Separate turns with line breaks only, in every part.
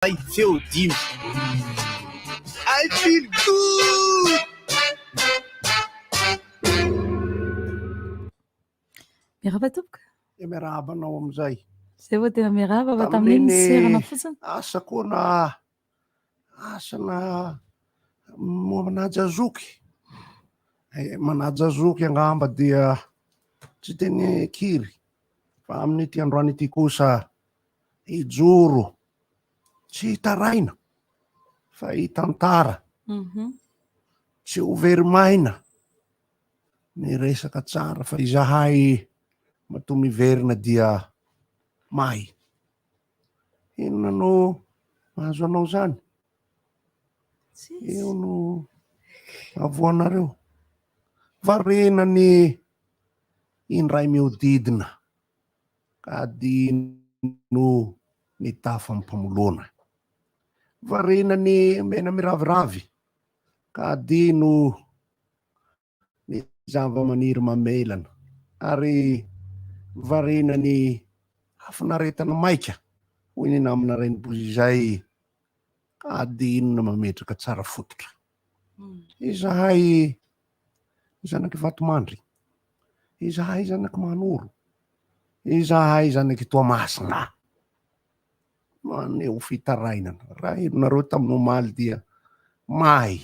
Ay, feo dimy. I feel good!
Miarahaba tompoko.
Dia miarahaba anao amin'izay.
Izay vao tena miarahaba fa tamin'iny niserana fotsiny.
Asa koa na asa na moa manaja zoky. Eh, manaja zoky angamba dia tsy teny kiry fa amin'ity androany ity kosa hijoro tsy hitaraina fa hitantara
mhm.
tsy ho very maina ny resaka tsara fa izahay matoa miverina dia may inona no mahazo anao zany eo no avoanareo variana ny indray mihodidina Adino ny tafam-pamoloana. Variana ny mena miraviravy ka adino ny zava-maniry mamelana ary variana ny hafinaretana maika hoy ny namana Rainibozy izay ka adino ny mametraka tsara fototra. Izahay zanak'i Vatomandry, izahay zanak'i Manoro, izahay zanak'i Toamasina. Maneho fitarainana. Raha henonareo tamin'ny omaly dia may,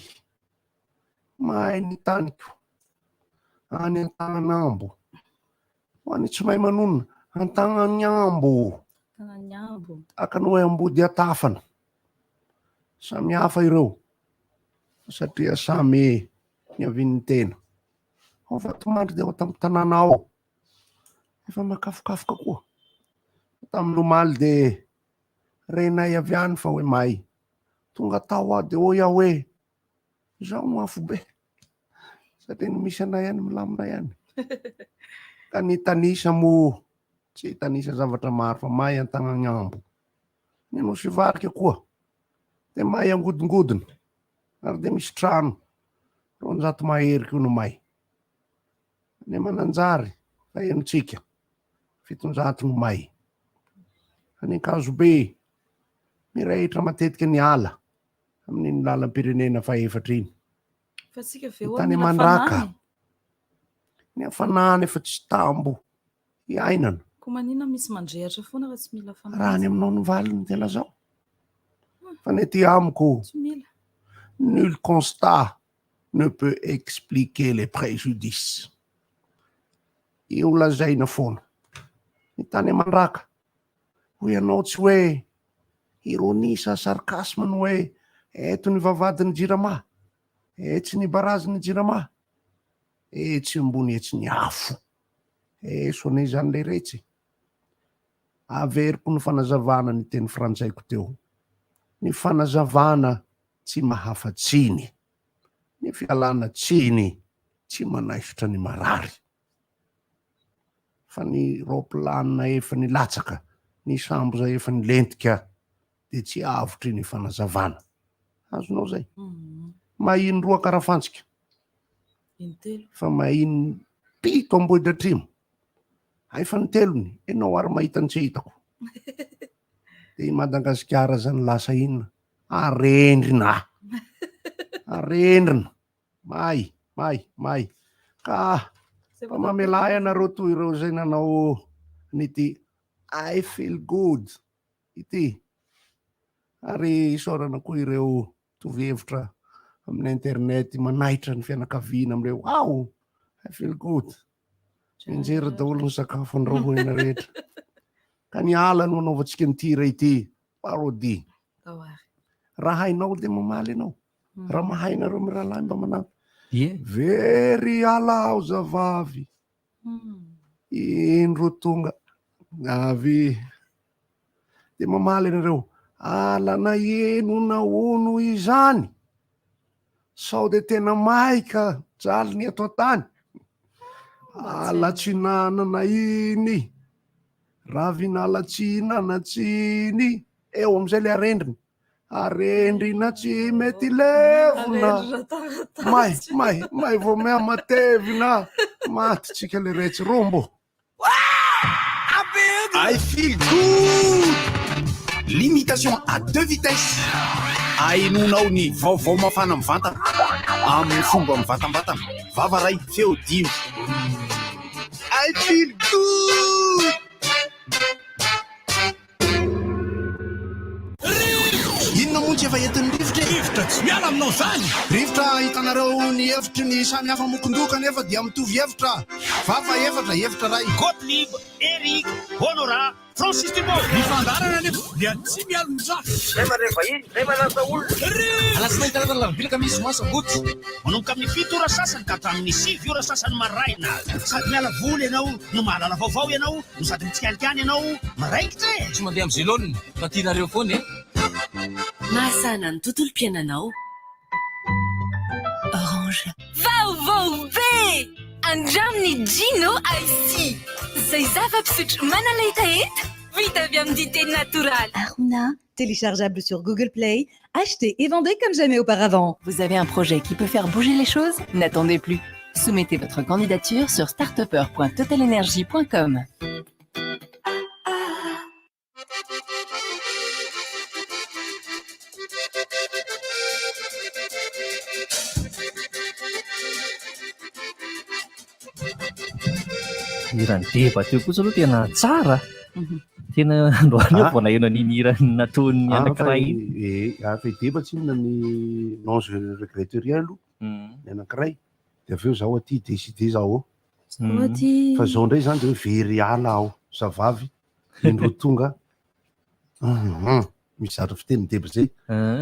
may ny taniko any Antagnanambo. Ho an'ny tsy mahay manonona, Antagnanambo.
Antagnanambo.
Tahaka ny hoe Ambody Atafana. Samy hafa ireo satria samy niavian'ny tena. Ao Vatomandry dia ao tamin'ny tanàna ao. Efa makafokafoka koa. Tamin'ny omaly dia renay avy any fa hoe may. Tonga tao aho dia hoy aho hoe izaho no afobe. Satria ny misy anay any milamina ihany. Ka ny tanisa moa tsy hitanisa zavatra maro fa may an-tagnan'ambo. Ny Nosy Varika koa dia may angodingodina ary dia misy trano 200 mahery koa no may. Any Mananjary fa henontsika 700 no may. Any Ankazobe mirehitra matetika ny ala amin'iny lalam-pirenena fahefatra iny.
Fa tsika ve
Ny tany Mandraka ny hafanana efa tsy tambo iainana.
Koa maninona misy mandrehatra foana raha tsy mila hafanana?
Raha any aminao ny valiny dia lazao. Fa ny aty amiko,
Tsy mila.
nul constat ne peut expliquer les préjudices. Io lazaina foana. Ny tany Mandraka, hoy ianao tsy hoe ironie sa sarcasme ny hoe eto ny vavahadin'ny Jirama, etsy ny barazin'ny Jirama, etsy ambony etsy ny afo. Eso anie izany leretsy. Averiko ny fanazavana ny teny frantsaiko teo. Ny fanazavana tsy mahafa-tsiny. Ny fialana tsiny tsy manaisotra ny marary. Fa ny roplanina efa nilatsaka, ny sambo izay efa nilentika dia tsy avotry ny fanazavana. Azonao izay? Mahiny roa karafantsika.
Intelo.
Fa mahiny pito Ambohidratrimo. Hay fa ny telony, ianao ary mahita ny tsy hitako. Dia i Madagasikara zany lasa inona? Arendrina. Arendrina. May, may, may. Ka fa mamelà ianareo toy ireo izay nanao an'ity I feel good ity. Ary isaorana koa ireo mitovy hevitra amin'ny internet manaitra ny fianakaviana amin'ireo wow I feel good mianjera daholo ny sakafo andrahoina rehetra ka ny ala no anaovantsika ny tira ity parodie raha hainao dia mamaly ianao hmm. raha mahay nareo mirahalahy mba manampy very ala aho zavavy hmm. indro tonga avy Dia mamaly ianareo, alana enona hono izany? Sao dia tena may ka jaly ny eto an-tany? Ala tsy nanana iny, ravinala tsy nanan-tsiny. Eo amin'izay ilay arendrina. Arendrina tsy mety levona. May, may, may vao miha-matevina. Maty tsika le retsy rombo.
I feel good! Limitation à deux vitesses. Ahenoanao ny vaovao mafana mivantana amin'ny fomba mivantambatana. Vava ray, feo dimy. I feel good! Inona moa tsy efa entin'ny rivotra e?
Rivotra tsy miala aminao izany!
Rivotra ahitanareo ny hevitry ny samy hafa mokon-doha kanefa dia mitovy hevitra. Vava efatra, hevitra iray.
Gottlieb, Eric, Honorat, Francis Thibault. Ny fandaharana anefa dia tsy mialon-jafy.
Zay mandray vahiny, zay manasa olona.
Alatsinainy, talata, alarobia, alakamisy, zoma, sabotsy. Manomboka amin'ny 7 ora sasany ka hatramin'ny 9 ora sasany maraina. Sady miala voly ianao no mahalala vaovao ianao no sady mitsikalikany ianao miraikitra e!
Tsy mandeha amin'izay laoniny fa tianareo foana e!
Mahasahana ny tontolom-piainanao. Orange. Vaovao be! Andramo ny Gino Icy, izay zava-pisotro manala hetaheta vita avy amin'ny dite natoraly.
Aruna, téléchargeable sur Google Play, achetez et vendez comme jamais auparavant.
Vous avez un projet qui peut faire bouger les choses? N'attendez plus. Soumettez votre candidature sur startupper.totalenergie.com.
Hiran'i Deba teo kosa aloha tena tsara. Tena androany aho vao naheno an'iny hira nataon'ny anankiray iny.
Eh, fa i Deba tsinona ny non je regrette rien aloha ny anankiray. Dia avy eo zaho aty décidé zaho. Fa zao indray zany dia hoe very ala aho zavavy indroa tonga. Misy zavatra fiteny deba zay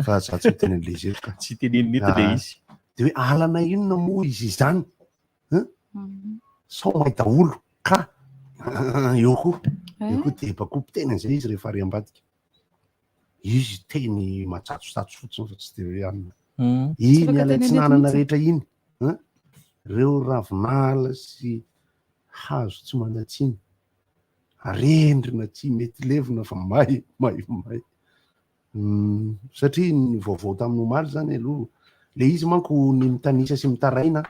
fa za tsy miteny an'le izy eto ka.
Tsy tenenina eto le izy.
Dia hoe alana inona moa izy izany? Hein? Sao may daholo ka eo koa. Eo koa deba koa mpiteny an'izay izy rehefa ary ambadika. Izy teny matsatsotsatso fotsiny fa tsy dia hoe anona. Iny ala atsinanana rehetra iny. Hein? Reo ravinala sy hazo tsy manan-tsiny. Arendrina tsy mety levona fa may, may, may. Satria ny vaovao tamin'ny omaly zany aloha, le izy manko ny mitanisa sy mitaraina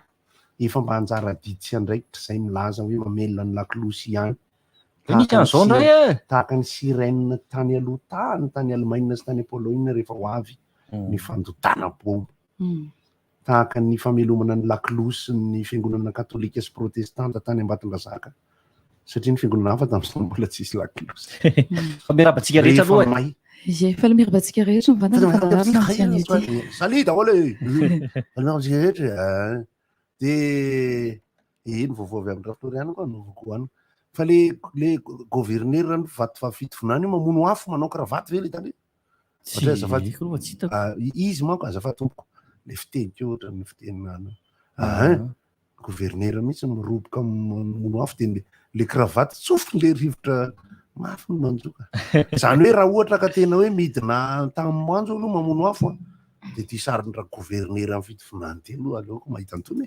efa mba anjara adidy sy andraikitra izay milaza hoe mamelona ny lakolosy ihany.
Misy an'izao indray e!
Tahaka ny sirène tany aloha tany, tany Allemagne sy tany Pologne rehefa ho avy ny fandotana bomba. Tahaka ny famelomana ny lakolosin'ny fiangonana katolika sy protestanta tany Ambatondrazaka, satria ny fiangonana hafa tamin'izany mbola tsisy lakolosy.
Fa miarahaba antsika rehetra aloha e!
Ie, faly miarahaba antsika rehetra mivantana ny fandaharana amin'ity anio ity.
Salut daholo e! Faly miarahaba antsika rehetra e! Dia eny vaovao avy amin'ny Rafloriana koa anaovako hoanina. Fa le le gouverneur ny vato fahafito vinany io mamono afo manao kravaty ve le tany?
Tsy
azafady.
haiko aloha fa tsy hitako.
Ah, izy manko azafady tompoko. Le fiteny keo ohatran'ny fitenina anao. Ah, hein? Gouverneur mihitsy miroboka mamono afo dia le le kravaty tsofiny le rivotra mafy ny manjoka. Izany hoe raha ohatra ka tena hoe midina tany manjo aloha mamono afo a. Dia ity sarin'ny ra gouverneur amin'ny fitovinany ity aloha aleoko mahita an'itony e.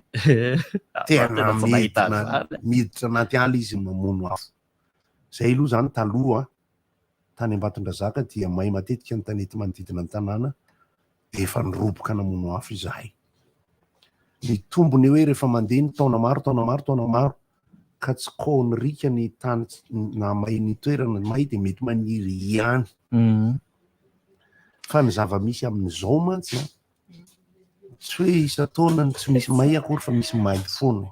Tena midina miditra anaty ala izy mamono afo. Izay aloha izany taloha tany Ambatondrazaka dia may matetika ny tanety manodidina ny tanàna dia efa niroboka namono afo izahay. Ny tombony hoe rehefa mandeha ny taona maro, taona maro, taona maro ka tsy kaonirika ny tany na may ny toerana may dia mety maniry ihany. Fa ny zava-misy amin'izao mantsy an, tsy hoe isan-taona no tsy misy may akory fa misy may foana.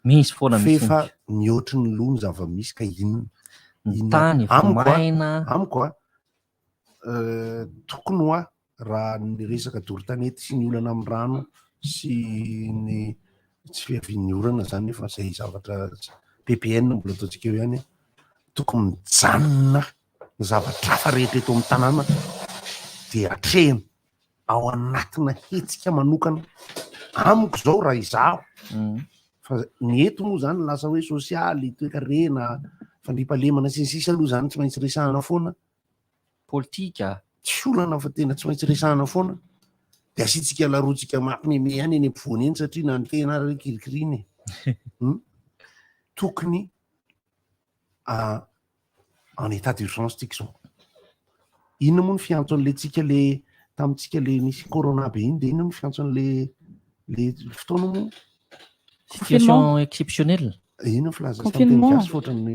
Misy foana mihitsy.
F'efa mihoatry ny loha ny zava-misy ka inona?
Ny tany efa maina.
Amiko an, tokony hoa raha ny resaka doro tanety sy ny olana amin'ny rano sy ny tsy fiavian'ny orana zany nefa izay zavatra PPN mbola ataontsika eo ihany, tokony mijanona ny zavatra hafa rehetra eto amin'ny tanàna dia atrehina ao anatina hetsika manokana amiko izao raha izaho fa ny eto moa zany lasa hoe sosialy, toekarena, fandriampahalemana sy ny sisa aloha zany tsy maintsy resahana foana.
Politika.
Tsy olana fa tena tsy maintsy resahana foana. Dia asiantsika laroantsika mampimeme ihany eny ampovoany eny satria na ny tena ary kirikirina e. Tokony en état d'urgence tsika izao. Inona moa ny fiantso an'le tsika le tamintsika le nisy corona be iny dia inona ny fiantso an'le le fotoana moa?
Situation exceptionnelle.
Inona ny filaza azy tamin'ny teny gasy fa ohatran'ny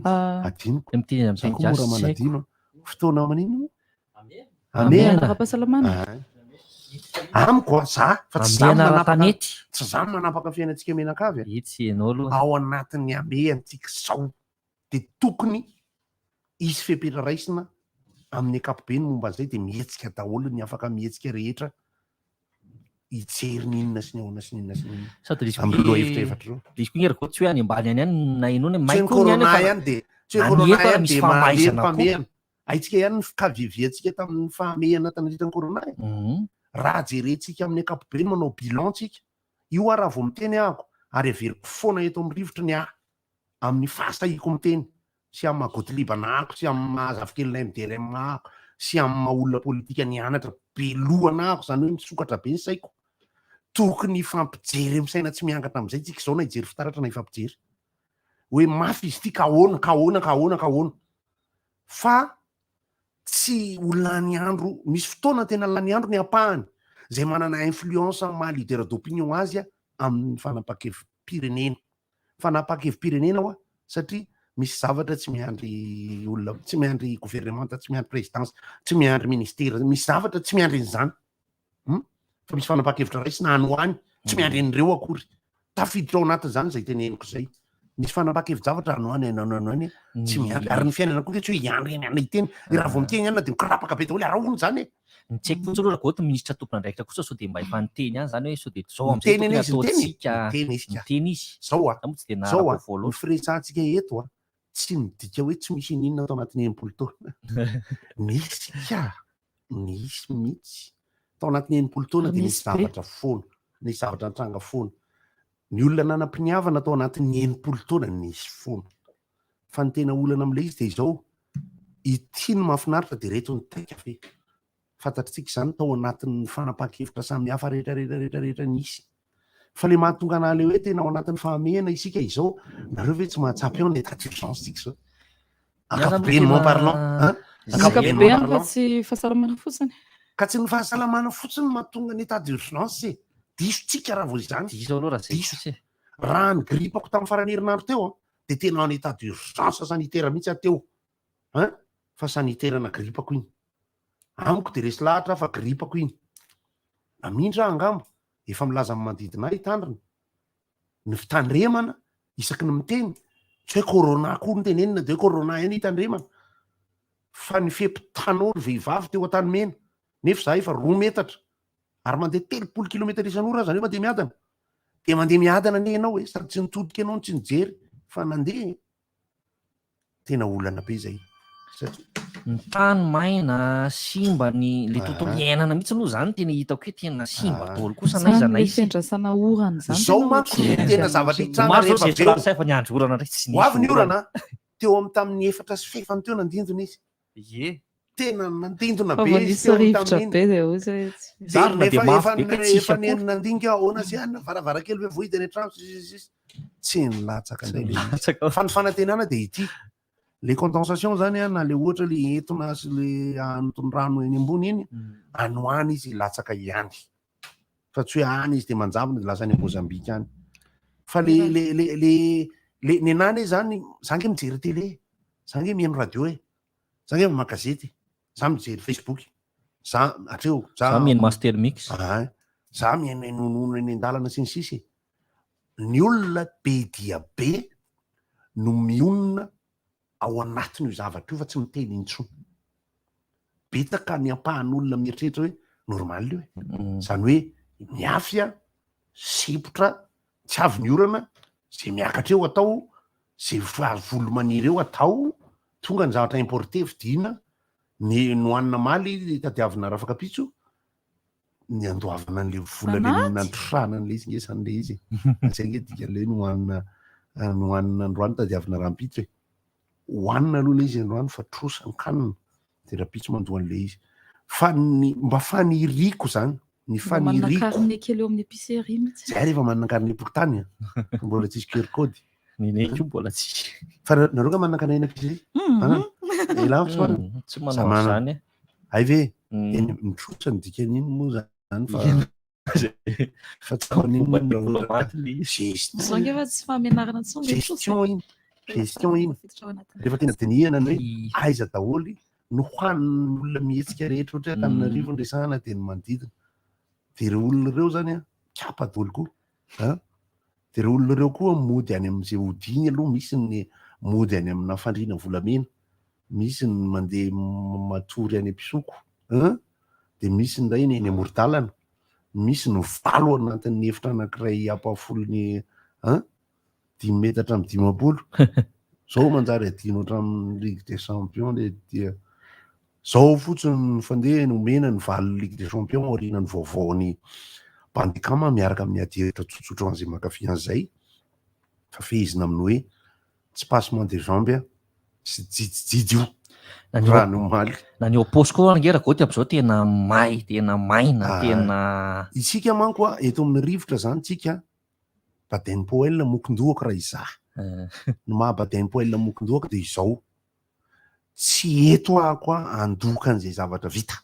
adinoko.
Miteny amin'ny
Za
teny
koa mora
gasy tsy haiko.
manadino. Fotoana maninona moa? Hamehana
ara-pahasalamana.
Amiko a, za fa tsy za
Hamehana
manapaka
ara-tanety.
tsy za manapaka fiainantsika mianakavy a.
Etsy ianao aloha.
Ao anatin'ny hamehantsika izao dia tokony hisy fepetra raisina amin'ny ankapobeny momba an'izay dia mihetsika daholo ny afaka mihetsika rehetra hijery ny inona sy ny ahoana sy ny inona sy ny inona.
Sady le izy
Amin'ireo lohahevitra efatra ireo.
Le izy koa nge ry Goty tsy hoe any ambany any ihany no nahenoana e,
Tsy
may
hoe ny
koa ny any
corona
fa
ihany dia tsy hoe
na ny
corona
eto ary
ihany
misy
dia mahalemy
famaizana koa.
famehana. Haintsika ihany ny fikaviaviantsika tamin'ny fahamehana tandritra ny corona e. Raha jerentsika amin'ny ankapobeny manao bilan tsika, io aho raha vao miteny ahako ary averiko foana eto amin'ny rivotry ny ahy amin'ny fahasahiako miteny sy amin'ny maha Gottlieb anahako sy amin'ny maha zafikelinay MDRM ahako sy amin'ny maha olona politika nianatra be loha anahako, izany hoe misokatra be ny saiko. Tokony hifampijery amin'ny saina tsy miangatra amin'izay tsika izao na hijery fitaratra na hifampijery. Hoe mafy izy ity ka ahoana, ka ahoana, ka ahoana, ka ahoana. Fa tsy ho lany andro, misy fotoana tena lany andro ny ampahany izay manana influence amin'ny maha leader d'opinion azy amin'ny fanapahan-kevi-pirenena. Fanapahan-kevi-pirenena hoa satria misy zavatra tsy miandry olona, tsy miandry governemanta, tsy miandry présidence, tsy miandry ministera, misy zavatra tsy miandry an'izany. Hum? Fa misy fanapahan-kevitra raisina any ho any, tsy miandry an'ireo akory. Tafiditra ao anatin'izany izay teneniko izay. Misy fanapahan-kevi-javatra any ho any, any ho any, any ho any, tsy miandry. Ary ny fiainana koa tsy hoe hiandry any any hiteny. Raha vao miteny any dia mikorapaka be daholo, ary ahoana izany e?
Ny tsy haiko fotsiny aloha Ragoty, minisitra tompon'andraikitra kosa sao dia mba efa niteny ihany izany hoe sao dia izao amin'izay
Niteny
tokony
anie izy, niteny e.
ataontsika.
Niteny izy ka.
Niteny izy.
Zao a,
Za moa tsy dia
zao a,
naharaka vaovao
ny
loatra.
firesahantsika eto a, tsy midika hoe tsy misy ininona tao anatin'ny 60 taona. Nisy ka, nisy mihitsy. Tao anatin'ny 60 taona dia nisy
Nisy be.
zavatra foana, nisy zavatra nitranga foana. Ny olona nanam-piniavana tao anatin'ny 60 taona nisy foana. Fa ny tena olana amin'ilay izy dia izao, ity no mahafinaritra dia ireto ny taika ve. Fantatritsika izany tao anatin'ny fanapahan-kevitra samihafa rehetra rehetra rehetra rehetra nisy. Fa le mahatonga anah le hoe tena ao anatin'ny fahamehana isika izao, nareo ve tsy mahatsapa eo ny état d'urgence tsika izao? Ankapobenement parlant, hein?
Ankapobeny fa tsy fahasalamana fotsiny.
Ka tsy ny fahasalamana fotsiny no mahatonga ny état d'urgence e. Diso tsika raha vao izany.
Diso aloha raha izay
Diso.
kosa e.
Raha ny grippako tamin'ny faran'ny herinandro teo an, dia tena en état d'urgence sanitaire mihitsy aho teo. Hein? Fa sanitaire na grippako iny. Amiko dia resy lahatra aho fa grippako iny. Namindra aho angamba, efa milaza amin'ny manodidina ahy hitandrina. Ny fitandremana isaky ny miteny, tsy hoe corona koa no tenenina dia hoe corona ihany hitandremana. Fa ny fe-pitanao ry vehivavy teo Antanimena, nefa izaho efa 2 metatra ary mandeha 30 kilometatra isan'ora aho, izany hoe mandeha miadana. Dia mandeha miadana anie ianao e, sady tsy nitodika ianao no tsy nijery fa nandeha e. Tena olana be izay satria.
Ny tany maina, simba ny le tontolo iainana mihitsy aloha zany tena hitako hoe tena simba daholo kosa na aiza
Zany
na
le
aiza.
fiandrasana orana zany
Zao
tena
manko
ohatran'ny
no tena
miandry
zavatra hitranga
Omaly zao
rehefa
zay
avy eo.
lasa efa niandry orana indray tsy
Ho avy
nisy
ny
orana.
orana a! Teo amin'ny tamin'ny 4 sy teo nandindona izy.
Ie.
Tena nandindona
Fa
be
vao
izy
nisy
teo amin'ny
rivotra
tamin'iny.
be dia hoy izy hoe tsy
Dia
Zarina dia
nefa
mafy
efa
be ka tsisy
efa
akory.
nandinika ahoana sy anona varavarankely ve vohidy any an-trano sy sy sy sy. Tsy nilatsaka
Tsy
indray le izy.
nilatsaka.
Fa ny fanantenana dia ity. Le condensation zany an, na le ohatra le entona sy le anton'ny rano eny ambony iny, any ho any izy hilatsaka ihany. Fa tsy hoe any izy dia manjavona dia lasa any Mozambique any. Fa le le le le le nenahy anie zany, za nge mijery télé, za nge mihaino radio e, za nge mamaky gazety, za mijery Facebook, za hatreo, za
Za mihaino Master Mix.
Ah, za mihaino nono eny an-dalana sy ny sisa e. Ny olona be dia be no mionona ao anatin'io zavatra io fa tsy miteny intsony. Betsaka ny ampahan'olona mieritreritra hoe normal io e. Izany hoe miafy a, sempotra, tsy avy ny orana, izay miakatra eo atao, izay volo maniry eo atao, tonga ny zavatra importé vidiana, ny nohanina omaly tadiavina rafakapitso, ny andoavana an'le vola le nantrosana an'le izy nge zany le izy e. Zay nge dikan'le hoe nohanina nohanina androany tadiavina rahampitso e. Hohanina aloha le izy androany fa trosa ny kanina de rahampitso mandoa an'le izy. Fa ny mba faniriako zany, ny
Mba manana
faniriako.
carnet kely eo amin'ny épicerie mihitsy.
Zay rehefa manana carnet pokontany a, fa mbola tsisy QR code.
Nenay koa mbola tsisy.
Fa nareo nga manana carnet eny épicerie? Manana? Elah tsy manana?
Tsy manao
Za manana.
an'izany e.
Hay ve? Eny, ny trosa ny dikan'iny moa zany fa fa tsy maninona
Fomba
raha ohatra ka
diplomaty le izy.
gestion
Zao nge fa tsy fahamenarana intsony le trosa e.
gestion iny, gestion iny.
Tafiditra ao anatin'ny
Rehefa tena dinihana ny hoe aiza daholo. no hohanin'ny olona mihetsika rehetra ohatra hoe Antananarivo no resahana dia ny manodidina. Dia ireo olona ireo zany an, kapa daholo koa an. Dia ireo olona ireo koa mody any amin'izay hodiany aloha, misy ny mody any amina fandriana volamena, misy ny mandeha matory any am-pisoko an, dia misy indray ny eny amoron-dalana, misy ny valo anatin'ny efitra anankiray ampahafolony an, dimy metatra amin'ny 50. Zao manjary adino hatramin'ny Ligue des Champions le dia zao fotsiny ny fandehany omena ny valin'ny Ligue des Champions aorianan'ny vaovaon'ny Bandicam miaraka amin'ny adihevitra tsotsotra ho an'izay mankafy an'izay fa fehezina amin'ny hoe tsy passement de jambe sy jijijijy io
Na ny
raha ny omaly.
Na ny ao am-paosy koa ange Ragoty amin'izao tena may, tena maina,
Ah,
tena
Isika manko a, eto amin'ny rivotra zany tsika Baden Powell mokondohako raha izaho. Ny maha Baden Powell mokondohako dia izao, tsy eto aho koa handoka an'izay zavatra vita.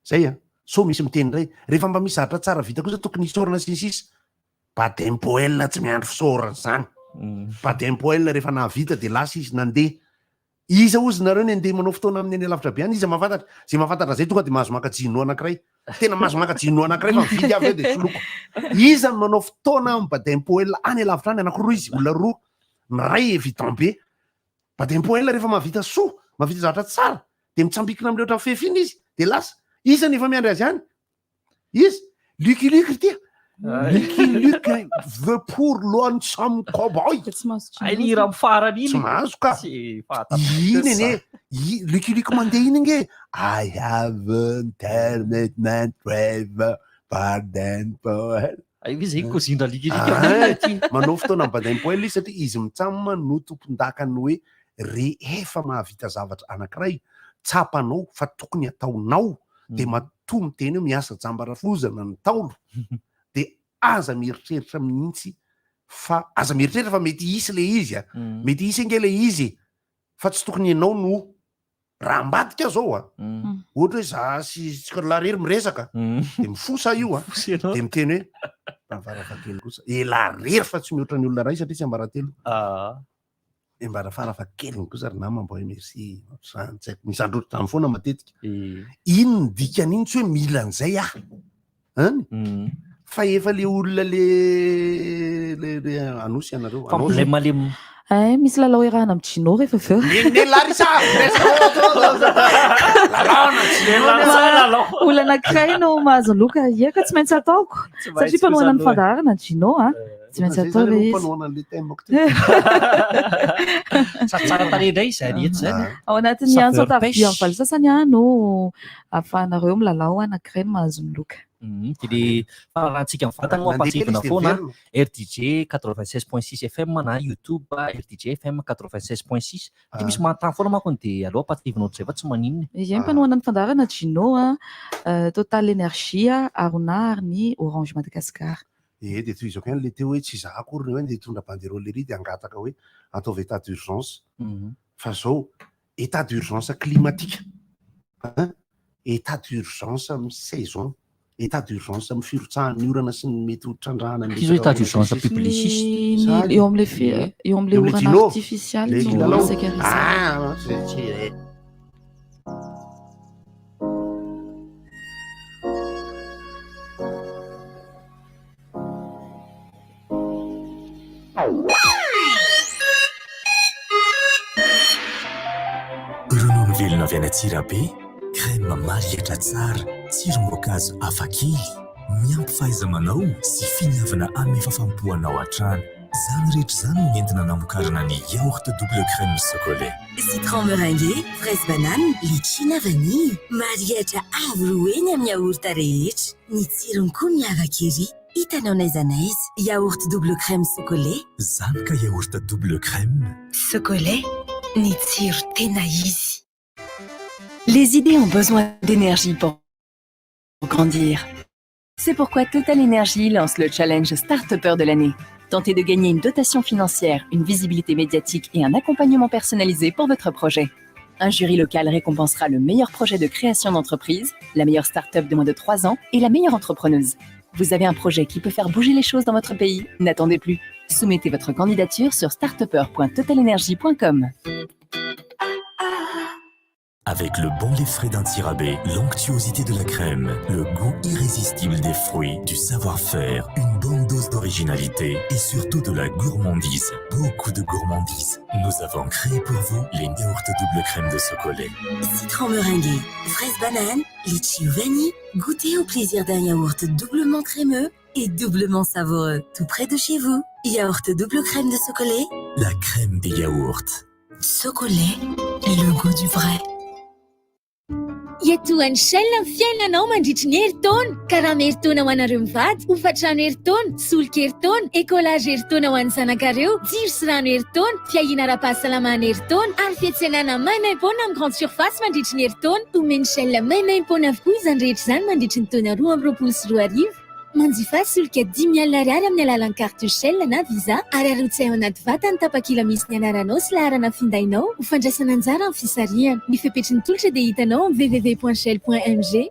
Zay an! Sao misy miteny indray, rehefa mba misy zavatra tsara vita kosa tokony hisaorana sy ny sisa. Baden Powell tsy miandry fisaorana izany. Baden Powell rehefa nahavita dia lasa izy nandeha. Iza ozy nareo ny andeha manao fotoana aminy any alavitra be any? Iza mahafantatra? Zay mahafantatra zay tonga dia mahazo maka jino anankiray. Tena mahazo maka jino anankiray fa mividy avy eo dia soloko. Iza no manao fotoana amin'ny Baden Powell any alavitra any? Anankiroa izy, olona roa. Ny iray évident be. Baden Powell rehefa mahavita soa, mahavita zavatra tsara, dia mitsambikina amin'ilay ohatran'ny fefy iny izy, dia lasa. Iza no efa miandry azy any? Iza? Lucky Luke ry tia. Lucky Luke the poor lonesome cowboy.
Hay ny hira amin'ny farany iny.
Tsy mahazo ka.
Tsy fahatapaka.
Iny anie, Lucky Luke mandeha iny ange. I have a intermittent driver, Baden Powell.
Hay ve zay kozindra Lucky Luke
Ah, manao fotoana amin'ny Baden Powell izy satria izy mitsam no tompon-dakan'ny hoe rehefa mahavita zavatra anankiray tsapanao fa tokony ataonao dia matoa miteny hoe miasa jamba rafozana ny ntaolo dia aza mieritreritra mihitsy fa aza mieritreritra fa mety hisy le izy a mety hisy ange le izy e fa tsy tokony ianao no raha ambadika zao a ohatra hoe za sy larery miresaka dia mifosa io a dia miteny hoe varavarankely kosa ela rery fa tsy mihoatra ny olona ray satria tsy ambaratelo Embara farafahakeliny kosa ry nama mba hoe merci ohatr'izany tsy haiko misy andro ohatr'izany foana matetika iny ny dikan'iny tsy hoe mila an'izay aho any fa efa le olona le le le anosy ianareo
Fa
anosy.
mbola le
Ay, misy lalao iarahana amin'ny Gino rehefa avy eo.
Nene Larissa Lalao na
Olona anankiray no mahazo loka. Ie ka tsy maintsy ataoko. Satria mpanohana ny fandaharana Gino a. Tsy maintsy atao ilay izy.
Mpanohana an'ilay thème ko
Sady tsara tarehy indray izany eto izany.
Ao anatin'ny
Saveur
antso an-tarobia
pêche.
amin'ny valo sasany ah, no ahafahanareo milalao anankiray no mahazo ny loka.
Dia le fahalalantsika mivantana moa
Nandeha kely
ampahatsiahivina
izy dia
foana
velona.
RDJ 96.6 FM na YouTube RDJ FM 96.6. Satria misy manontany foana manko dia aleo ampahatsiahivina ohatr'izay fa tsy maninona e.
Ie, mpanohana ny fandaharana Gino, Total Energie, Arona ary ny Orange Madagascar.
Ee dia tohizako ihany le teo hoe tsy izaho akory ny hoe andeha hitondra banderole ery dia hangataka hoe ataovy état d'urgence fa zao état d'urgence climatique hein, état d'urgence amin'ny saison, état d'urgence amin'ny firotsahan'ny orana sy ny mety ho trandrahana ny
Ity zao
resaka
état d'urgence
orana sy ny sisa.
publiciste.
Ny eo amin'ilay fi- eo amin'ilay
Eo amin'ilay
orana
Gino,
artificialy
le
no
kilalao.
resaka resahana.
Ah, tsy tsy.
Ronono velona avy any Antsirabe, crème marihitra tsara, tsirom-boankazo hafakely, miampy fahaiza-manao sy finiavana hanome fahafaham-po anao hatrany. Izany rehetra izany no nentina namokarana ny yaourt double crème Socolait.
Citron meringué, fraise banane, litchi na vanille. Marihitra avo roa heny amin'ny yaourt rehetra. Ny tsirony koa miavaka ery. Hitanao n'aiza n'aiza. Yaourt double crème Socolait.
Zany ka yaourt double crème.
Socolait, ny tsiro tena izy.
Les idées ont besoin d'énergie pour grandir. C'est pourquoi Total Energy lance le challenge Start-upper de l'année. Tentez de gagner une dotation financière, une visibilité médiatique et un accompagnement personnalisé pour votre projet. Un jury local récompensera le meilleur projet de création d'entreprise, la meilleure start-up de moins de 3 ans et la meilleure entrepreneuse. Vous avez un projet qui peut faire bouger les choses dans votre pays? N'attendez plus. Soumettez votre candidature sur startupper.totalenergy.com.
Avec le bon lait frais d'Antsirabe, l'onctuosité de la crème, le goût irrésistible des fruits, du savoir-faire, une bonne dose d'originalité et surtout de la gourmandise. Beaucoup de gourmandise. Nous avons créé pour vous les yaourts double crème de Socolait.
Citron meringué, fraise banane, litchi ou vanille, goûtez au plaisir d'un yaourt doublement crémeux et doublement savoureux, tout près de chez vous. Yaourt double crème de Socolait.
La crème des yaourts.
Socolait, le goût du vrai.
Iatohan'ny Shell ny fiainanao mandritry ny herintaona. Karama herintaona ho anareo mivady, hofan-trano herintaona, solika herintaona, écolage herintaona ho an'ny zanakareo, jiro sy rano herintaona, fiahiana ara-pahasalamana herintaona ary fiantsenana maimaimpoana amin'ny grande surface mandritry ny herintaona. Omen'ny Shell maimaimpoana avokoa izany rehetra izany mandritry ny taona 2022. Manjifa solika 50 alina ariary amin'ny alalan'ny carte Shell na Visa ary arotsay ao anaty vata ny tapakila misy ny anaranao sy laharana findainao ho fandraisana anjara amin'ny fisarihana. Ny fepetry ny tolotra dia hitanao amin'ny www.shell.mg.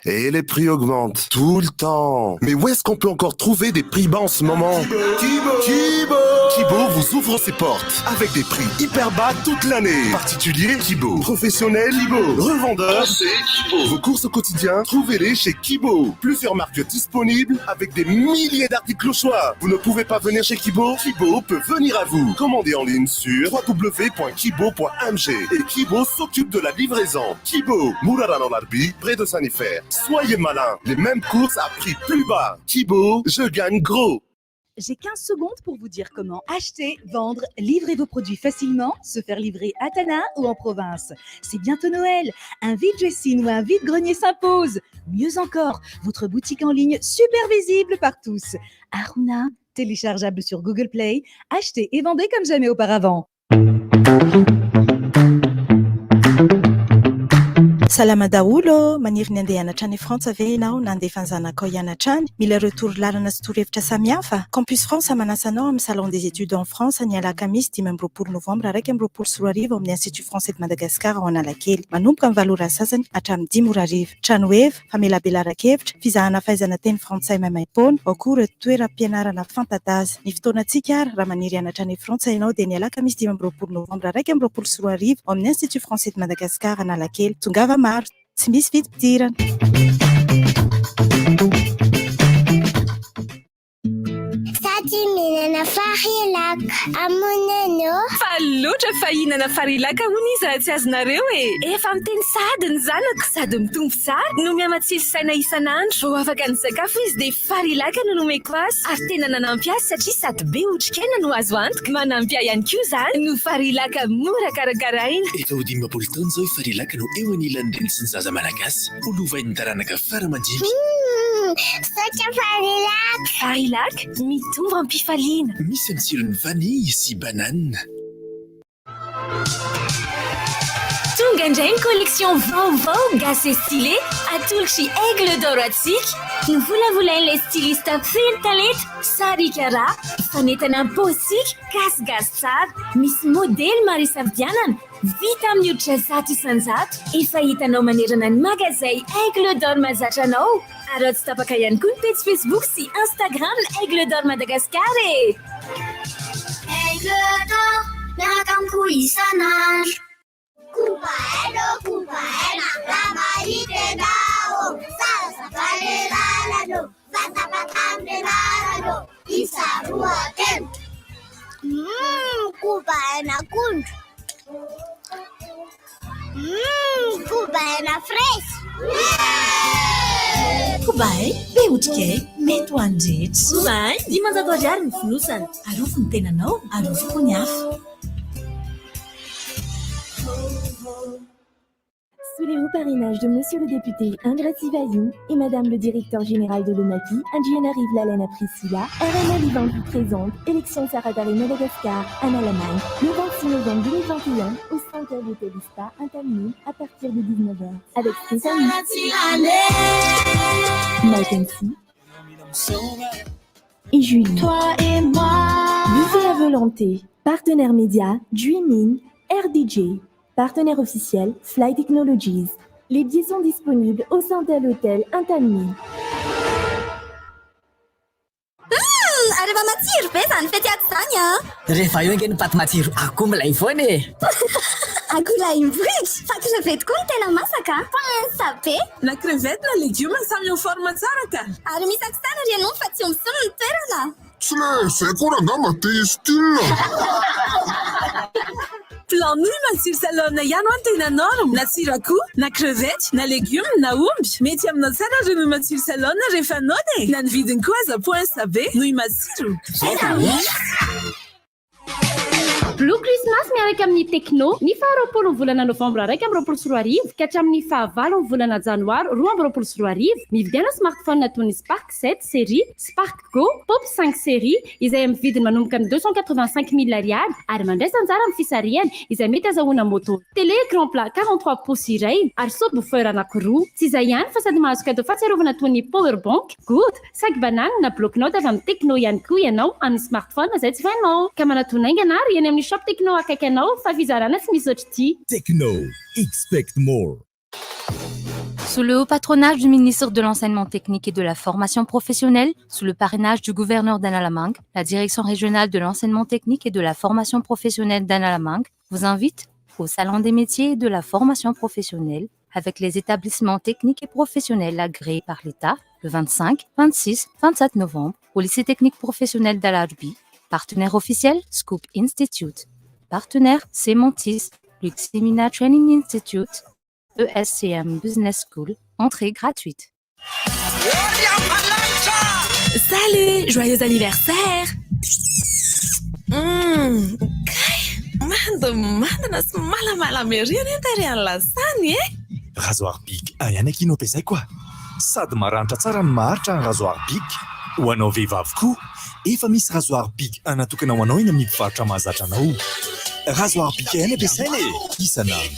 Et les prix augmentent tout le temps. Mais où est-ce qu'on peut encore trouver des prix bas en ce moment? Kibo! Kibo! Kibo vous ouvre ses portes avec des prix hyper bas toute l'année. Particulier, Kibo. Professionnel, Kibo. Revendeur, c'est Kibo. Vos courses au quotidien, trouvez-les chez Kibo. Plusieurs marques disponibles avec des milliers d'articles au choix. Vous ne pouvez pas venir chez Kibo? Kibo peut venir à vous. Commandez en ligne sur www.kibo.mg et Kibo s'occupe de la livraison. Kibo, Morarano Alarobia, près de Sanifer. Soyez malin, les mêmes courses à prix plus bas. Kibo, je gagne gros.
J'ai 15 secondes pour vous dire comment acheter, vendre, livrer vos produits facilement, se faire livrer à Tana ou en province. C'est bientôt Noël. Un vide dressing ou un vide-grenier s'impose. Mieux encore, votre boutique en ligne super visible par tous. Aruna, téléchargeable sur Google Play. Achetez et vendez comme jamais auparavant.
Salama daholo, maniry ny andeha hianatra any Frantsa ve ianao na handefa ny zanakao hianatra any? Mila ireo torolalana sy torohevitra samihafa? Campus France manasa anao amin'ny Salon des études en France ny alakamisy 25 novambra 2021 ao amin'ny Institut français de Madagascar ao Analakely. Manomboka amin'ny 8 ora sasany hatramin'ny 5 ora hariva. Trano heva, famelabelaran-kevitra, fizahana fahaizana teny frantsay maimaimpoana, ao koa ireo toeram-pianarana fanta-daza. Ny fotoanantsika ary raha maniry hianatra any Frantsa ianao dia ny alakamisy 25 novambra 2021 ao amin'ny Institut français de Madagascar Analakely. Tongava maro, tsy misy vidim-pidirana.
Sady mihinana Farilac amoneno.
Fa loatra fa hihinana Farilac hono izy raha tsy azonareo e. Efa miteny sady ny zanako sady mitombo tsara no mihamatsilo saina isan'andro. Vao afaka nisakafo izy dia Farilac no nomeko azy ary tena nanampy azy satria sady be otrikaina no azo antoka. Manampy ahy ihany koa izany no Farilac mora karakaraina.
Efa ho 50 taona izao i Farilac no eo anilan'ny reny sy ny zaza malagasy. Ho lovain'ny taranaka fara mandimby.
Misaotra Farilac.
Farilac, mitombo am-pifaliana.
Misy ny tsirony vanille sy banane.
Tonga indray ny collection vaovao gasy stylé atolotry Aigle d'Or atsika. Novolavolain'ilay styliste feno talenta Sarika Ra. Fanentana am-paosika gasigasy tsara. Misy modely maro isafidianana vita amin'ny hoditra 100%. Efa hitanao manerana ny magazay Aigle d'Or mahazatra anao. Ary ao tsy tapaka ihany koa ny page Facebook sy Instagram Aigle d'Or Madagascar e!
Aigle d'Or, miaraka amiko isan'andro. Koba haino, koba haina, raha mahita ianao. Zarazavany lalano, fatapatany anarano, isa roa telo. Koba haina akondro. Koba haina fraise.
Kobay, be otrikay, mety ho an'ny rehetra. Kobay, 500 ariary ny fonosana. Arovy ny tenanao, arovy koa ny hafa.
Sous les hauts parrainages de Monsieur le député Ingrid Vahiny et Madame le directeur général de l'ONAPI, Andrianarivo Lalana Priscilla, RML Event vous présente Élection Saradar et Madagascar, Analamanga, le 26 novembre 2021 au Center Hôtel Ispa, Antanimena, à partir de 19h. Avec Stéphanie, Mike MC et Julie.
Toi et moi.
Buffet à volonté. Partenaire média, Dreamin, RDJ. Partenaire officiel, Fly Technologies. Les billets sont disponibles au sein de l'hôtel Antanimena.
Ary
Mba matsiro be izany fety ato izany an!
Rehefa eo ange ny paty matsiro akoho milay foana e!
Akoholahy mivohitra! Fa crevette koa no tena masaka an! Pince be!
Na crevette na legioma samy en forme tsara ka!
Ary misy accent ry ianao fa tsy omby solo ny toerana!
Tsy le zay koa rangah mba te hi-style.
Plat nouille matsiro salone ihany hoa no tena norme, na tsiro akoho, na crevette, na legume, na omby. Mety aminao tsara ry nouille matsiro salone rehefa noana e! Na ny vidiny koa aza poince be, nouille matsiro.
Blue Christmas miaraka amin'ny Tecno, ny faha 20 ny volana novambra 2021 ka hatramin'ny faha valo ny volana janoary 2022, mividiana smartphone toy ny Spark 7 série, Spark Go, Pop 5 série, izay amin'ny vidiny manomboka amin'ny 285 000 ariary ary mandraisa anjara amin'ny fisarihana izay mety azahoana moto, télé écran plat 43 pouces iray ary subwoofer anankiroa. Tsy izay ihany fa sady mahazo cadeau fahatsiarovana toy ny power bank, gourde, sac banane na bloc-notes avy amin'ny Tecno ihany koa ianao amin'ny smartphone izay tsy vainao. Ka manatona haingana ary eny amin'ny shop Tecno akaiky anao fa fizarana tsy misy ohatr'ity.
Tecno, expect more.
Sous le haut patronage du ministre de l'Enseignement technique et de la formation professionnelle, sous le parrainage du gouverneur d'Analamanga, la direction régionale de l'enseignement technique et de la formation professionnelle d'Analamanga vous invite au Salon des métiers et de la formation professionnelle avec les établissements techniques et professionnels agréés par l'État le 25, 26, 27 novembre au lycée technique professionnel d'Alarobia. Partenaire officiel Scoop Institute. Partenaire Semontis, Luxemina Training Institute, ESCM Business School. Entrée gratuite.
Salut, joyeux anniversaire. Kay, mandimandina sy malamalama ery anie ny tarehan'ny lasany e.
Rasoir Bic ihany akia no ampiasaiko a. Sady maranitra tsara no maharitra ny rasoir Bic. Ho anao vehivavy koa, efa misy rasoir Bic natokana ho anao eny amin'ny mpivarotra mahazatra anao. Rasoir Bic ihany ampiasaina e, isan'andro.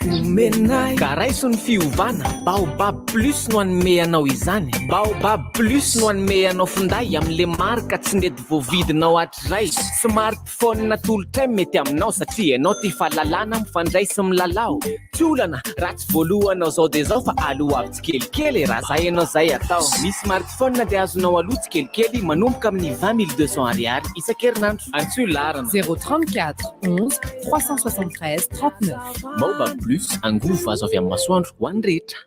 Omenay ka raiso ny fiovana. Baobab Plus no hanome anao izany. Baobab Plus no hanome anao finday amin'le marika tsy nety voavidinao hatrizay. Smartphone natolotray mety aminao satria ianao tia fahalalana mifandray sy milalao. Tsy olana raha tsy voalohanao zao dia zao fa aloavy tsikelikely e, raha zay ianao zay atao. Ny smartphone dia azonao aloha tsikelikely manomboka amin'ny 20 200 ariary isan-kerinandro. Antsoy laharana
034 11 373 39.
Baobab Plus, angovo azo avy amin'ny masoandro ho an'ny rehetra.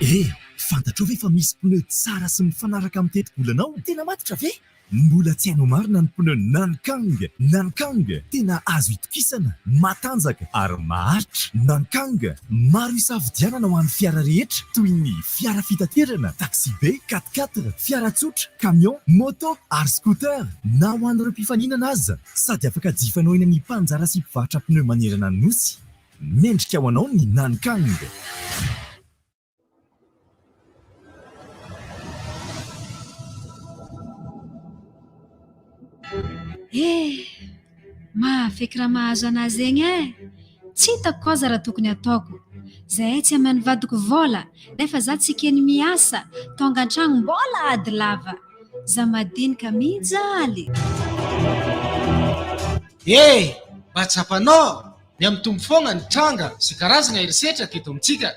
E, fantatrao ve fa misy pneu tsara sy mifanaraka amin'ny tetibolanao? Tena matotra ve? Mbola tsy hainao marina ny pneu Nankang. Nankang, tena azo itokisana, matanjaka ary maharitra. Nankang, maro isafidianana ho an'ny fiara rehetra toy ny fiara fitaterana, taxi-be, 4x4, fiara tsotra, camion, moto ary scooter. Na ho an'ireo mpifaninana aza, sady afaka jifanao eny amin'ny mpanjara sy mpivarotra pneu manerana ny nosy. Mendrika ho anao ny Nankang.
Eh! Mahafeky raha mahazo anazy zegny e! Tsy hitako koa aza raha tokony ataoko. Zahay tsy aman'ny vadiko vola nefa za tsy keny miasa, tonga an-tragno mbola ady lava. Za madinika mijaly.
Eh! Mba tsapanao? Mihamitombo foagna ny tranga sy karazagna herisetra teto amintsika.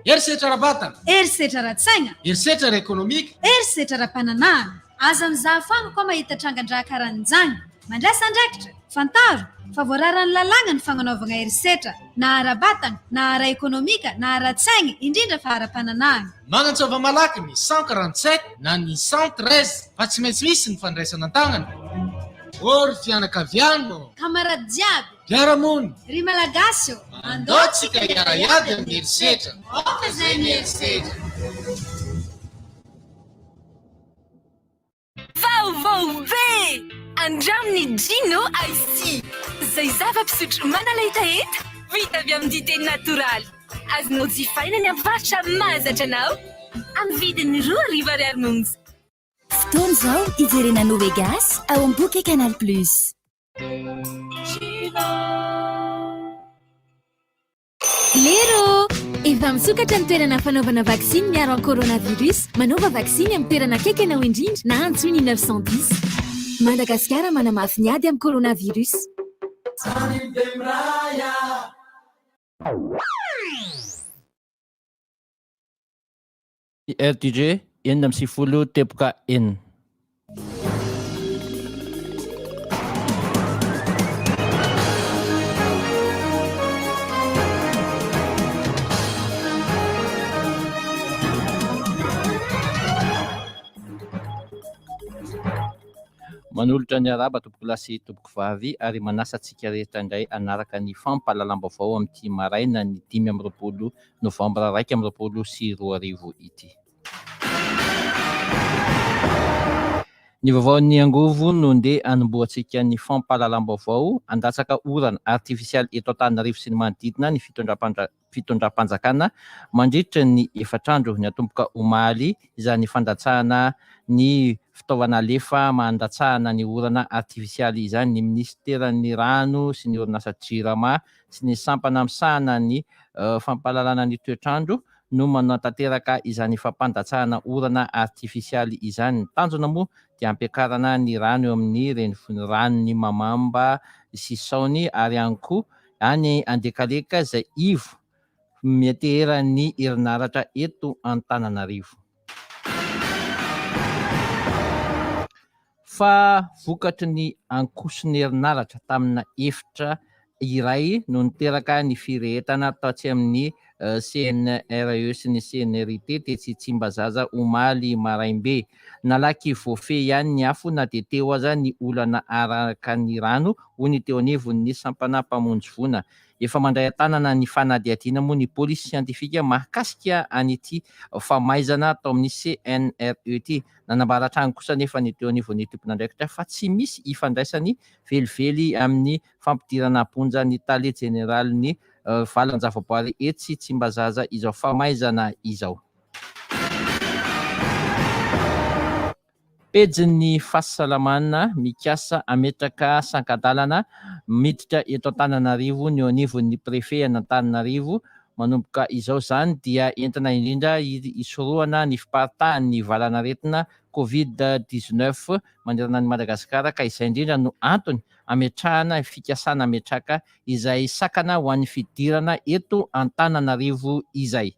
Herisetra ara-batana.
Herisetra ara-tsaigna.
Herisetra ara-ekonomika.
Herisetra ara-pananahana. Aza mizaha foagna koa mahita trangan-draha karahan'izany. Mandraisa andraikitra. Fantaro fa voararan'ny lalàgna ny fagnanaovagna herisetra, na ara-batana, na ara-ekonomika, na ara-tsaigna, indrindra fa ara-pananahana.
Magnantsova malaky ny 147 na ny 113 fa tsy maintsy misy ny fandraisana an-tagnana. Ô ry fianakaviana ô!
Camarade jiaby!
Mpiara-monina!
Ry Malagasy ô!
Andao tsika hiara-hiady amin'ny herisetra! Aoka izay ny herisetra!
Vaovao be! Andraminy Gino Ice Tea, izay zava-pisotro manala hetaheta, vita avy amin'ny dite natoraly. Azonao jifaina ny mpivarotra mahazatra anao, amin'ny vidiny 2000 ariary monja.
Fotoana izao hijerena Nowe Gasy ao amin'ny Bouquet Canal Plus. Lero! Efa misokatra ny toerana fanaovana vaksiny miaro amin'ny coronavirus. Manaova vaksiny amin'ny toerana akaiky anao indrindra na antsoy ny 910. Madagasikara manamafy ny ady amin'ny coronavirus.
RDJ 96.6. Manolotra ny arahaba tompokolahy sy tompokovavy ary manasa antsika rehetra indray hanaraka ny fampahalalam-baovao amin'ity maraina ny 25 novambra 2021 ity. Ny vaovaon'ny angovo no ndeha hanombohantsika ny fampahalalam-baovao. Handatsaka orana artifisialy eto Antananarivo sy ny manodidina ny fitondram-panjakana mandritra ny efatra andro. Niatomboka omaly izany fandatsahana ny fitaovana alefa mandatsahana ny orana artifisialy izany ny minisiteran'ny rano sy ny orinasa Jirama sy ny sampana misahana ny fampahalalana ny toetr'andro no manatanteraka izany fampandatsahana orana artifisialy izany. Ny tanjona moa dia hampiakarana ny rano eo amin'ny renivohiranon'i Mamamba sy Saony ary ihany koa any Andekaleka izay ivo mianteheran'ny herinaratra eto Antananarivo. Fa vokatry ny ankoson'herinaratra tamina efitra iray no niteraka ny firehetana tatsy amin'ny CNRE sy ny CNRIT tetsy Tsimbazaza omaly maraim-be. Nalaky voafehy ihany ny afo na dia teo aza ny olana araka ny rano, hoy ny teo anivon'ny sampana mpamonjy voina. Efa mandray an-tanana ny fanadihadiana moa ny polisy siantifika mahakasika an'ity famaizana tao amin'ny CNRE ity. Nanambara hatrany kosa anefa ny teo anivon'ny tompon'andraikitra fa tsy misy ifandraisany velively amin'ny fampidirana am-ponja ny tale jeneralin'ny valan-javaboary etsy Tsimbazaza izao famaizana izao. Pejin'ny fahasalamana mikasa hametraka sankadalana miditra eto Antananarivo ny eo anivon'ny Préfet an'Antananarivo Manomboka izao izany dia entina indrindra hisorohana ny fiparitahan'ny valanaretina Covid 19 manerana an'i Madagasikara ka izay indrindra no antony ametrahana fikasana ametraka izay sakana ho an'ny fidirana eto Antananarivo izay.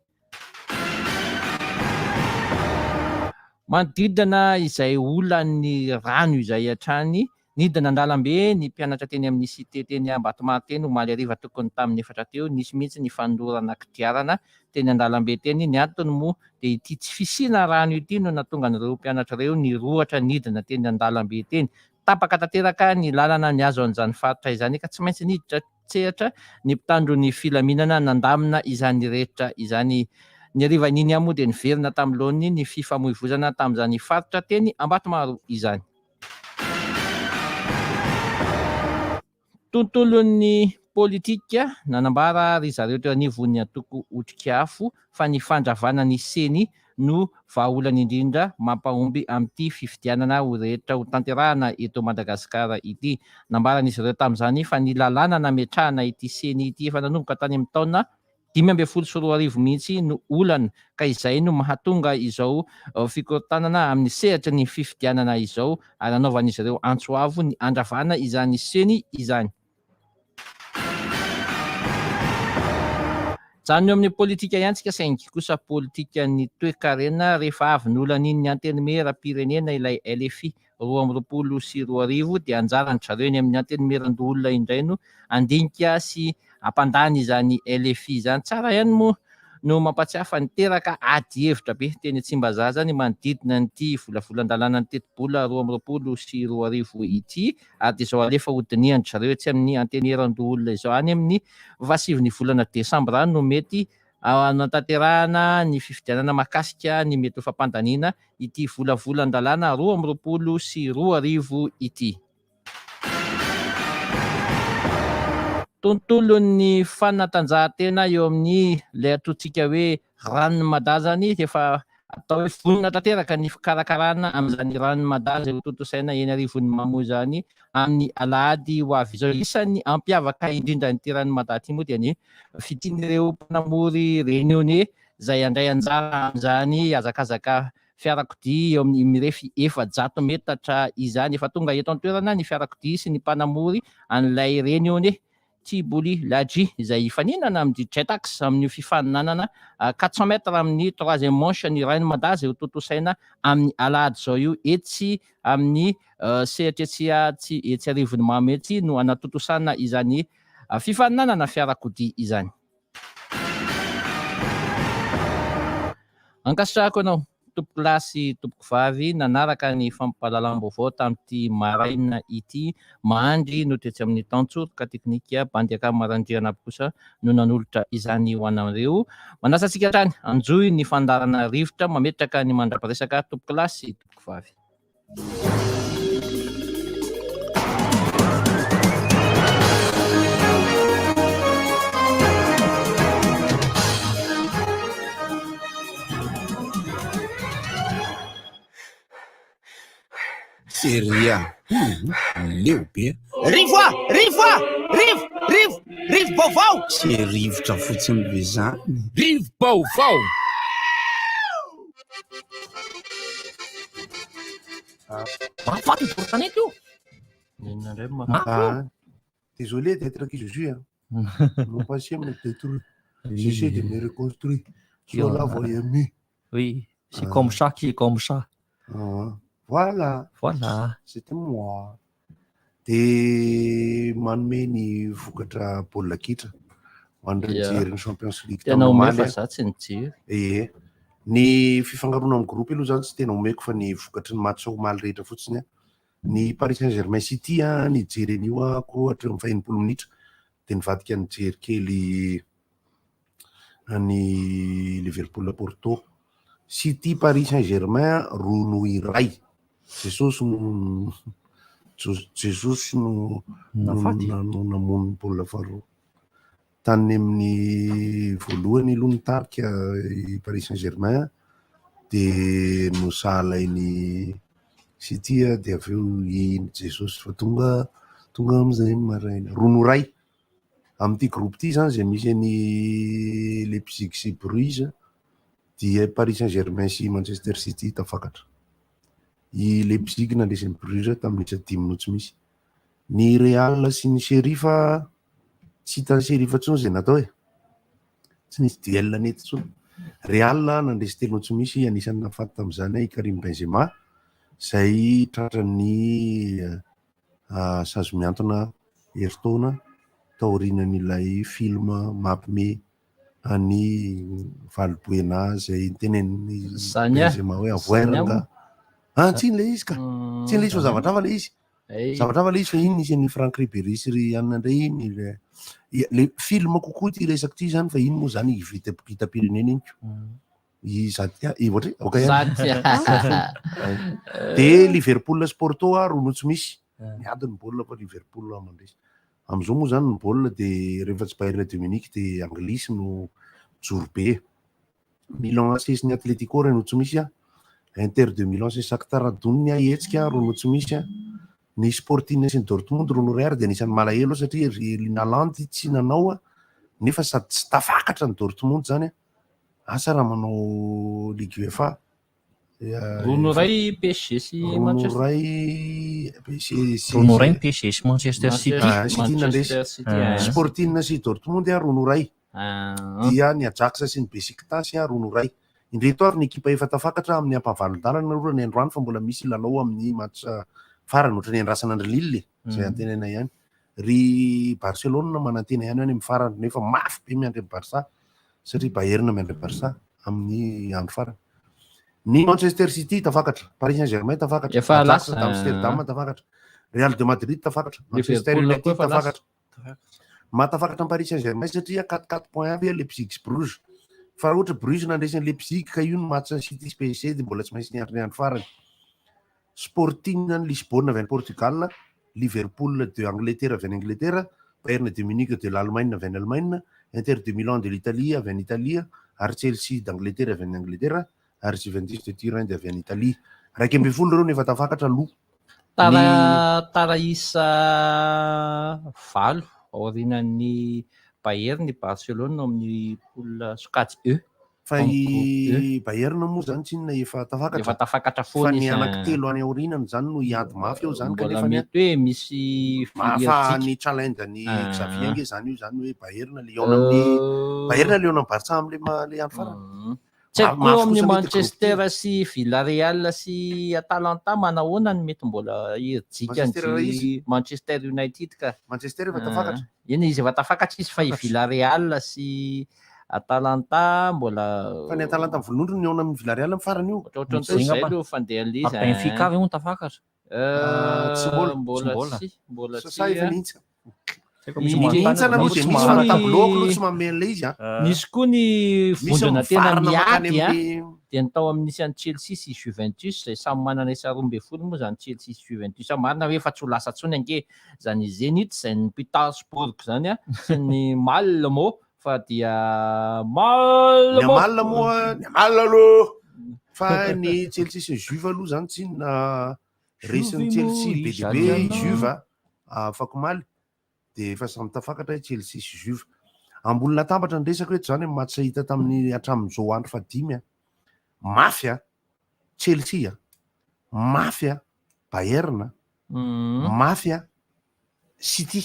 Manodidina izay olan'ny rano izay hatrany Nidina an-dalambe ny mpianatra teny amin'ny Cité teny Ambatomaro teny omaly hariva tokony tamin'ny efatra teo. Nisy mihitsy ny fanolorana kodiarana teny an-dalambe teny. Ny antony moa dia ity tsy fisiana rano ity no nahatonga an'ireo mpianatra ireo nirohotra nidina teny an-dalambe teny. Tapaka tanteraka ny lalana nihazo an'izany faritra izany ka tsy maintsy niditra an-tsehatra ny mpitandro ny filaminana nandamina izany rehetra izany. Ny harivan'iny ihany moa dia niverina tamin'ny laoniny ny fifamoivoizana tamin'izany faritra teny Ambatomaro izany. Tontolon'ny politika, nanambara ry zareo teo anivon'ny antoko Otrikafo fa ny fandravana ny Ceni no vahaolana indrindra mampahomby amin'ity fifidianana ho rehetra hotanterahana eto Madagasikara ity. Nambaran'izy ireo tamin'izany fa ny lalàna nametrahana ity Ceni ity efa nanomboka tany amin'ny taona 2015 mihitsy no olana ka izay no mahatonga izao fikorontanana amin'ny sehatry ny fifidianana izao ary anaovan'izy ireo antso avo ny handravana izany ceni izany. Mijanona eo amin'ny politika ihany tsika saingy kosa politikan'ny toekarena rehefa avy nolanian'ny Antenimierampirenena ilay LFI 2022 dia anjaran-dry zareo eny amin'ny Antenimierandoholona indray no handinika sy hampandany izany LFI izany. Tsara ihany moa no mampatsiahy fa niteraka adihevitra be teny Tsimbazaza ny manodidina an'ity volavolan-dalànan'ny tetibola 2022 ity ary dia izao alefa hodinihan-dry zareo etsy amin'ny Antenimierandoholona izao. Any amin'ny fahasivin'ny volana desambra any no mety hanatanterahana ny fifidianana mahakasika ny mety ho fampandaniana ity volavolan-dalàna 2022 ity. Tontolon'ny fanatanjahantena eo amin'ny ilay antsointsika hoe Run Mada izany efa atao hoe vonona tanteraka ny fikarakarana amin'izany Run Mada izay hotontosaina eny Arivonimamo izany amin'ny alahady ho avy izao. Isan'ny hampiavaka indrindra an'ity Run Mada ity moa dia ny fisian'ireo mpanamory Réunionnais izay handray anjara amin'izany hazakazaka fiarakodia eo amin'ny mirefy 400 metatra izany. Efa tonga eto an-toerana ny fiarakodia sy ny mpanamory an'ilay Réunionnais. Tiboli Ladji izay hifaninana amin'ny Jetax amin'io fifaninanana 400 mètres amin'ny troisième manche ny Rain Mada izay hotontosaina amin'ny alahady izao io etsy amin'ny sehatra etsy etsy etsy Arivonimamo etsy no hanatontosana izany fifaninanana fiarakodia izany. Ankasitrahako anao tompokolahy sy tompokovavy nanaraka ny fampahalalam-baovao tamin'ity maraina ity. Mahandry no tetsy amin'ny tantsoroka teknika, Bandiakama Randrianabo kosa no nanolotra izany ho anareo. Manasa antsika hatrany hanjohy ny fandaharana rivotra mametraka ny mandra-piresaka tompokolahy sy tompokovavy.
Seria. Leo be.
Rivo a! Rivo a! Rivo! Rivo! Rivo-baovao!
Tsy rivotra fotsiny ve zany?
Rivo-baovao!
Mahafaty io doro tanety io. Inona indray no mahafaty io?
Ah, désolé d'être qui je suis. Hein. Mon passé me détruit. J'essaie de me reconstruire. Soit là, voyez mieux.
Oui, c'est comme ça qui est comme ça.
Ah, voilà.
Voilà.
C'était moi. De manome ny vokatra baolina kitra ho an'ireo
Yeah.
nijery ny Champions League
Tena
tamin'ny
omeo
omaly
fa
a.
za tsy nijery.
Ee. Ny fifangaroana amin'ny groupe aloha zany tsy tena omeko fa ny vokatry ny match omaly rehetra fotsiny a. Ny Paris Saint-Germain City a, nijery an'io aho hatreo amin'ny faha-enimpolo minitra dia nivadika nijery kely an'i Liverpool Porto. City Paris Saint Germain 2-1. Jesosy no Jesosy no
Nafaty.
no namono ny baolina faharoa. Tany amin'ny voalohany aloha nitarika i Paris Saint Germain dia nosahalain'i City dia avy eo iny Jesosy fa tonga tonga amin'izay ny maraina. 2-1. Amin'ity groupe ity izany izay misy an'i Leipzig sy Bruges dia Paris Saint Germain sy Manchester City tafakatra. I Leipzig nandresy an'i Bruges tamin'ny isa dimy no tsy misy. Ny Real sy ny Sheriff tsy hitan'ny Sheriff intsony izay natao e. Tsy nisy duel nety intsony. Real nandresy telo no tsy misy, anisan'ny nahafaty tamin'izany i Karim Benzema izay tratran'ny sazy mihantona herintaona taorianan'ilay film mampime an'i Valbuena izay nitenenin'i Benzema hoe avoer nga. Ah, tsy iny ilay izy ka. Tsy iny ilay izy fa zavatra hafa ilay izy. Zavatra hafa ilay izy fa iny nisy an'i Franck Ribéry sy ry anona indray iny. Ilay film kokoa ity resaka ity izany fa iny moa izany hitam-pirenena iny ko. I Zatia, i ohatra hoe, ok ihany.
Zatia.
Dia Liverpool sy Porto a, roa no tsy misy. Miady ny baolina fa Liverpool mandresy. Amin'izao moa izany ny baolina dia rehefa tsy Bayern de Munich dia Anglisy no mijoro be. Milan AC sy ny Atletico roa no tsy misy a. Inter de Milan sy Shakhtar Donetsk hetsika roa no tsy misy a. Ny Sporting sy ny Dortmund roa no iray ary dia anisan'ny malahelo aho satria ry Erling Haaland tsy nanao a, nefa sady tsy tafakatra ny Dortmund izany a. Asa raha manao Ligue UEFA.
Roa no iray PSG sy Manchester.
Roa no iray PSG sy
Roa no iray ny PSG sy Manchester City.
Ah, City nandresy.
Manchester City, ah.
Sporting sy Dortmund roa no iray.
Ah.
Dia ny Ajax sy ny Besiktas roa no iray. Indreto avy ny ekipa efa tafakatra amin'ny ampahavalon-dalana aloha ny androany fa mbola misy lalao amin'ny match farany ohatran'ny andrasana an-dry Lille izay antenaina ihany. Ry Barcelone manantena ihany any amin'ny farany nefa mafy be miandry an'i Barça satria Bayern miandry an'i Barça amin'ny andro farany. Ny Manchester City tafakatra, Paris Saint-Germain tafakatra,
Efa
Ajax
lasa.
d'Amsterdam tafakatra, Real de Madrid tafakatra, Manchester
Liverpool koa
United
efa lasa.
tafakatra. Mahatafakatra an'i Paris Saint-Germain satria quatre quatre points avy Leipzig sy Bruges. Fa raha ohatra Bruges nandresy an'i Leipzig ka io ny match City sy PSG dia mbola tsy maintsy niandry ny andro farany. Sporting any Lisbonne avy any Portugal, Liverpool de Angleterre avy any Angletera, Bayern de Munich de l'Allemagne avy any Allemagne, Inter de Milan de l'Italie avy any Italia ary Chelsea d'Angleterre avy any Angletera ary Juventus de Turin de avy any Italie. 11 ireo no efa tafakatra aloha.
Tara tara isa valo aorianan'ny Bayern ny Barcelone ao amin'ny poule sokajy E.
Fa i Bayern moa zany tsinona efa tafakatra.
Efa tafakatra foana
Fa ny
izy, ah.
anankitelo any aorianany zany no hiady mafy eo zany
Mbola
kanefa ny
mety hoe misy
Mahafaha
fiherijika.
ny challenge an'i
Ah.
Xavi ange zany io zany hoe Bayern Lyon amin'ny Bayern Lyon amin'ny Barça amin'le ma- le andro farany.
Tsy haiko
Mafy
koa amin'ny
kosa mety groupe
Manchester sy Villarreal sy Atalanta manahoana ny mety mbola
Manchester raha
herijikany
izy?
Manchester United ka.
Manchester efa tafakatra.
Ah, Eny izy efa tafakatra izy fa i Villarreal sy Atalanta mbola
Fa ny Atalanta amin'ny volonondry no nihaona amin'ny Villarreal amin'ny farany io.
Ohatrohatran'ny toy izay aloha fandehan'ilay izy.
Benfica ve moa tafakatra?
Ah, tsy mbola.
Mbola
Tsy mbola.
tsy, mbola
Sa-
tsy.
sa efa
ah.
nihintsana?
Tsy misy
Nihintsana aloha
Misy
dia misy fa ny
koa
tableau
ny-
aloha tsy manome an'ilay izy ah.
Nisy koa ny
Misy
vondrona tena
mivarina mankany
miady a
amin'ny-
dia ny tao amin'ny nisy an'i Chelsea sy Juventus izay samy manana isa 12 moa izany Chelsea sy Juventus marina hoe efa tsy ho lasa intsony ange izany Zenit izay ny Petersburg izany a sy ny Malmo fa dia
Ny
Malmo
Amal moa, ny Amal aloha. Fa ny Chelsea sy ny Juve aloha zany tsinona resin'ny
Juve
Chelsea
moa
be dia be i
izany
Juve afakomaly dia efa samy tafakatra i Chelsea sy Juve. Ambony latabatra ny resaka eto zany amin'ny match hita tamin'ny hatramin'izao andro fahadimy a. Mafy a. Chelsea a. Mafy a. Bayern a. Mafy a. City.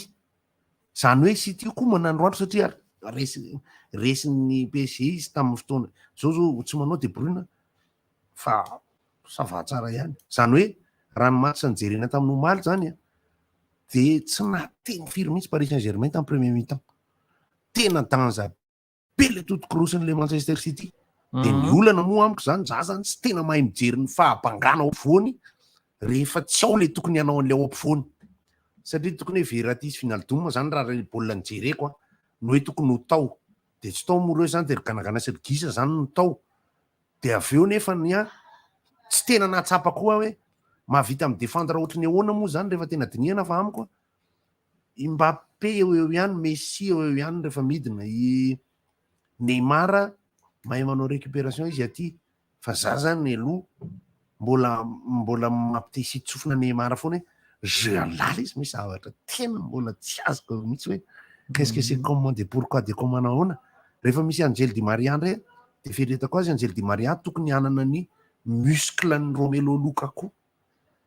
Zany hoe City io koa manandroandro satria resy resin'ny PSG izy tamin'ny fotoana. Zao zao tsy manao De Bruyne fa ça va tsara ihany. Zany hoe raha ny match nijerena tamin'ny omaly zany a dia tsy nahateny firy mihitsy Paris Saint-Germain tamin'ny premier mi-temps. Tena danger be le totokorosin'le Manchester City. Dia ny olana moa amiko zany, za zany tsy tena mahay mijery ny fahabangana ao ampovoany rehefa tsy ao le tokony hanao an'le ao ampovoany. Satria tokony hoe Verratti sy Wijnaldum zany raha le baolina nijereko a, no hoe tokony ho tao. Dia tsy tao moa ireo zany, dia ry Ganagana sy ry Gisa zany no tao. Dia avy eo nefa ny ahy tsy tena nahatsapa koa hoe mahavita mi-défendre ohatry ny ahoana moa zany rehefa tena dinihana fa amiko a, i Mbappé eo eo ihany, Messi eo eo ihany rehefa midina, i Neymar mahay manao récupération izy aty fa za zany aloha mbola mbola mampite-hisitrofina Neymar foana hoe jeu an'lala izy misy zavatra tena mbola tsy azoko mihitsy hoe qu'est-ce que c'est comment de pourquoi de comment nahoana rehefa misy Angel Di Maria ndray de fieritreretako azy Angel Di Maria tokony hanana ny muscle ny Romelu Lukaku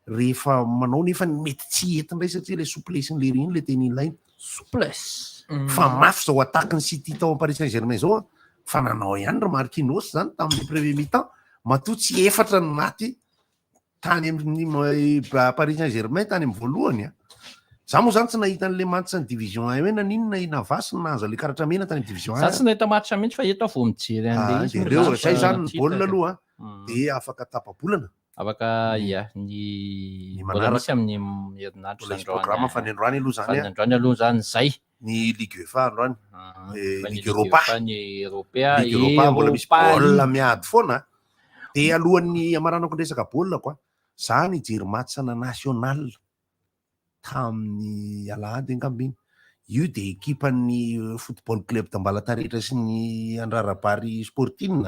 rehefa manao nefa mety tsy hety indray satria le souplesse ny lery iny le tena ilaina
souplesse
fa mafy zao attaque ny City tao amin'ny Paris Saint-Germain zao a fa nanao ihany ry Marquinhos zany tamin'ny premier mi-temps matoa tsy efatra ny maty tany amin'ny Paris Saint-Germain tany amin'ny voalohany a za moa zany tsy nahita an'le match ny division 1 hoe naninona i Navas no nahazo an'le karatra mena tany amin'ny division 1
Za tsy nahita match mihitsy fa eto aho vao mijery an'le
Ah,
izy
de
moa
reo
zany
zay
fa
zany ny
tsy
baolina
hitako.
aloha a de afaka tapa-bolana
Afaka ia ny
Ny
mbola
manaraka.
misy amin'ny herinandro
Mbola hisy
androany.
programme fa ny androany aloha zany
Fa
a.
ny androany aloha zany zay.
Ny Ligue UEFA androany. Eh,
Fa ny
Ligue
Ligue
Europa.
UEFA, ny Europea,
Ligue Europa mbola misy
Europa
baolina
League.
miady foana. De alohan'ny hamaranako ny resaka baolina koa, za nijery match na national tamin'ny alahady angamba iny. Io de ekipan'ny football club d'Ambalataretra sy ny Andrarabary Sporting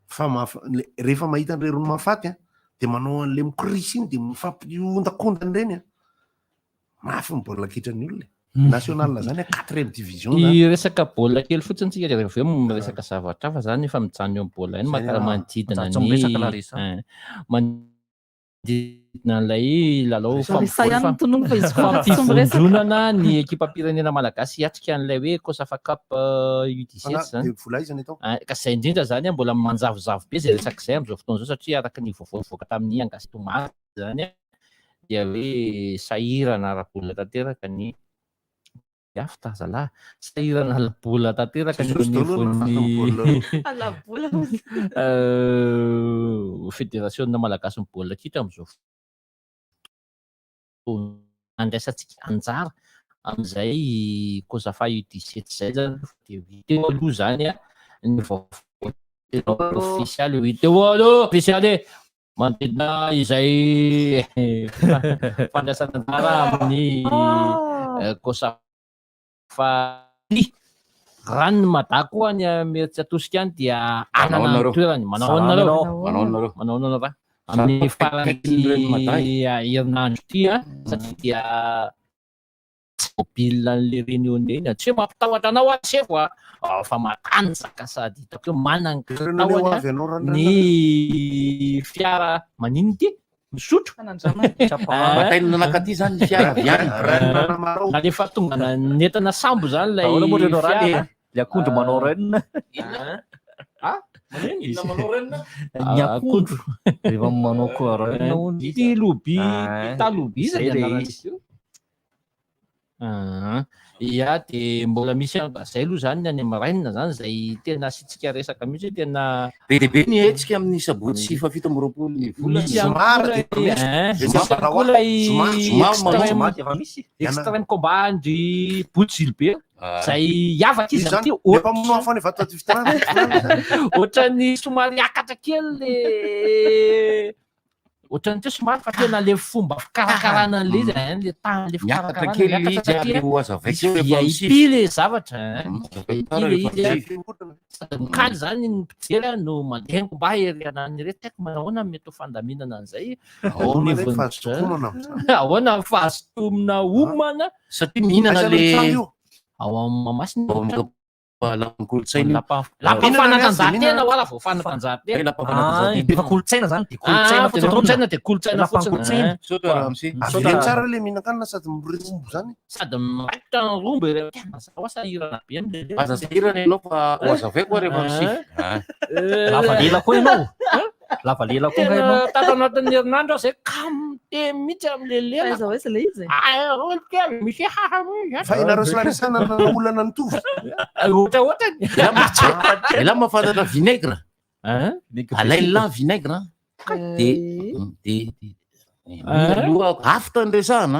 fa maf- le- rehefa mahita an'ireny rony mahafaty a de manao an'le mikorisa iny de mifampiondakondana ireny a. Mafy ny baolina kitran'ny olona e. National zany a quatrième division zany.
Ny resaka baolina kely fotsiny tsika de rehefa avy eo miresaka zavatra hafa zany efa mijanona eo amin'ny baolina iny
Zay
maka
raha
manodidina
tsy
ny
miresaka Larissa.
eh, manodidina an'ilay lalao
Larissa ihany no tonony fa izy koa tsy miresaka.
fampivondronana ny ekipam-pirenena malagasy hiatrika an'ilay hoe Kosafa Cup U17
Fana,
zany.
de vola aiza ny atao?
Ah, ka izay indrindra zany a, mbola manjavozavo be izay resaka izay amin'izao fotoana izao satria araka ny vaovao nivoaka tamin'ny Angasy omaly zany a, dia hoe sahirana ara-bola tanteraka ny Afta zalahy, sahirana ara-bola tanteraka ny
Jesosy daholo no
anivon'ny
nahafaty ny baolina.
Ara-bola.
Federasiona malagasy ny baolina kitra amin'izao fotoana andraisantsika anjara amin'izay Kosafa U17 izay zany fa dia hita eo aloha zany a ny vaovao tena ofisialy hita eo aloha ofisialy manodidina izay fandraisana anjara amin'ny Kosafa Rano Mada koa any Imerintsiatosika any dia anana ny toerany. Manao ahoana nareo?
Manao ahoana nareo?
Manao ahoana nareo? Amin'ny faran'ny herinandro ity a, satria dia mobile an'le Réunionnais iny. Tsy hoe mampitahotra anao aho sefo a, fa matanjaka sady hitako hoe manana ny
Réunionnais ho avy anao raha
ny fiara maninona ity? Misotro.
Bataina nanakaty zany ny fiara avy any.
Nalefa tonga nentina sambo zany ilay
Ahoana moa ianao raha
fiara.
le akondro manao run?
Ah, manino?
Inona manao run?
Ny akondro. Rehefa manao koa run hono.
Tiloby,
Ah,
taloby iza
zay
ny
le
anarany
izy.
io? Ah, ia dia mbola misy zay aloha zany ny any amin'ny Rennes zany zay tena asiantsika resaka mihitsy hoe tena
Be dia be ny hetsika amin'ny sabotsy faha 27 ny volana.
Misy ihany koa ilay- eh, misy ihany koa ilay extrême combat ndry Boto Gilbert zay hiavaka izy amin'ity ohatran'ny somary hiakatra kely le ohatran'ny tsy hoe somary fa tena le fomba fikarakarana an'le izy hein, le temps le
Miakatra
fikarakarana
kely le
miakatra
izy ary
kely
ho hazavaiko eo
misy
rehefa
VIP
misy.
le zavatra hein,
Hazavaiko
VIP
tsara
le
rehefa
izy hein.
misy.
Sady mikaly zany ny mpijery a no mandeha ny combat ery anan'ny ireto, tsy haiko manao ahoana ny mety ho fandaminana an'izay
Ahoana
au
le
niveau ny
fahazotoana amin'izany?
Ahoana ny fahazotomina homana?
Satria mihinana
Aiza
le
no trano io?
Ao amin'ny Mahamasina.
Ao amin'ny lapan'ny kolontsaina io.
Lapa fanatanjahantena ho ala vao fanatanjahantena.
Lapa fanatanjahantena.
Efa kolontsaina zany de kolontsaina
Ah,
fotsiny.
kolontsaina de kolontsaina
Lapan'ny
fotsiny.
kolontsaina.
Misaotra Ramose.
Avereno tsara le mihinan-kanina sady mirombo zany.
Sady miraikitra ny rombo ireo. Tena zaho sahirana be amin'ilay lera.
Aza sahirana ianao fa ho hazavaiko aho rehefa misy. Ah.
Lava lela koa ianao. Lava lela koa nga ianao.
Tena tato anatin'ny herinandro aho zay kamo miteny mihitsy amin'ilay lela.
Aiza ho aiza ilay izy e?
Ah, roa kely, misy haha mihitsy.
Fa ianareo sy Larissa nanana olana nitovy.
Ohatra ohatrany.
Elah mahafantatra vinaigre. Alain'lah vinaigre de de aloha afta ny resahana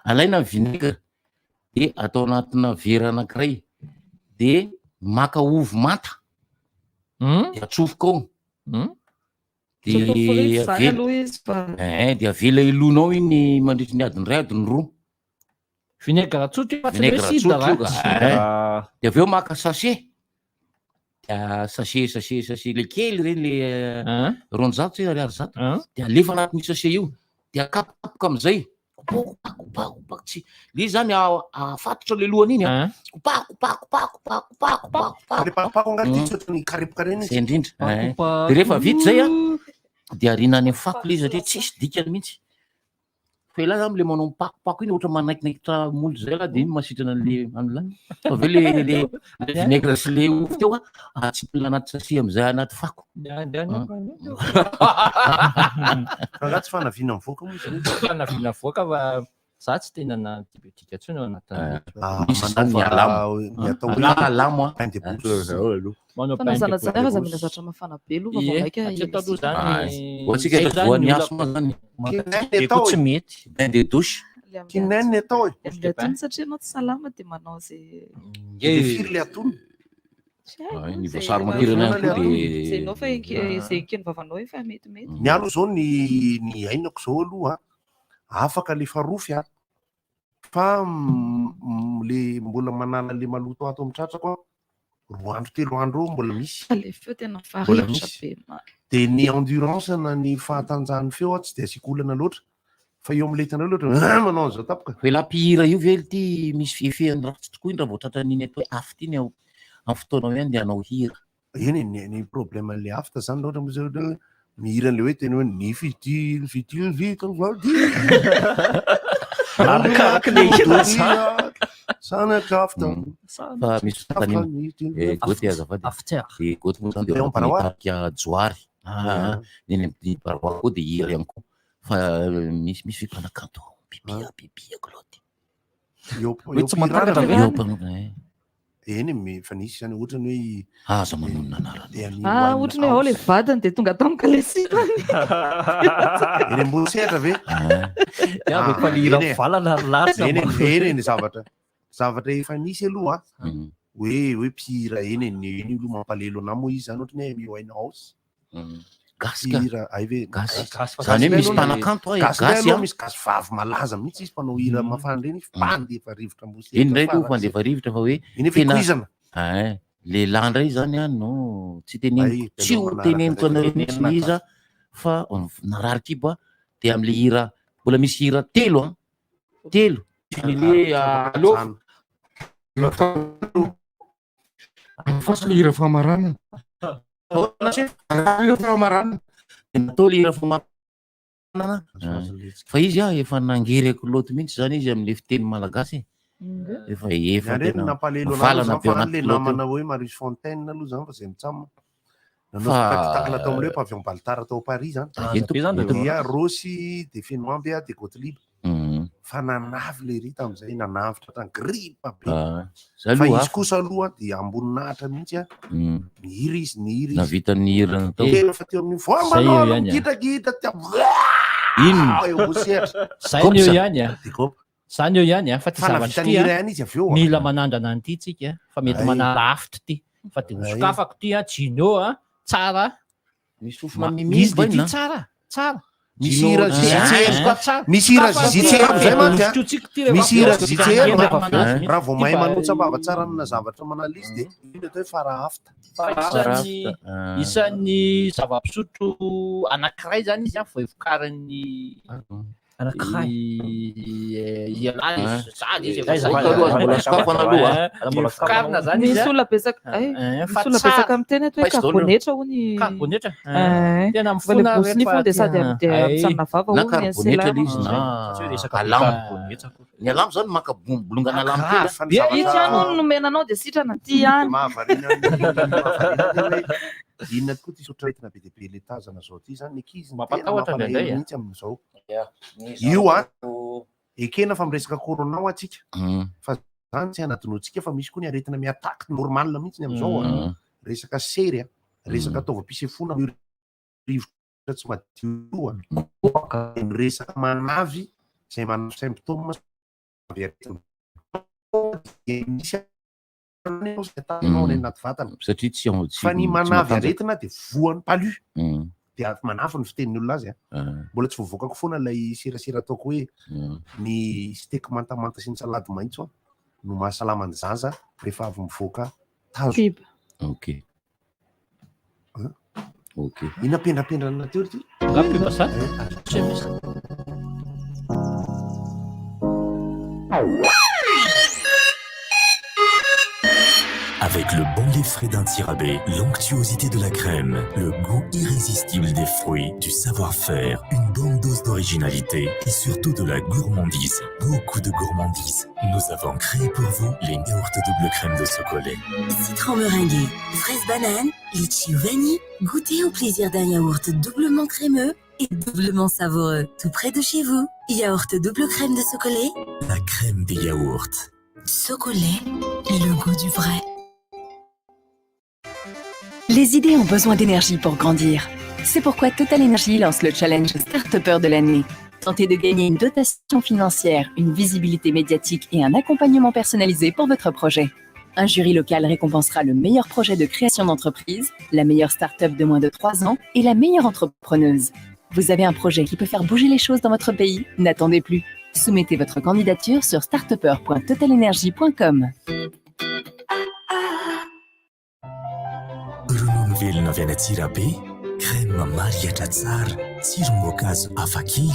alaina ny vinaigre de atao anatina vera anankiray de maka ovy manta de atsofoka ao de
Tsy atao frite zany
avela
aloha izy fa
eh de avela hilonao iny mandritry ny adiny iray adiny roa.
Vinaigre tsotra io fa tsy
Vinaigre
hoe cidre
tsotra io ka.
a.
Eh. De avy eo maka sachet. De sachet sachet sachet le kely ireny le 200 tsy ariary 100. De alefa anatin'io sachet io. De akapokapoka amizay. Kopaho kopaho kopaho kopaho tsy. Le izy zany afatotra le lohany iny a. Kopaho kopaho kopaho kopaho kopaho kopaho kopaho.
Le pakopako angaha ty tsy ohatran'ny karepoka ireny izy.
Zay indrindra. Eh. De rehefa vita zay a de ariana any amin'ny fako le izy satria tsisy dikany mihitsy. Fa elah zany le manao mipakopako iny ohatra manaikinaikitra molotra zay lah de iny masitrana an'le an'la. Fa avy eo le le le vinaigre sy le ovy teo a atsipina anaty sachet amizay anaty fako.
Fa angaha tsy fanaviana mivoaka moa izy io?
Fanaviana mivoaka fa za tsy tena na antibiotique intsony ao anatin'ny.
Ah,
Misy zany ny
manaova
alamo.
ny atao hoe
Na alamo a.
pain de bouche.
Manao
Fa
pain
na
de
zana zany aza
bouche.
mila zavatra mafana be aloha fa vao
Ie,
maika
hatreto
ela
aloha
sy-
zany.
Ah, Ohatsika
zay
eto
zany
voan'ny
ny
asma
olako.
zany.
Quinine
De
atao
koa tsy
e.
mety.
Bain de douche.
Le amin'ny
Quinine atao e.
le atony satria ianao tsy salama dia manao zay
De firy le atony?
tsy haiko
Ah, Ny
zay
voasary makirana ihany koa de
zay ianao fa zay eken'ny vavanao efa metimety.
Ny aloha zao ny ny ainako zao aloha afaka le farofy a fa le mbola manala le maloto ato amin'ny tratrako aho 2 andro 3 andro eo mbola misy.
Fa le feo tena
Mbola
faritra
misy.
be ma.
De ny endurance na ny fahatanjahan'ny feo a tsy de asiako olana loatra fa eo amin'ilay hitanao loatra hoe manao an'izao tampoka.
Fa ilay mpihira io ve ity misy effet ratsy tokoa iny raha vao tratran'iny atao hoe afta iny ao amin'ny fotoanao ihany de hanao hira.
Eny e, ny ny problème an'le afta zany raha ohatra moa zao ohatra hoe mihira an'le hoe tena hoe ny fitia ny fitia vita vady.
Arakaraky le hira zany.
Sanatra afta.
Fa misy fanontaniana. Eh, Goty azafady.
After.
De Goty moa zany de
Léon
ao anatin'ny
Baroa.
tarika Johary. Ah, ny any amin'ny Baroa koa de hira ihany koa. Fa misy misy mpanakanto Bibia Bibia Claude.
Eo
Hoe tsy mahatakatra ve?
Eo mpanoka, eh.
Eny e, efa nisy zany ohatra ny hoe
Aza manonona anarana.
de any
Ah,
Wine
ohatry ny hoe ao le
House.
vadiny dia tonga tampoka le sipany.
Eny ambony sehatra ve?
Ah.
Ya, avy efa le hira
Eny e.
mivalana ry latsy.
Eny e, eny e, ny zavatra zavatra efa nisy aloha a. Hoe hoe mpihira eny e, ny eny aloha mampalelo anahy moa izy zany ohatra ny hoe Amy Winehouse.
Gasy ka.
Mpihira, ay ve?
Gasy.
Gasy fa
Zany hoe
gasy
misy
aloha,
mpanakanto aho e,
gasy
gasy
aloha
a.
misy gasy vavy malaza mihitsy izy mpanao hira mafana ireny mpandefa rivotra ambony
Iny
sehatra
indray aloha
faran'izay.
mpandefa rivotra fa hoe
Iny efa
tena
ikoizana.
Ah, lehilahy indray zany a no tsy teneniko
Ay,
tsy ho
manaraka
teneniko
indray
anareo mihitsy
tenenina
le izy a, fa narary kibo a de am'le hira mbola misy hira telo a telo. Lele allo.
Alefaso le hira famaranana. Hira famaranana.
De natao le hira famaranana. Fa izy a efa nangery kilaoty mihitsy zany izy amin'le fiteny malagasy e. Efa efa
Ny
tena
nampalahelo anahy
valana
aloha
be
zany fa any le
anaty kilaoty io.
namana hoe Marius Fontaine aloha zany fa zay mitsam. Nanao
Fa-
spectacle tao amin'ilay pavillon Baltard tao Paris zany.
Ah, eto- eto.
Dia Rosy, de Fenoamby, de Gottlieb. Fa nanavy le ry tamin'izay, nanavotra hatrany gripa be.
Ah, za
Fa
aloha
izy
hafa.
kosa aloha dia amboninahitra mihitsy a. Nihira izy, nihira izy.
Navita ny hira natao.
Tena fa teo amin'ny
Zay eo
voamanao
ihany a.
migidragidra tia.
Inona?
Eo ambosehatra.
Zay ny eo ihany a.
De kopa.
Zany eo ihany a, fa ty
Fa
zavatra
nahavita
ty
nihira
a,
ihany izy avy eo a.
mila manandrana an'ity tsika fa mety
Ay.
manala afitra ty fa de
Ay.
hosokafako ty a, Gino a, tsara.
Misy fofona
Ma-
mimi
Izy de
va
ty
ina?
tsara, tsara.
Misy hira
Ah,
zizitsehero.
tsara.
Misy hira
Tsara.
zizitsehero zay mantsy a.
Hosotrotsika ty rehefa
Misy hira
avy eo.
zizitsehero
Rehefa avy eo.
raha vao mahay
Ty fa-
manotsa-bava tsara amina zavatra manala izy dia io no atao hoe farahafta.
Fa isan'ny isan'ny zava-pisotro anankiray zany izy a voavokarin'ny
Anankiray.
ialahy
Ah.
zany izy
Zay zany aloha, mbola sokafana aloha, ah.
Mbola vokarina zany izy
Misy
a.
olona betsaka ay,
Eh,
misy
fa
olona
tsara.
betsaka miteny eto hoe
Paiso daholo.
karbonetra hono.
Karbonetra.
Eh,
Tena
fa le
mifona
bosiny
rehefa
fony dia sady
tena-
amin'ny dia
Ay.
ampijanona vava
Na
hono ny
karbonetra le izy
SLA.
na
Tsy hoe resaka
alamo.
karbonetra akory.
Ny alamo zany maka bolongana alamo
Ah,
kely.
fa ny
Itsy ihany
zavatra
hono nomena anao dia sitrana ty ihany.
mahavariana ny mahavariana ny hoe inona tokoa ty sotraretina be dia be le tazana zao ty zany ny ankizy no tena
Mampatahotra
mampalahelo
indraindray, a.
mihitsy amin'izao. Io a ekena fa miresaka corona ao atsika fa zany tsy anadinoantsika fa misy koa ny aretina miataky normal mihitsy ny amin'izao a. Resaka sery a, resaka taovam-pisefoana io rivotra tsy madio a. Ny resaka manavy izay manavy symptôme avy aretina. Dia misy anao izay ataonao any anaty vatana.
Satria tsy tsy
Fa ny
tsy
manavy
matanjaka.
aretina dia voan'ny palu. Dia manavy ny fitenin'ny olona azy a. Mbola tsy voavoakako foana ilay serasera ataoko hoe ny steak mantamanta sy ny salady maitso a no mahasalama ny zaza rehefa avy mivoaka tazo.
Biba.
Ok. Ok.
Inona ampendrapendrana teo ry ty?
La pub ça? Tsy misy.
Avec le bon lait frais d'un tirabé, l'onctuosité de la crème, le goût irrésistible des fruits, du savoir-faire, une bonne dose d'originalité et surtout de la gourmandise. Beaucoup de gourmandise. Nous avons créé pour vous les yaourts double crème de Socolet.
Citron meringué, fraise banane, litchi ou vanille, goûtez au plaisir d'un yaourt doublement crémeux et doublement savoureux. Tout près de chez vous. Yaourt double crème de Socolet.
La crème des yaourts.
Socolet, le goût du vrai.
Les idées ont besoin d'énergie pour grandir. C'est pourquoi Total Energy lance le challenge Start-upper de l'année. Tentez de gagner une dotation financière, une visibilité médiatique et un accompagnement personnalisé pour votre projet. Un jury local récompensera le meilleur projet de création d'entreprise, la meilleure start-up de moins de 3 ans et la meilleure entrepreneuse. Vous avez un projet qui peut faire bouger les choses dans votre pays N'attendez plus. Soumettez votre candidature sur startupper.totalenergy.com.
Ronono velona avy any Antsirabe, crème mariatra tsara, tsirom-boankazo hafakely,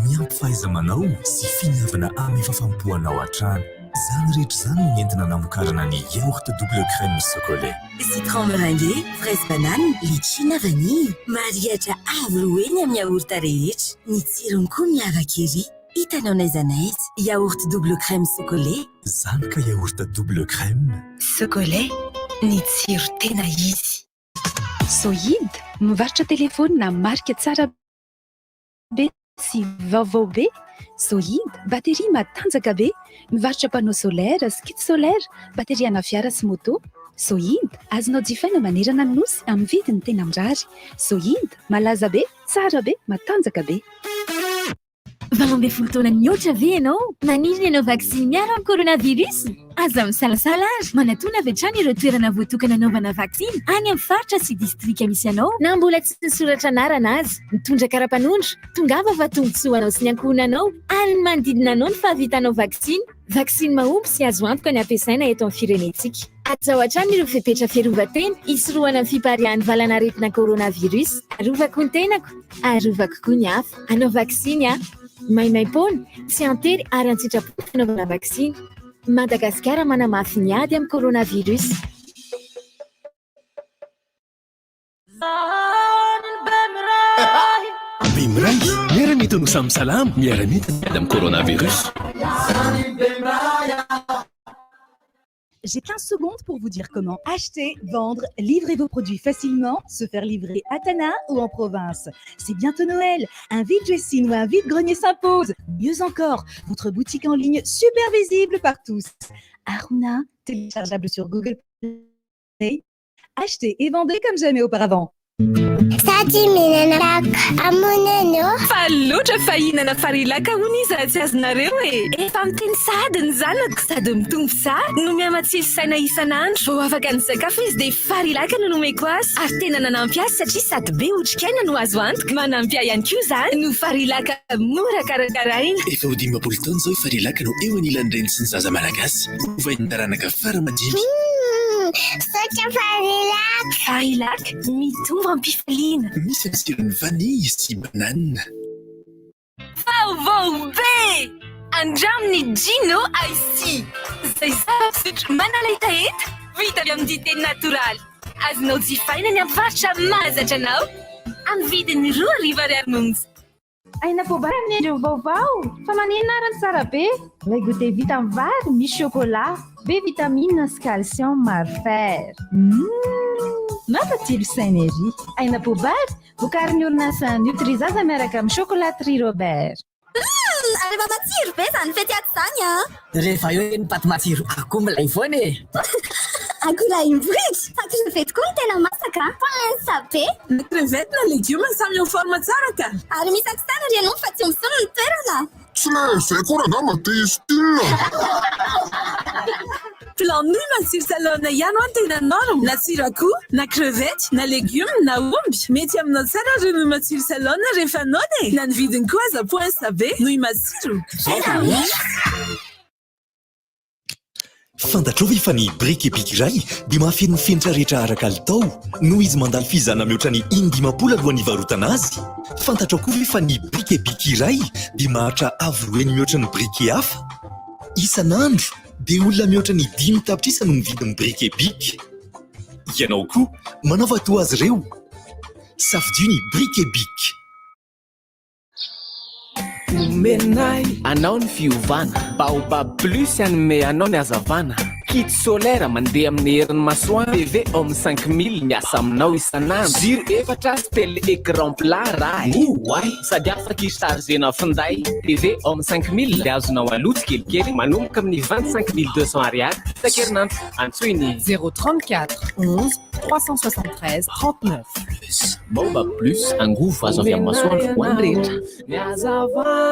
miampy fahaiza-manao sy finiavana amin'ny fafampoanao hatrany. Zany rehetra izany no nentina namokarana ny yaourt double crème Socolet.
Citron meringué, fraise banane, litchi na vanille. Mariatra avo roa heny amin'ny yaourt rehetra. Ny tsirony koa miavaka ery. Hitanao n'aiza n'aiza. Yaourt double crème Socolet.
Zany ka yaourt double crème.
Socolet, ny tsiro tena izy.
Soid, mivarotra telefônina marika tsara be sy vaovao be. Soid, bateria matanjaka be. Mivarotra panneau solaire sy kit solaire, bateria ana fiara sy moto. Soid, azonao jifaina manerana ny nosy amin'ny vidiny tena mirary. Soid, malaza be, tsara be, matanjaka be.
18 taona mihoatra ve ianao? Maniry ny hanao vaksiny miaro amin'ny coronavirus? Aza misalasala ary manatona avy hatrany ireo toerana voatokana anaovana vaksiny any amin'ny faritra sy distrika misy anao na mbola tsy nisoratra anarana aza. Mitondra kara-panondro, tongava fa tombontsoa anao sy ny ankohonanao ary ny manodidina anao ny fahavitanao vaksiny. Vaksiny mahomby sy azo antoka ny ampiasaina eto amin'ny firenentsika. Hajao hatrany ireo fepetra fiarovan-tena hisorohana ny fipariahan'ny valanaretina coronavirus. Arovako ny tenako, arovako koa ny hafa. Hanao vaksiny aho. Maimaimpoana, tsy an-tery ary an-tsitrapo ny fanaovana vaksiny. Madagasikara manamafy ny ady amin'ny coronavirus.
Bemiray, miara-mientana ho samy salama, miara-mientana miady amin'ny coronavirus.
J'ai 15 secondes pour vous dire comment acheter, vendre, livrer vos produits facilement, se faire livrer à Tana ou en province. C'est bientôt Noël. Un vide dressing ou un vide grenier s'impose. Mieux encore, votre boutique en ligne super visible par tous. Aruna, téléchargeable sur Google Play. Achetez et vendez comme jamais auparavant.
Sady mihinana laka amoneno.
Faly loatra fa hihinana farilaka hono izy raha tsy azonareo e! Efa miteny sahady ny zanako sady mitombo tsara no mihamatsilo saina isan'andro. Vao afaka nisakafo izy dia farilaka no nomeko azy ary tena nanampy azy satria sady be otrikaina no azo antoka. Manampy ahy ihany koa izany no farilaka mora karakaraina.
Efa ho 50 taona izao i Farilaka no eo anilan'ny reny sy ny zaza malagasy. Hovain'ny taranaka fara aman-dimby.
Misaotra Farilaka.
Farilaka, mitombo am-pifaliana.
Misy amin'ny tsirony vanille sy banane.
Vaovao be! Andramo ny Gino Ice Tea, izay zava-pisotro manala hetaheta, vita avy amin'ny dite natoraly. Azonao jifaina ny amin'ny mpivarotra mahazatra anao, amin'ny vidiny 2000 ariary monja.
Aina voabary amin'ny endriny vaovao! Fa maninona ary ny tsara be? Ilay goûter vita amin'ny vary misy chocolat, be vitamine sy calcium ary fer. Humm! Mampatsilo saina ery! Aina voabary, vokarin'ny orinasa Nutrizaza miaraka amin'ny Chocolaterie Robert.
Humm! Ary efa matsiro be izany fety ato izany an!
Rehefa eo ny paty matsiro akoho milay foana e!
Akoholahy mivohitra, fa crevette koa no tena masaka an! Pince be!
Na crevette na legioma samy en forme tsara ka!
Ary misy aksana ry ianao fa tsy misolo ny toerana!
Tsy le zay koa rangah mba te hi-style.
Plan nouille matsiro salone ihany hoa tena norme, na tsiro akoho, na crevette, na legume, na omby, mety aminao tsara ry nouille matsiro salone rehefa noana e! Na ny vidiny koa aza poince be, nouille matsiro!
Tena misy! Fantatrao ve fa ny brique Bic iray dia mahafeno ny fenitra rehetra ara-kalitao noho izy mandalo fizahana mihoatra ny in-dimampolo alohan'ny hivarotana azy? Fantatrao koa ve fa ny brique Bic iray dia maharitra avo roa heny mihoatra ny brique hafa? Isan'andro dia olona mihoatra ny 5 tapitrisa no mividy ny brique Bic. Ianao koa, manaova toa azy ireo! Safidio ny brique Bic.
Omenay anao ny fiovana. Baobab Plus hanome anao ny hazavana. Kit solaire mandeha amin'ny herin'ny masoandro. TV Home 5000 miasa aminao isan'andro. Jiro efatra sy tele écran plat raha e. Oay! Sady afaka hi-chargena finday. TV Home 5000 dia azonao aloa tsikelikely manomboka amin'ny 25 200 ariary isan-kerinandro. Antsoy ny.
034 11 373 39.
Baobab Plus, angovo azo avy amin'ny masoandro ho an'ny rehetra.
Ny hazavana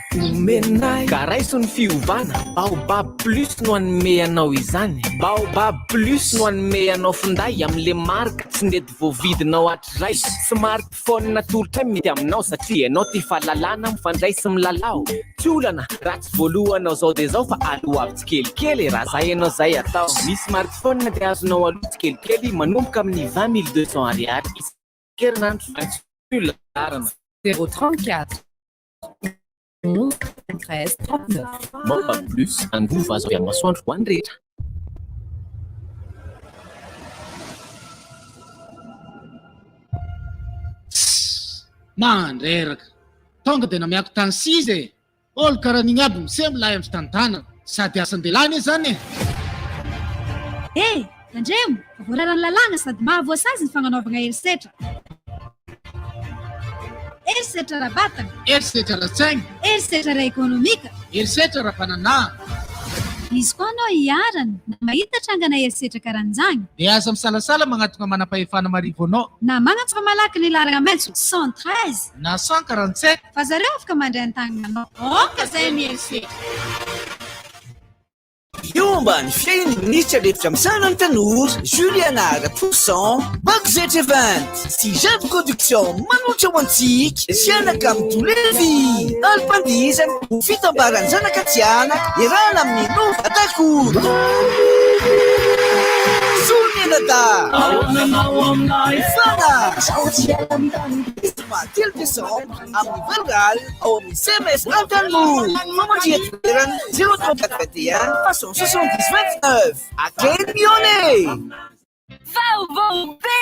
Omenay ka raiso ny fiovana. Baobab Plus no hanome anao izany. Baobab Plus no hanome anao finday amin'le marika tsy nety voavidinao hatrizay. Smartphone atolotray mety aminao satria ianao tia fahalalana mifandray sy milalao. Tsy olana raha tsy voalohanao zao dia zao fa aloavy tsikelikely e, raha zay ianao zay atao. Ny smartphone dia azonao aloa tsikelikely manomboka amin'ny 20 200 ariary isan-kerinandro. Antsoy laharana.
034 11 13 39.
Baobab Plus, angovo azo avy amin'ny masoandro ho an'ny rehetra.
Mandreraka. Tonga dia namiako tany s'izy e. Olo karaha an'igny aby miseho milay amin'ny fitantanana. Sady asan-dehilahy anie zany e.
Eh! Tandremo fa voararan'ny lalàna sady mahavoasazy ny fagnanaovagna herisetra. Herisetra ara-batana.
Herisetra ara-tsaigna.
Herisetra ara-ekonomika.
Herisetra ara-pananahana.
Izy koa anao iharany na mahita trangana herisetra karahan'izany.
Dia aza misalasala magnatona manam-pahefana marivo anao.
Na magnantso malaky ny laharana maitso 113.
Na 147.
Fa zareo afaka mandray an-tagnana anao. Aoka zay ny herisetra.
Eo ambany fiahian'ny minisitra lefitra misahana ny tanora, Juliana Ratoson, Box Event sy Jeune Production manolotra ho antsika Zanaka Mitolevy, alim-pandihizana ho fitambaran'ny zanaka tsy anaka iarahana amin'ny Nova Takoto. Solony. Canada. Fana. Zoma 3 desambra amin'ny 8 alina ao amin'ny CMS Antanimora. Famandrihan-toerana 03 81 370 29. Akeny Mione.
Vaovao be!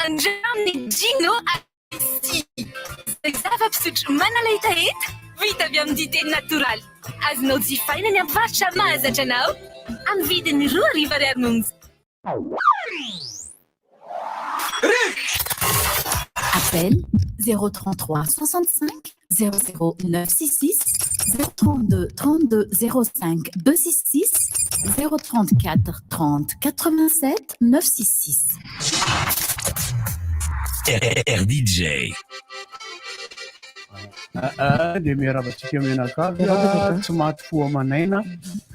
Andramo ny Gino Ice Tea. Izay zava-pisotro manala hetaheta, vita avy amin'ny dite natoraly. Azonao jifaina ny amin'ny mpivarotra mahazatra anao, amin'ny vidiny 2000 ariary monja.
Appel 033 65 00 966 032 32 05 266 034 30 87 966.
RDJ.
Dia miarahaba antsika mianakavy a, tsy maty fo aman'aina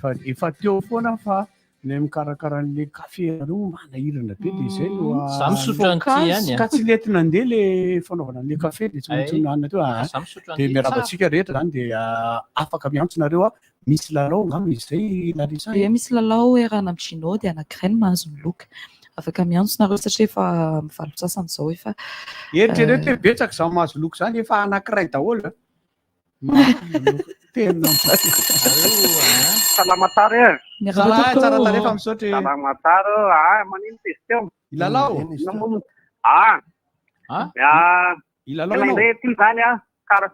fa efa teo foana fa Ilay mikarakara an'ilay kafe nareo manahirana be dia izay no
Za misotro an'ity ihany a.
Ka tsy nety nandeha le fanaovana an'ilay kafe dia tsy maintsy
Ay.
nohanina teo a.
Za misotro
Dia
an'ity
miarahaba
tsara.
antsika rehetra izany dia afaka miantso nareo a. Misy lalao angamba izay Larissa
Ie,
e?
misy lalao iarahana amin'i Gino dia anankiray no mahazo ny loka. Afaka miantso nareo satria efa amin'ny valo sasany izao efa.
Eritrereto hoe betsaka izany mahazo loka izany efa anankiray daholo a. Tena
Salama tsara e.
Miarahaba Salama, tsara tarehy fa misaotra e.
Salama tsara ah, manino izy teo?
Ilalao.
Ah.
Ah.
Ah.
Ilalao
Tena
ianao.
indray ity zany ah. Kara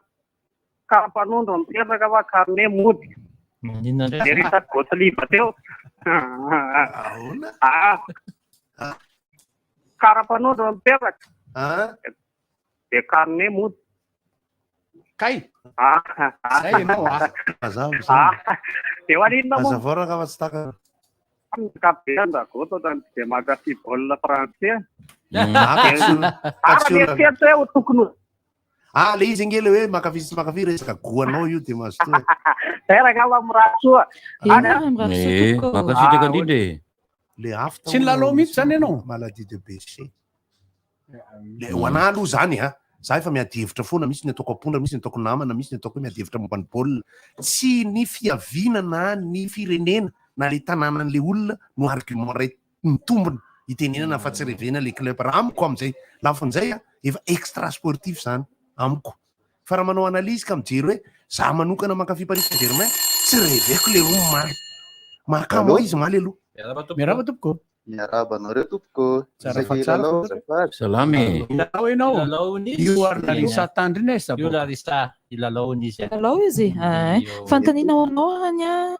karapanondro mipetraka fa carnet mody.
Maninona indray?
Dia resaka Gottlieb teo.
Ahoana?
Ah. Karapanondro mipetraka.
Ah.
Dia carnet mody.
Kay.
Ah.
Zay ianao ah.
Mazava
Ah.
izany.
Dia ho an'inona moa?
Hazavao raha fa tsy takana.
Amin'ny ankapobeny Ragoto ohatran'ny tsy dia mankafy baolina frantsay.
Ah, ka tsy olona- ka
Ary
tsy olona-
mieritreritra hoe ho tokony ho
Ah, le izy ange le hoe mankafy sy tsy mankafy resaka goanao io dia mazotoa.
zay rangahy mirary soa.
Eny ary mirary soa
Eh,
tompoko.
mankasitraka indrindra e.
Le afta
Tsy nilalao mihitsy zany ianao?
Maladie de Béchet. Le ho anah aloha zany a, za efa miady hevitra foana, misy ny ataoko ampondra, misy ny ataoko namana, misy ny ataoko hoe miady hevitra momba ny baolina. Tsy ny fiaviana na ny firenena na le tanànan'le olona no argument iray mitombina itenenana fa tsy revena le club. Raha amiko amin'izay lafiny izay a, efa extra sportif zany amiko. Fa raha manao analyse ka mijery hoe za manokana mankafy Paris Saint Germain, tsy reveko le roa omaly. Mahakamo ahy izy omaly aloha.
Miarahaba tompoko.
Miarahaba anareo tompoko.
Tsara
Saika
fa tsara
hilalao
fa-
azafady.
Salama e.
Hilalao ianao.
Hilalaon'izy.
Io ary Larissa Tandrina e,
Io
Sabo.
Larissa, hilalaon'izy.
Lalao izy. Ay. Fanontaniana ho anao any a,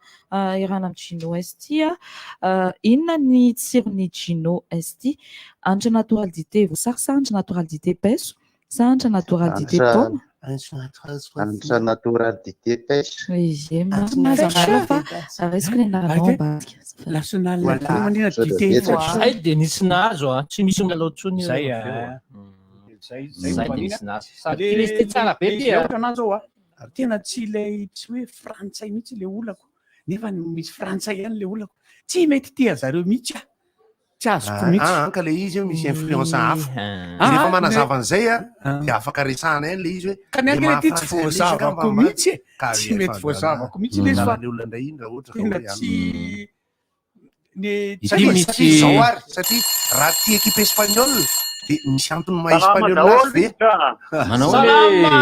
iarahana amin'ny Gino ST a. Inona ny tsiron'ny Gino ST? Hanitra natoraly dite voasary sa hanitra natoraly dite paiso sa hanitra natoraly dite
Hanitra
paoma?
hanitra natoraly dite pêche.
Ie, marina aza miala fa raisiko ny anaranao ambadika.
National
Voilà.
manina dite
Zay dia nisy nahazo a, tsy misy milalao intsony io
Zay
avy eo
a.
a.
Zay zay
Zay dia
manina.
nisy nahazo. Sady ty izy ty tsara be ty
Le
a.
ohatra anazy zao a. Tena tsy ilay tsy hoe frantsay mihitsy le olako. Nefa misy frantsay ihany le olako. Tsy mety tia zareo mihitsy aho. Tsy azoko mihitsy.
Ah, ka le izy io misy influence hafa.
Ah,
Rehefa
ah,
manazava
mais-
an'izay a, dia afaka resahana ihany le izy hoe
Ka ny
le
ahy
maha
ty tsy
frantsay an'ilay izy
voazavako
angamba
mihitsy e.
Ka
Tsy
efa
mety voazavako mihitsy le izy fa
ny olona indray iny raha ohatra ka
tena
hoe
tsy ny
Ity
Satria
misy-
satria izao ary satria raha tia équipe espagnole dia misy antony maha
Salama
espagnol
daholo
azy ve?
rehetra.
Manao
Salama.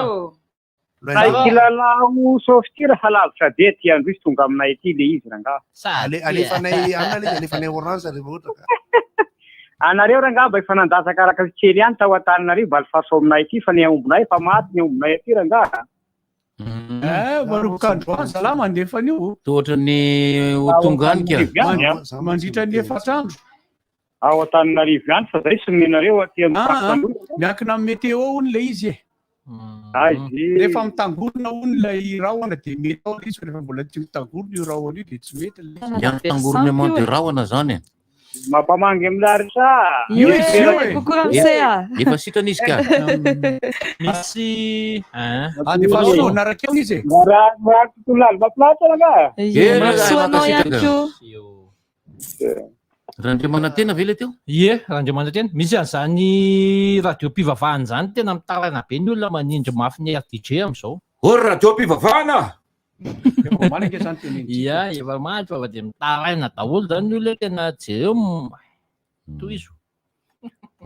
hoe.
Saiky lalao Sofia raha lavitra be aty Androy tonga aminay aty le izy rangahy.
Ale- Alefanay anona le izy alefanay orange rehefa ohatra ka.
Anareo rangahy mba efa nandatsaka araka kely ihany tao Antananarivo mba alifaso aminay aty fa ny aombinay efa maty ny aombinay aty rangahy.
Eh, manomboka androany zalahy mandefa an'io.
Toa ohatran'ny ho tonga any ka.
Mandritra ny efatra andro.
Ao Antananarivo ihany fa zay sy nomenareo aty amin'ny
Ah, ah,
faritra
miankina amin'ny météo hono le izy e.
Aizy.
Rehefa mitangorona hono ilay rahona dia mety ao le izy fa rehefa mbola tsy mitangorona io rahona io dia tsy mety le izy.
Miantangornement de rahona zany e.
Mampamangy amin'ny Larissa.
Io izy io e.
Coucou Ramsey a.
Efa sitrana izy ka.
Misy ah.
Alefaso manaraka eo izy e.
Raha raha tontolo laly mampilatra rangahy.
Ie,
Eh,
mirary soa anao ihany
mankasitraka.
koa.
Randriamanantena ve le teo?
Ie, Randriamanantena. Misy an'izany radio-pivavahana izany tena mitaraina be ny olona manindry mafy ny RDJ amin'izao.
Ô radio-pivavahana!
Efa omaly ange zany tenenintsika.
Ia, efa omaly fa dia mitaraina daholo zany ny olona hoe tena jereo tohizo.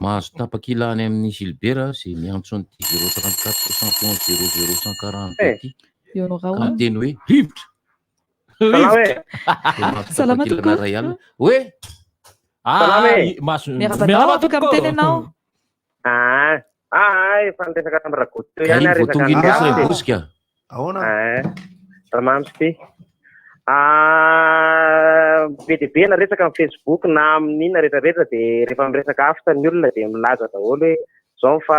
Mahazo tapakila any amin'i Gilbert izay miantso an'ity 034 61 00 142 ity.
Eo anao
Ka
rahona.
miteny hoe rivotra.
Salama e.
Rivotra. Dia mahazo
Salama
tapakilana
tokoa.
iray alina. Hoe
Salama e.
Ah, mahazo
Miarahaba anao, afaka miteny ianao.
Ah, ah, efa niresaka tamin'i Rakoto teo
Ka
ihany
iny
aho
vao
resaka
tonga iny
an'ilay
loatra
afo.
ilay bosika.
Ahoana?
Ah, Ramamy sy ty. Ah, be dia be na resaka amin'ny Facebook na amin'inona rehetrarehetra dia rehefa miresaka afta ny olona dia milaza daholo hoe zao fa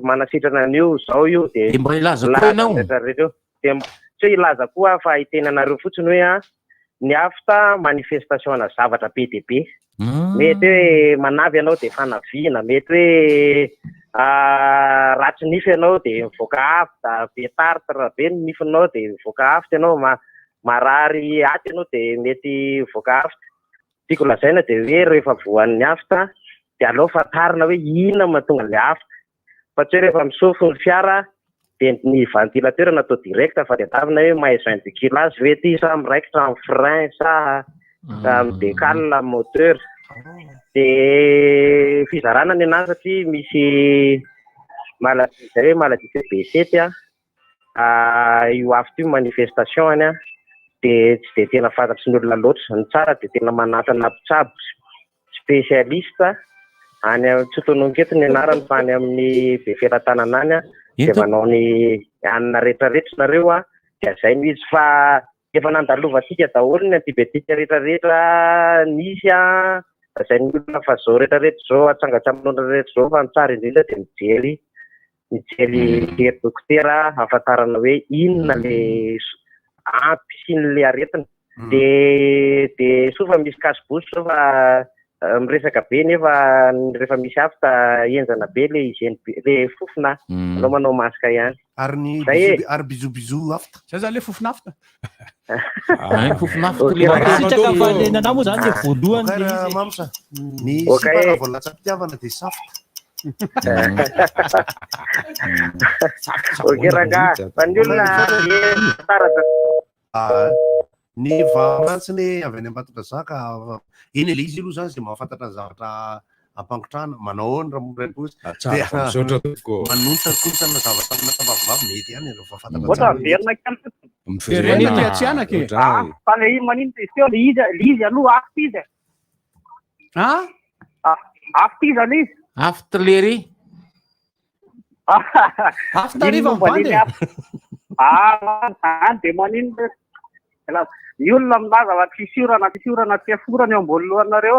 manasitrana an'io, zao io dia
Dia mba hilaza koa
milaza
ianao.
rehetrarehetra eo. Dia tsy hoe hilaza koa aho fa hiteny anareo fotsiny hoe an, ny afta manifestation ana zavatra be dia be. Mety hoe manavy ianao dia fanaviana, mety hoe ratsy nify ianao dia mivoaka afta, be tartre be ny nifinao dia mivoaka afta ianao, marary aty ianao dia mety mivoaka afta. Tiako lazaina dia hoe rehefa voan'ny afta dia aleo fantarina hoe inona no mahatonga an'ilay afta. Fa tsy hoe rehefa misofo ny fiara dia ny ventilateur natao direct fa tadiavina hoe maillage de culage ve ity sa miraikitra amin'ny frein sa mi-décale amin'ny moteur. Dia fizarana ny anazy satria misy maladie izay hoe maladie CB7 an, io afo io manifestation any an, dia tsy dia tena fantatry ny olona loatra. Ny tsara dia tena manantona mpitsabo spécialiste any am- tsy tononiko eto ny anarany fa any amin'ny Befelatanana any an, dia
Ento.
manao ny anona rehetrarehetra nareo an, dia zay no izy fa efa nandalovantsika daholo ny antibiotique rehetrarehetra nisy an, lazain'ny olona fa zao rehetrarehetra zao atsangatsangan'olona rehetra zao fa ny tsara indrindra dia mijery mijery mijery dokotera ahafantarana hoe inona le antom-pisian'le aretina. De de soa fa misy cache bouche zao fa miresaka be nefa rehefa misy afta henjana be le hygiène be le fofona aleo manao masque ihany.
Ary ny
Zay e.
bisous ary bisous bisous afta.
Zay zany le fofona afta.
Ay, fofona afta
Ok,
le
raha
Sitraka fa le nanao moa zany le voalohany
Ok,
le
raha
izy.
mamsa. Ny
Ok.
sipa raha vao latsa-pitiavana dia safta.
Ok rangaha, fa ny olona tara
Ah, ny vamantsiny avy any Ambatondrazaka eny le izy aloha zany zay mahafantatra ny zavatra ampangotrahana manao ahoana raha mora bozy
Ah, tsara fa misaotra tompoko.
manontsakonsana zavatra amina tambavivavy mety ihany rehefa fantatra
Ohatra
tsara
miverina kely.
Miverina ty atsianaka e.
Ah, fa le iny maninona izy teo le izy le izy aloha afo izy e.
Ah?
Afo izy aloha izy.
Afo lery.
Afo tariva mivandy e.
Ah, zany de maninona e? Ny olona milaza fa tsisy orana, tsisy orana, tsy aforana eo ambony lohanareo.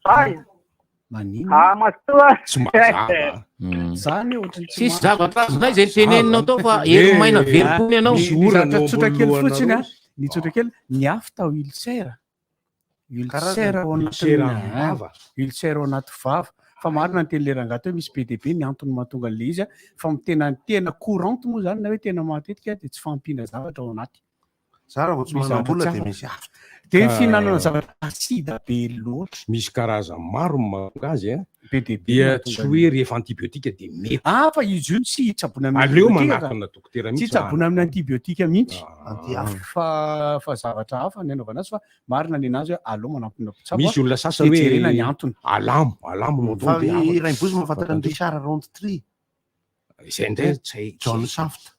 Zay.
Maninona?
Ah, mazotoa.
Tsy mazava.
Zany ohatran'ny tsy
Tsisy zavatra azonay izay teneninao tao fa hery maina velom-pony ianao.
Ny ny zavatra tsotra kely fotsiny a, ny tsotra kely, ny afo tao ulcère. Ulcère ao
Ulcère
anatin'ny
amin'ny vava.
Ulcère ao anaty vava. Fa marina ny tenin'ilay rangahy teo misy be dia be ny antony mahatonga an'ilay izy a, fa ny tena tena courante moa zany na hoe tena matetika dia tsy fahampiana zavatra ao anaty.
Za raha vao tsy
Misy zavatra
manam-bola
tsy
dia
afaka.
misy afta.
Dia ny fihinanana zavatra acide be loatra.
Misy karazany maro ny mahatonga azy a.
Be dia be
Dia
mahatonga
tsy
an'io.
hoe rehefa antibiotika dia mety.
Ah, fa izy io tsy tsaboina amin'ny
Aleo
antibiotika ka.
manatona dokotera
Tsy
mihitsy
tsaboina amin'ny antibiotika mihitsy.
Anti-afo.
Fa fa zavatra hafa ny anaovana azy fa marina ny anazy hoe aleo manampina mpitsabo.
Misy olona sasany
dia
hoe
jerena ny antony.
Alamo, alamo no
Fa
atao dia
i
afaka.
Rainibozy mahafantatra an'i Richard Roundtree.
Izay indray tsy hay.
John Shaft.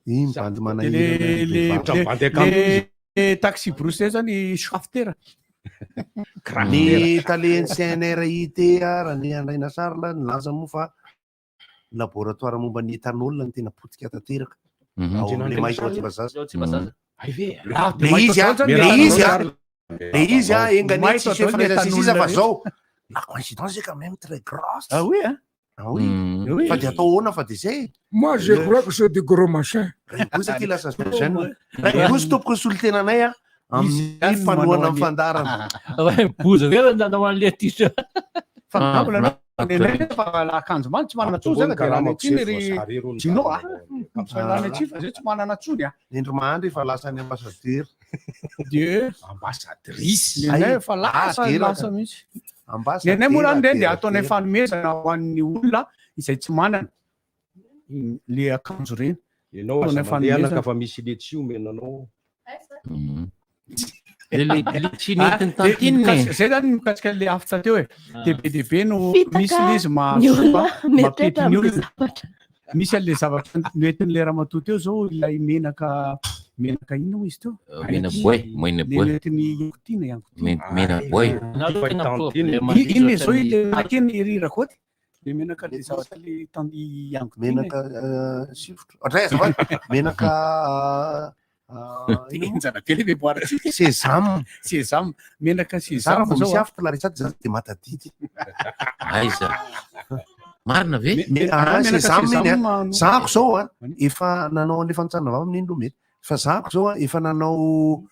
Iny bandy
Le
manahirana
le
be
bandy
le
akanjo izy.
le taxi brousse zany shafter.
Ny talen'ny CNRIT Randriandraina Charles nilaza moa fa laboratoire momba ny éthanol no tena potika tanteraka. Ao amin'ilay mahita ao Tsimbazaza.
Ao Tsimbazaza.
Hay ve?
Ah,
Le izy a, le izy a, le izy a, enganie
Maito
tsisy hoe
daholo ny
firaisana sisa fa
éthanol
zao. La coïncidence est quand même très grosse.
Ah oui hein.
Ah oui.
Oui.
Fa de atao ahoana fa de zay.
Moi, je crois que c'est des gros machins.
Rainibozy aty lasa jeune. Rainibozy tompoko ny solontenanay a
Izy
amin'ny
ihany no
fanohana
manao
ny
an'le-
fandaharana.
Rainibozy reo no nanao an'le t-shirt.
Fa
Ah,
mbola anao fa la akanjo many tsy manana tsony zay fa dia rana tsiny ry Gino a. Tsy manana tsiny fa zay tsy manana tsony a.
Indro mahandry efa lasa ny ambassadeur.
Dieu.
Ambassadrice.
Nenay efa lasa
Ah, deraka.
lasa mihitsy.
Ambassadeur.
Nenay moa zany reny dia
dera,
ataonay
dera.
fanomezana ho an'ny olona izay tsy manana le akanjo reny.
Ianao aza mandeha anaka fa misy letchi omena anao.
Le letchi nentin'ny tantine e.
Zay zany mikasika an'le afitra teo e. De be dia be no
Fitaka
misy le izy
ny
mahazo
olona
mampety
mieritreritra
ny
amin'ilay
olona.
zavatra.
Misy an'le zavatra noentin'le ramatoa teo zao ilay menaka menaka inona moa izy teo?
Mena boay, mena
Le
boay.
noentin'ny Yangotiana, Yangotiana.
Mena boay.
Inona izao ilay menaka iny ry Rakoto? Le menaka le zavatra le tany Yangotiana.
Menaka sifotra. Andray azafady. Menaka
Enjana be le mémoire.
Sésame.
Sésame. Menaka
Za
sésame
raha vao
zao
misy
a.
afitra la resady zany de matadidy.
Aiza. Marina ve?
Menaka
Sésame iny
sésame
a.
no-
Zahako zao a efa nanao an'le fantsana vava amin'iny aloha mety. Fa zahako zao a efa nanao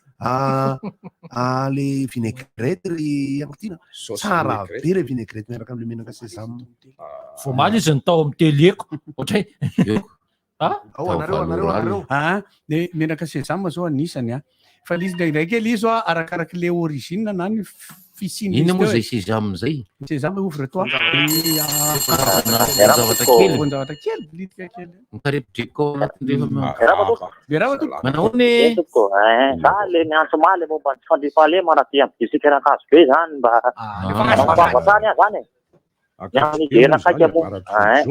le vinaigrette ry Yangotiana.
Sauce
Tsara
vinaigrette.
be le vinaigrette miaraka am'le menaka sésame.
Voamaly izy ny tao amin'ny telieko. Ohatray. Ah?
Ao anareo anareo anareo.
Ah, le menaka sésame zao anisany a. Fa le izy ndraindraiky kely izy a arakaraky le origine na ny fisian'izy
Inona moa
teo e.
zay sésame zay?
Sésame ouvre toi.
Voan-javatra kely.
Voan-javatra kely, bilitika kely.
Mikarepodrepoka ao anatiny rehefa
Miarahaba tompoko.
Miarahaba tompoko.
Manahoana e?
Eny tompoko. Eh, za le miantso omaly momba ny tsy fandriampahalemana aty amin'ny distrikan'Ankazobe be zany mba manao hatrany aho zany e. Ny amin'ny hijerena akaiky moa. Eh.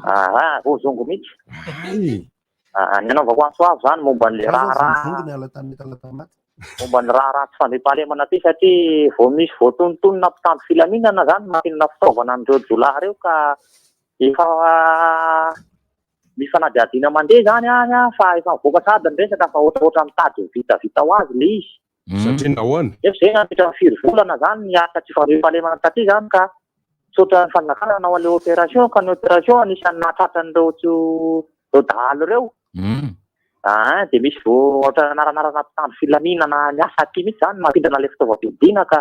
Ah, vozongo mihitsy. Ah, ny anaovako antso avo zany momba an'le raharaha
Vozongo niala tamin'ny Talatamaty.
momba ny raharaha tsy fandriampahalemana aty satria vao misy voatonontonona mpitandro filaminana zany mampinana fitaovana an'ireo jiolahy ireo ka efa misy fanadihadiana mandeha zany any a fa efa mivoaka sahady ny resaka fa ohatraohatra mitady ho vitavita ho azy le izy.
Satria nahoana?
Nefa zay nandritra ny firy volana zany ny asa tsy fandriampahalemana taty zany ka tsotra ny fanjakana nanao an'ilay opération ka ny opération anisan'ny nahatratra an'ireo tsy ireo dahalo ireo. Ah, dia misy vo ohatra anaranarana mpitandro filaminana miasa aty mihitsy zany mampindrana ilay fitaovam-piadiana ka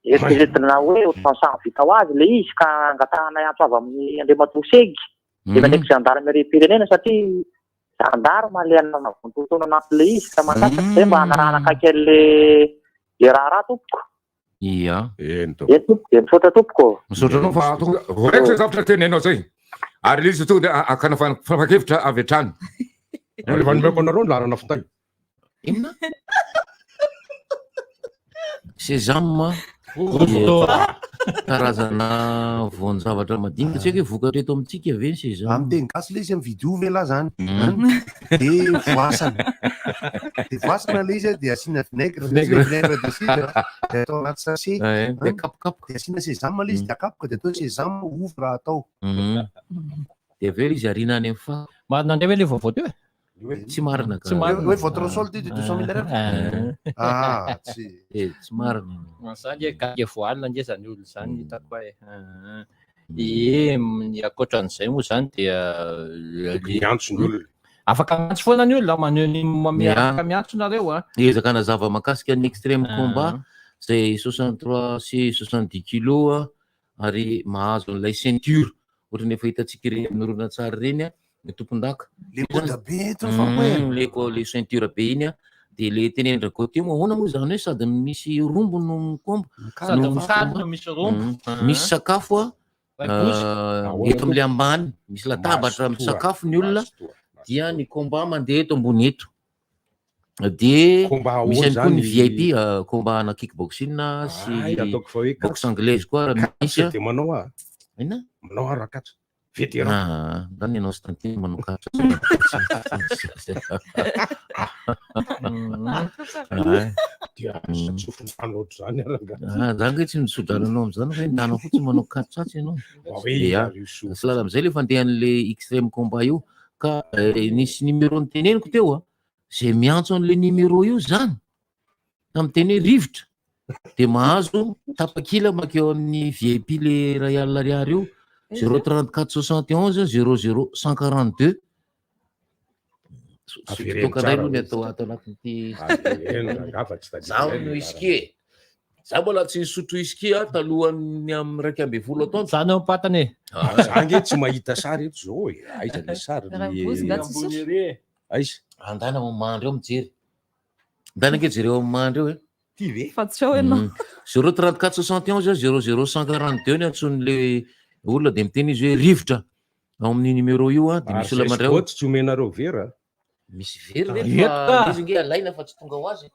eritreretina hoe ohatran'ny samy vita ho azy ilay izy ka angatahanay antso avy amin'ny Andriamatoa Segy dia manaiky gendarmerie-pirenena satria gendarme ilay anarana vontontona anatin'ilay izy ka mangataka izay mba hanarahana akaiky an'ilay le raharaha tompoko.
Ia.
Eny tompoko.
Eny tompoko dia misaotra tompoko.
Misaotra
anao fa tonga voaraikitra zay zavatra teneninao zay. Ary ilay izy tonga dia hakana fanapahan-kevitra avy hatrany.
Rehefa nomeko anareo ny laharana finday.
Inona? Sésame
Ouvre-toi.
karazana voan-javatra madinika. Tsy haiko hoe vokatra eto amintsika ve ny sésame?
Amin'ny teny gasy ilay izy mividy ovy elah zany. De voasana. De voasana ilay izy dia asiana vinaigre,
Vinaigre.
vinaigre de cidre, de atao anaty sachet.
Eh, de akapokapoka.
De asiana sésame ilay izy de akapoka de atao sésame ovy raha atao.
De avy eo izy ariana any amin'ny fa.
Marina indray ve ilay vaovao teo e?
Tsy marina ka.
Tsy marina.
Hoe votre solde de 200 000 ariary. Ah, tsy.
Eh, tsy marina.
Zany e, gaga voalina nge zany olona zany hitako e. Ie, ny ankoatran'izay moa zany dia
Miantso ny olona.
Afaka miantso foana ny olona, maneho ny
Ia.
afaka miantso nareo a.
Ezaka hanazava mahakasika ny extreme
Ah.
combat izay 63 sy 70 kilos a, ary mahazo an'ilay ceinture ohatran'ny efa hitantsika ireny amin'ny horonantsary ireny a, ny tompon-daka.
Le boda be eto ny fampoe.
Le ko le ceinture be iny a, de le tenenin-dRakoto io moa ahoana moa izany hoe sady misy rombo no mikomba.
Sady
no
misary
mikomba.
no misy rombo.
Misy sakafo a,
Baibozy.
eto amin'ilay ambany, misy latabatra misakafo ny olona, dia ny combat mandeha eto ambony eto. De
Combat ahoana
misy ihany koa ny
zany?
VIP, combat ana kickboxing sy
Ay, ataoko fa hoe
boxe anglaise koa raha misy.
Katsa de manao ah.
Inona?
Manao ah Rakatsa. Vétéran.
Ah, zany ianao sy tantine manao katsa.
Dia tsofin-drano ohatr'izany ary angaha.
Ah, zany nge tsy mitso-drano anao amin'izany fa hoe ndana fotsiny manao katsatsy ianao.
Bah oui,
Ia.
io soa.
Tsy lala amin'izay le fandehan'le extreme combat io ka nisy numéro niteneniko teo a, zay miantso an'le numéro io zany ka miteny hoe rivotra de mahazo tapakila makeo amin'ny VIP le iray alina ariary io 034 71 00 142.
Avereno
Toka indray
tsara
aloha ny
izy.
atao ato anatin'ity
Avereno rangaha fa tsy tadidy
Zaho
indray
no
ny
whisky e. Za mbola tsy nisotro whisky aho talohan'ny amin'ny 11 atoandro.
Zany eo am-patana e.
Za ange tsy mahita sary eto zao e. Aiza le sary?
Raha mivozy nga tsy
Ambony ery e.
Aiza?
Andana ao mandry eo mijery. Andana ange jereo amin'ny mandry eo e.
Ty ve?
Fa tsy ao ianao.
034 71 00 142 ny antson'le olona dia miteny izy hoe rivotra. Ao amin'io numéro io a, de
Ary
misy olona
zay
mandray ao.
spot tsy omenareo vera.
Misy very ve
Eto
fa
ka.
izy nge alaina fa tsy tonga ho azy.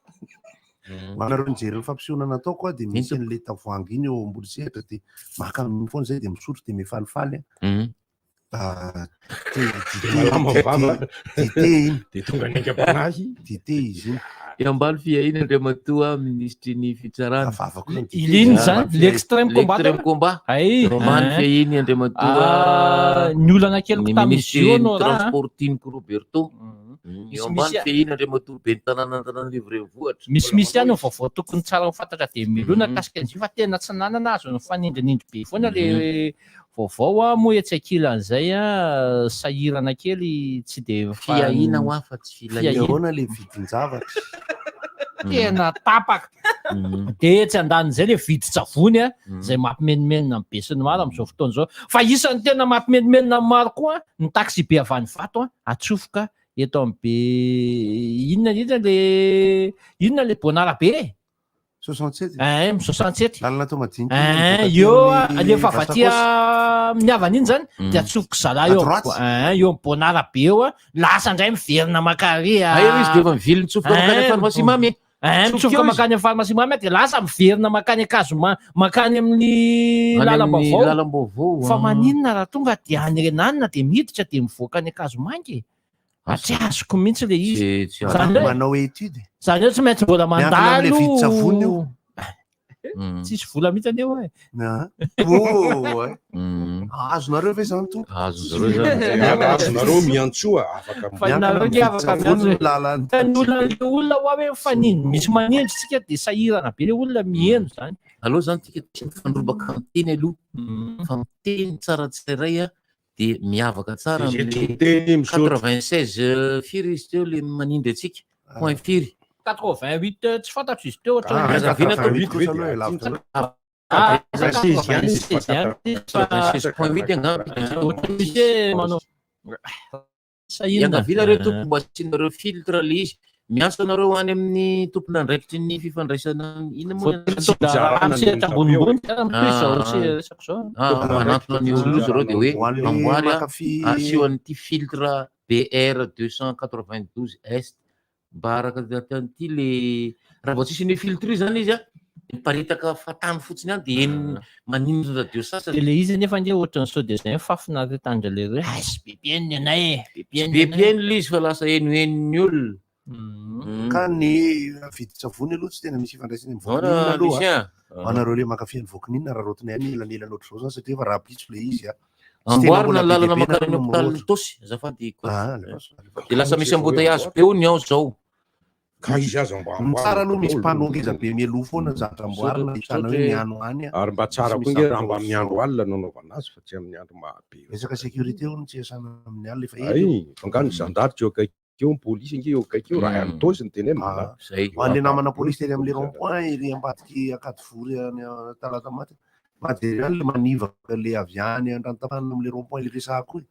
Ho anareo nijery ny fampisehoana nataoko a, dia misy an'ilay tavoahangy iny eo ambony sehatra dia maka amin'iny foana izay dia misotro dia mifalifaly a. Ah, thé, dité,
Malama
dité,
vava.
dité iny.
Dia tonga ny aingam-panahy.
Dité izy iny.
Eo ambany fiahiana Andriamatoa minisitry ny fitsarana.
Iny zany, l'extrême combat.
L'extrême combat.
Ay,
Eo ambany
hein.
fiahiany Andriamatoa.
Ah, ny olana keliko
ny
tamin'izy
minisitry
io
ny
no raha.
transport Tinoky Roberto. Eo ambany
Misy-
fiahiana Andriamatoa ben'ny tanàn'Antananarivo Renivohitra.
Misimisy ihany ny vaovao tokony tsara ho fantatra dia milona mikasika an'izy io fa tena tsy nanana azo nifanindrinindry be foana le vaovao a moa etsy ankilan'izay a sahirana kely tsy dia
Fiahiana ho ahy fa tsy filahiana.
Ahoana le vidin-javatra?
Tena tapaka. Dia etsy andanin'izay le vidin-tsavony a izay mampimenomenona ny besinimaro amin'izao fotoana izao. Fa isan'ny tena mampimenomenona ny maro koa ny taxi-be avy any Ivato a atsofoka eto amin'ny be inona indrindra le inona le Bonarabe e?
67.
Eh, 67.
Lalana tao madinika.
Eh, eo alefa avy aty amin'ny havana iny zany dia atsofoka zalahy eo
À droite.
eh, eo amin'ny Bonara be eo a lasa indray miverina makary a.
Ay, izy dia efa mivily mitsofoka mankany amin'ny pharmacie Mamy e.
Eh,
Mitsofoka
mitsofoka
eo izy.
makany amin'ny pharmacie Mamy a, dia lasa miverina makany Ankazoma makany amin'ny
Any amin'ny
lalam-baovao.
lalam-baovao,
Fa
ah.
maninona raha tonga dia any Renanina dia miditra dia mivoaka any Ankazomanga e? Tsy azoko mihitsy le izy.
Tsy
Zany hoe-
Manao étude.
Zany hoe tsy maintsy mbola
Miankina amin'ilay
mandalo.
vidin-tsavony io.
Tsisy vola mihitsy anie hoe.
Na. Oh, ouais. Azonareo ve zany tompo?
Azonareo zany.
Azonareo miantsoa afaka
Fa nareo nge afaka miantso e. Fa ny olona le olona hoa hoe mifanindry, misy manindry tsika dia sahirana be le olona miheno zany.
Aleo zany tsika tsy mifandrombaka miteny aloha fa miteny tsara tsirairay a dia miavaka tsara
Izay
amin'le
miteny misaotra.
96 firy izy teo le manindry antsika point firy
88 tsy fantatro izy teo
Ah, aza avina to.
kosa aloha e, lavitra loatra.
Ah,
96 ihany izy fa
96 ihany izy fa-
96.8 angamba.
Ohatra misy hoe manao sahirana.
Iangaviana reo tompoko mba asianareo filtre le izy. Miantso anareo any amin'ny tompon'andraikitry ny fifandraisana inona moa ny
Voatery tsy raha misehatra ambonimbony tsara mitohy izao sy resaka izao.
Ah, manantona ny olona izy ireo dia hoe
Ho an'le
amboary a,
mankafy-
asio an'ity filtre BR 292 est mba araka ity le raha vao tsisy an'io filtre io zany izy a miparitaka fatany fotsiny any dia eny maninona radio sasany.
Dia le izy nefa ange ohatran'ny sao dia izay ny fahafinaretan-dry leroa hoe aiza be mpihaino ny anay e, be mpihaino
Be
ny anay.
mpihaino le izy fa lasa henohenon'ny olona.
Ka ny vidin-tsavony aloha tsy tena misy ifandraisany amin'ny
Ahoana,
vokininina aloha.
Lucien?
Ho anareo le mankafy ny vokininina raha rotina ihany elanelana ohatr'izao zany satria efa rahampitso le izy a. Tsy tena
Amboarina
mbola
ny
be dia
lalana
be
mankany
nareo
amin'ny
no
hôpitalin'ny
mirohotra.
Tosy, azafady.
Ah, alefaso, alefaso.
Dia lasa misy embouteillage be hono ny ao izao.
Ka izy aza mba
Ny tsara aloha misy panneau ngeza be mialoha foana ny zavatra amboarina ahitana hoe ny ano any a.
Ary mba tsara
Tsy
koa
misy
nge
zavatra
raha mba amin'ny
ohatr'izao.
andro alina no anaovana azy fa tsy amin'ny andro mahabe.
Resaka sécurité hono tsy iasana amin'ny alina efa ela
Ay,
io.
fa nga ny zandary tsy eo akaiky eo, ny polisy nge eo akaiky eo, raha any Tosy no tenenina.
Ah, Ho an'le namana polisy tery amin'le rond point ery ambadiky Ankadivory any Talatamaty. Mba jereo any le manivaka le avy any Andranotafanana amin'le rond point le resahako io.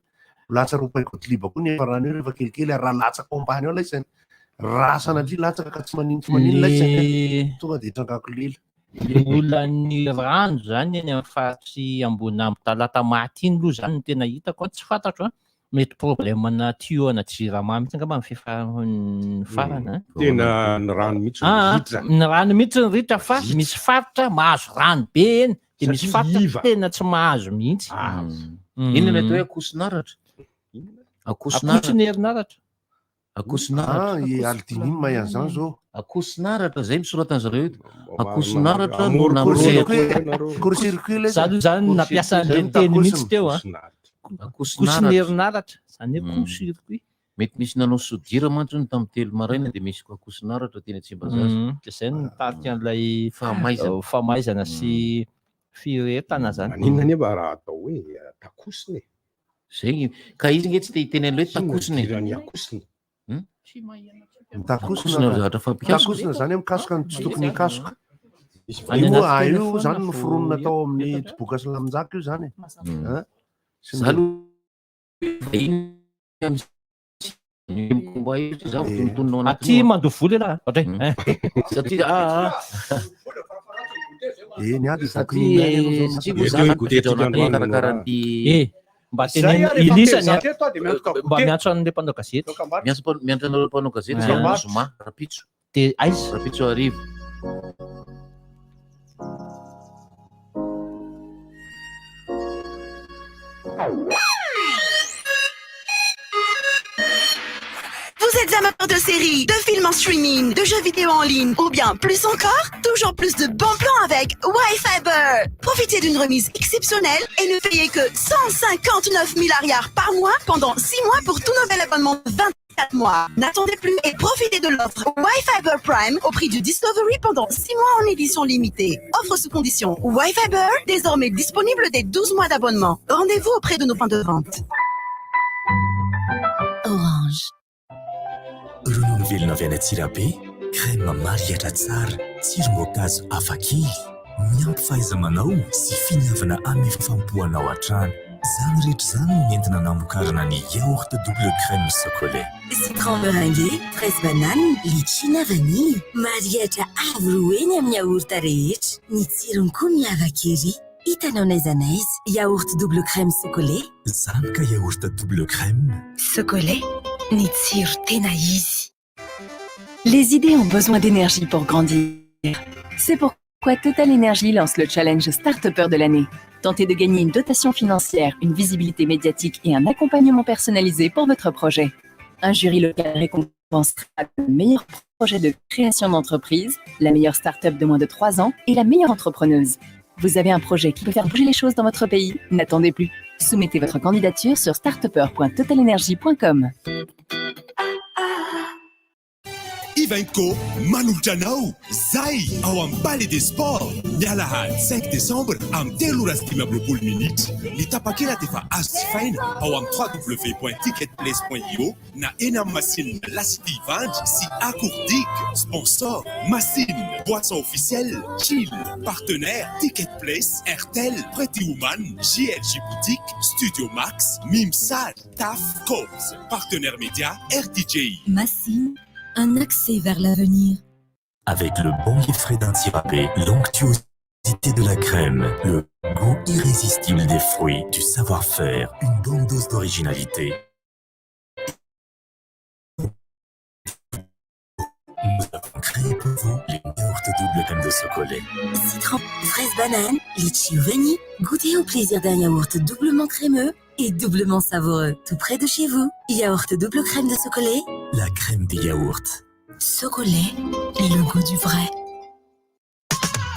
Latsa rond point Gottlieb koa ny farany eo rehefa kelikely ary raha latsaka ao ambany ao laisany. Raha sanatria latsaka ka tsy manino tsy manino laisany.
Le-
Tonga dia trangako lela.
Le olan'ny rano zany eny amin'ny faritry Ambonambo Talatamaty iny aloha zany no tena hitako an, tsy fantatro an, mety problème na tuyau ana jirama mihitsy angamba ny fifaran'ny farany an.
Tena ny rano mihitsy no
Ah,
ritra.
ny rano mihitsy ny ritra fa misy faritra mahazo rano be eny dia misy
Satria
faritra
iva.
tena tsy mahazo mihitsy.
Inona ny atao hoe akosinaratra? Akosinaratra.
Akotry ny herinaratra.
Akosinaratra.
Ah, i Aldinine mahay an'izany zao.
Akosinaratra, zay misoratan zareo eto. Akosinaratra no
Court
namorona.
circuit. Court circuit le
Za aloha zany nampiasa an'ilay teny mihitsy teo an.
Akosinaratra.
Kosin'ny herinaratra, zany hoe court circuit.
Mety misy nanao sodira mantsy hono tamin'ny 3 maraina dia misy akosinaratra teny Tsimbazaza.
Dia zay no nitarika an'ilay
Famaizana.
famaizana sy firehetana zany.
Maninona nefa raha atao hoe takosina e?
Zay ka izy nge tsy te hiteny an'ilay hoe takosina e.
Idiran'ny akosina.
Ny takosina
Takosina zavatra fampikasoka.
Takosina zany hoe mikasoka ny tsy tokony hikasoka.
Any
Io
anaty
ah, io
telefona
zany
vao
noforonina tao amin'ny Toboka sy Laminjaka io zany e. Hein? Sy ny-
Za aloha vahiny amin'ny combat io za vao tonontonona ao
Aty
anatin'io.
mandoa vola ialahy, ohatray.
Satria ah ah.
Eny ady
Satria satria moa za zany tafiditra ao anatin'ny karakara an'ity
Eh. Mba
Zay
teneno
ary efa
ilisany
miteny teto aho dia miantoka
mba
goûter.
miantso an'ilay mpanao gazety.
Miantso mpa- miantso anareo mpanao gazety
Ah.
zay amin'ny zoma rapitso.
Dia aiza?
Rapitso hariva.
Vous êtes amateur de séries, de films en streaming, de jeux vidéo en ligne ou bien plus encore Toujours plus de bons plans avec Wi-Fiber. Profitez d'une remise exceptionnelle et ne payez que 159 000 arrières par mois pendant 6 mois pour tout nouvel abonnement de 24 mois. N'attendez plus et profitez de l'offre Wi-Fiber Prime au prix du Discovery pendant 6 mois en édition limitée. Offre sous condition Wi-Fiber, désormais disponible dès 12 mois d'abonnement. Rendez-vous auprès de nos points de vente.
Orange.
Ronono velona avy any Antsirabe, crème marihitra tsara, tsirom-boankazo hafakely, miampy fahaiza-manao sy finiavana amin'ny fifampohanao hatrany. Izany rehetra izany no nentina namokarana ny yaourt double crème Socolait.
Citron meringué, fraise banane, litchi na vanille. Marihitra avo roa heny amin'ny yaourt rehetra. Ny tsirony koa miavaka ery. Hitanao n'aiza n'aiza. Yaourt double crème Socolait.
Izany ka yaourt double crème.
Socolait, ny tsiro tena izy.
Les idées ont besoin d'énergie pour grandir. C'est pourquoi Total Energy lance le challenge Start-upper de l'année. Tentez de gagner une dotation financière, une visibilité médiatique et un accompagnement personnalisé pour votre projet. Un jury local récompensera le meilleur projet de création d'entreprise, la meilleure start-up de moins de 3 ans et la meilleure entrepreneuse. Vous avez un projet qui peut faire bouger les choses dans votre pays N'attendez plus. Soumettez votre candidature sur startupper.totalenergy.com.
Ivanko manolotra anao Zay ao amin'ny Palais des Sports ny alahady 5 décembre amin'ny 3 ora sy 25 minitra. Ny tapakila dia efa azo jifaina ao amin'ny www.ticketplace.io na eny amin'ny Masine La City Ivandry sy Akourdic. Sponsor Masine, boisson officielle, Chill, partenaire Ticket Place, Airtel, Pretty Woman, JLG Boutique, Studio Max, Mimsal, TAF, Cops, partenaire média RTJ.
Masine, un accès vers l'avenir.
Avec le bon lait frais d'Antsirabe, l'onctuosité de la crème, le goût irrésistible des fruits, du savoir-faire, une bonne dose d'originalité. Nous avons créé pour vous les yaourts double crème de Socolait.
Citron, fraise banane, litchi ou vanille, goûtez au plaisir d'un yaourt doublement crémeux et doublement savoureux. Tout près de chez vous. Yaourt double crème de Socolait.
La crème des yaourts.
Socolait, le goût du vrai.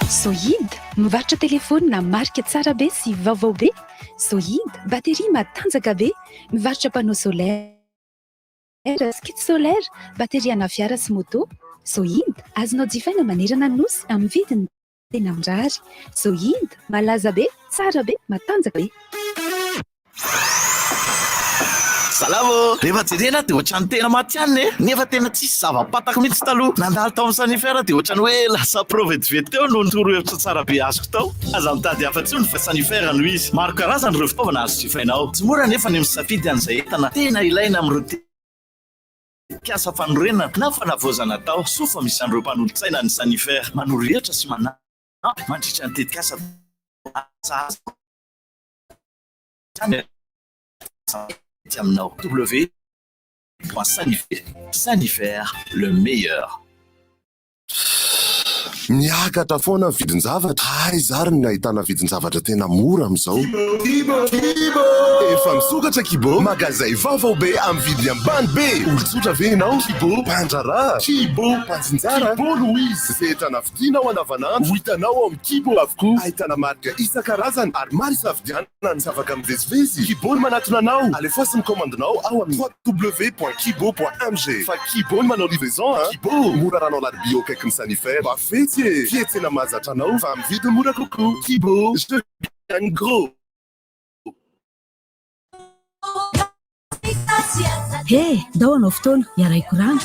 Sohid, mivarotra telefaonina marika tsara be sy vaovao be. Sohid, batterie matanjaka be. Mivarotra panneau solaire, kit solaire, batterie ana fiara sy moto. Sohid, azonao jifaina manerana ny nosy amin'ny vidiny tena mirary. Sohid, malaza be, tsara be, matanjaka be.
Salama ô! Rehefa jerena dia ohatran'ny tena matihanina e! Nefa tena tsisy zava-pantako mihitsy taloha. Nandalo tao amin'ny Sanifer dia ohatran'ny hoe lasa pro vetivety teo noho ny torohevitra tsara be azoko tao. Aza mitady hafa intsony fa Sanifer no izy. Maro karazana ireo fitaovana azo jifaina ao. Tsy mora anefa ny misafidy an'izay entana tena ilaina amin'ireo tetikasa fanorenana na fanavaozana atao. Soa fa misy an'ireo mpanolotsaina ny Sanifer manoro hevitra sy manampy mandritra ny tetikasa sahaza hatrany aminao. W.sanifer Sanifer, le meilleur.
Miakatra foana ny vidin-javatra. Aiza ary no ahitana vidin-javatra tena mora amin'izao? Efa misokatra Kibo, magazay vaovao be amin'ny vidiny ambany be. Olon-tsotra ve ianao? Kibo, mpandraharaha? Kibo, mpanjinjara? Kibo no izy. Izay entana vidianao andavanandro ho hitanao ao amin'ny Kibo avokoa. Ahitana marika isan-karazany ary maro isafidianana. Tsy afaka mivezivezy? Kibo no manatona anao. Alefaso ny kaomandinao ao amin'ny www.kibo.mg fa Kibo no manao livraison a! Kibo, mora raha anao alarobia eo akaikin'ny Sanifer. Mba fetsy e! Fietsena mahazatra anao fa amin'ny vidiny mora kokoa. Kibo, je gagne gros!
He, ndao hanao fotoana, hiara-hikorana.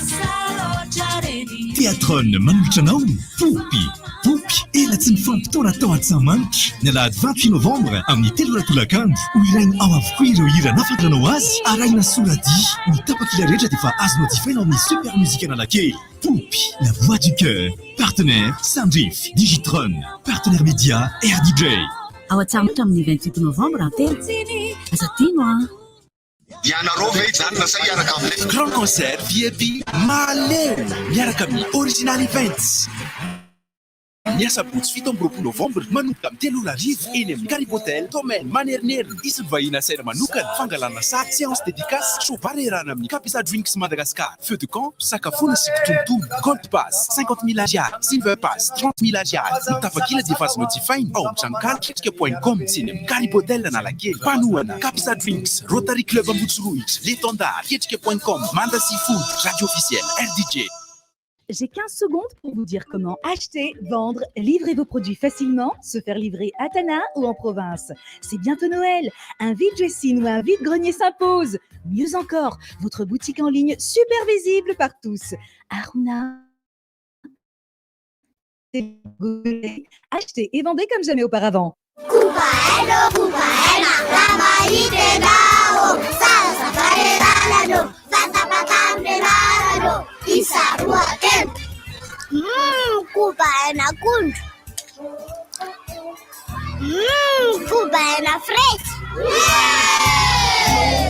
Theatron manolotra anao Poopy. Poopy, ela tsy nifampitaona tao Antsahamanitra. Ny alahady 28 novambra amin'ny 3 ora tolakandro. Ho hiraina ao avokoa ireo hira nahafantaranao azy, arahina soradihy. Ny tapakila rehetra dia efa azonao jifaina ao amin'ny Super Music Analakely. Poopy, la voix du cœur. Partenaire, Sandrif, Digitron. Partenaire média, RDJ.
Ao Antsahamanitra amin'ny 28 novambra, telo. Aza adino an!
Ianareo ve hijanona sa hiaraka aminay? Grand concert VIP Mahaleo miaraka amin'ny Original Events. Ny asabotsy 27 novambra manomboka amin'ny 3 ora hariva eny amin'ny Karibo Hotel Domaine Manerinerina. Hisy ny vahiny asaina manokana, fangalana sary, séance dédicace, show bar iarahana amin'ny Kapisa Drinks Madagascar, feu de camp, fisakafoana sy kitonotono, Gold Pass, 50 mille ariary, Silver Pass, 30 mille ariary. Ny tapakila dia efa azonao jifaina ao amin'ny tranonkala ketrika point com sy eny amin'ny Karibo Hotel Analakely. Mpanohana, Kapisa Drinks, Rotary Club Ambohitsirohitra, L'Etendard, ketrika point com, Manda Seafood, Radio Officielle, RDJ.
J'ai 15 secondes pour vous dire comment acheter, vendre, livrer vos produits facilement, se faire livrer à Tana ou en province. C'est bientôt Noël. Un vide-dressing ou un vide-grenier s'impose. Mieux encore, votre boutique en ligne super visible par tous. Aruna. Achetez et vendez comme jamais auparavant.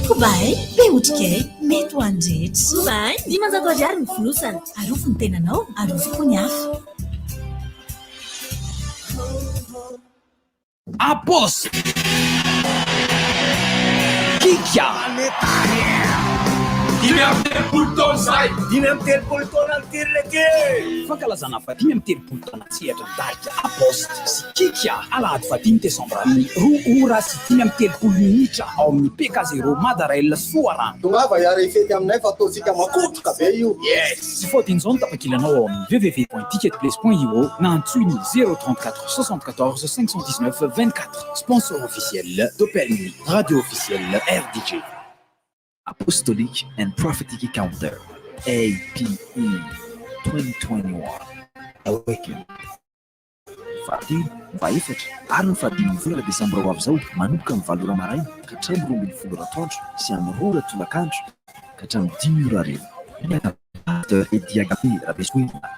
Koba e, be otrikay, mety ho an'ny rehetra. Koba e, 500 ariary ny fonosana. Arovy ny tenanao, arovy koa ny hafa.
Apos. Kika. 35 taona izay. 35 taona ny tirleke. Fankalazana faha-35 taona an-tsehatra ny tarika Apost sy Kika alahady fahadimy desambra amin'ny 2 ora sy 35 minitra ao amin'ny PK Zéro Madarail Soarano.
Tongava hiara hifety aminay fa ataontsika makotroka be io.
Yes! Tsy faodin'izao ny tapakilanao ao amin'ny www.ticketplace.io na antsoy ny 034 74 519 24. Sponsor officiel d'Open, radio officielle RDJ.
Apostolic and Prophetic Encounter, APE 2021, Awaken. Fahatelo, ny fahaefatra ary ny fahadimin'ny volana desambra ho avy izao, manomboka amin'ny 8 ora maraina ka hatramin'ny 12 ora atoandro sy amin'ny 2 ora tolakandro ka hatramin'ny 5 ora hariva. Miaraka amin'ny Pasteur Eddy Agape Rabesoherina,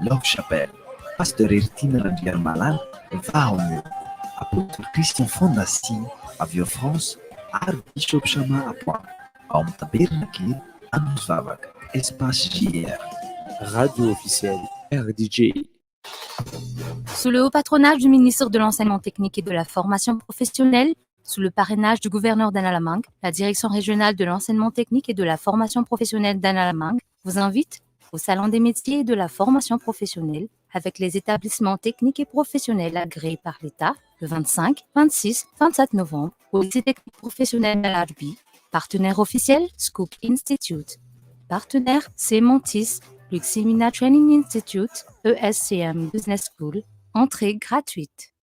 Love Chapel, Pasteur Heritiana Randriarimalala, Vahaomeo, Apôtre Christian Fondasy avy ao France ary Bishop Shama Apoa ao amin'ny Tabernakely Anosivavaka, Espace JR.
Radio officielle RDJ.
Sous le haut patronage du ministre de l'Enseignement technique et de la formation professionnelle, sous le parrainage du gouverneur d'Analamanga, la direction régionale de l'enseignement technique et de la formation professionnelle d'Analamanga vous invite au Salon des métiers et de la formation professionnelle avec les établissements techniques et professionnels agréés par l'État le 25, 26, 27 novembre au lycée technique professionnel d'Alarobia, partenaire officiel Scoop Institute. Partenaire Sementis, Luxemina Training Institute, ESCM Business School, entrée gratuite.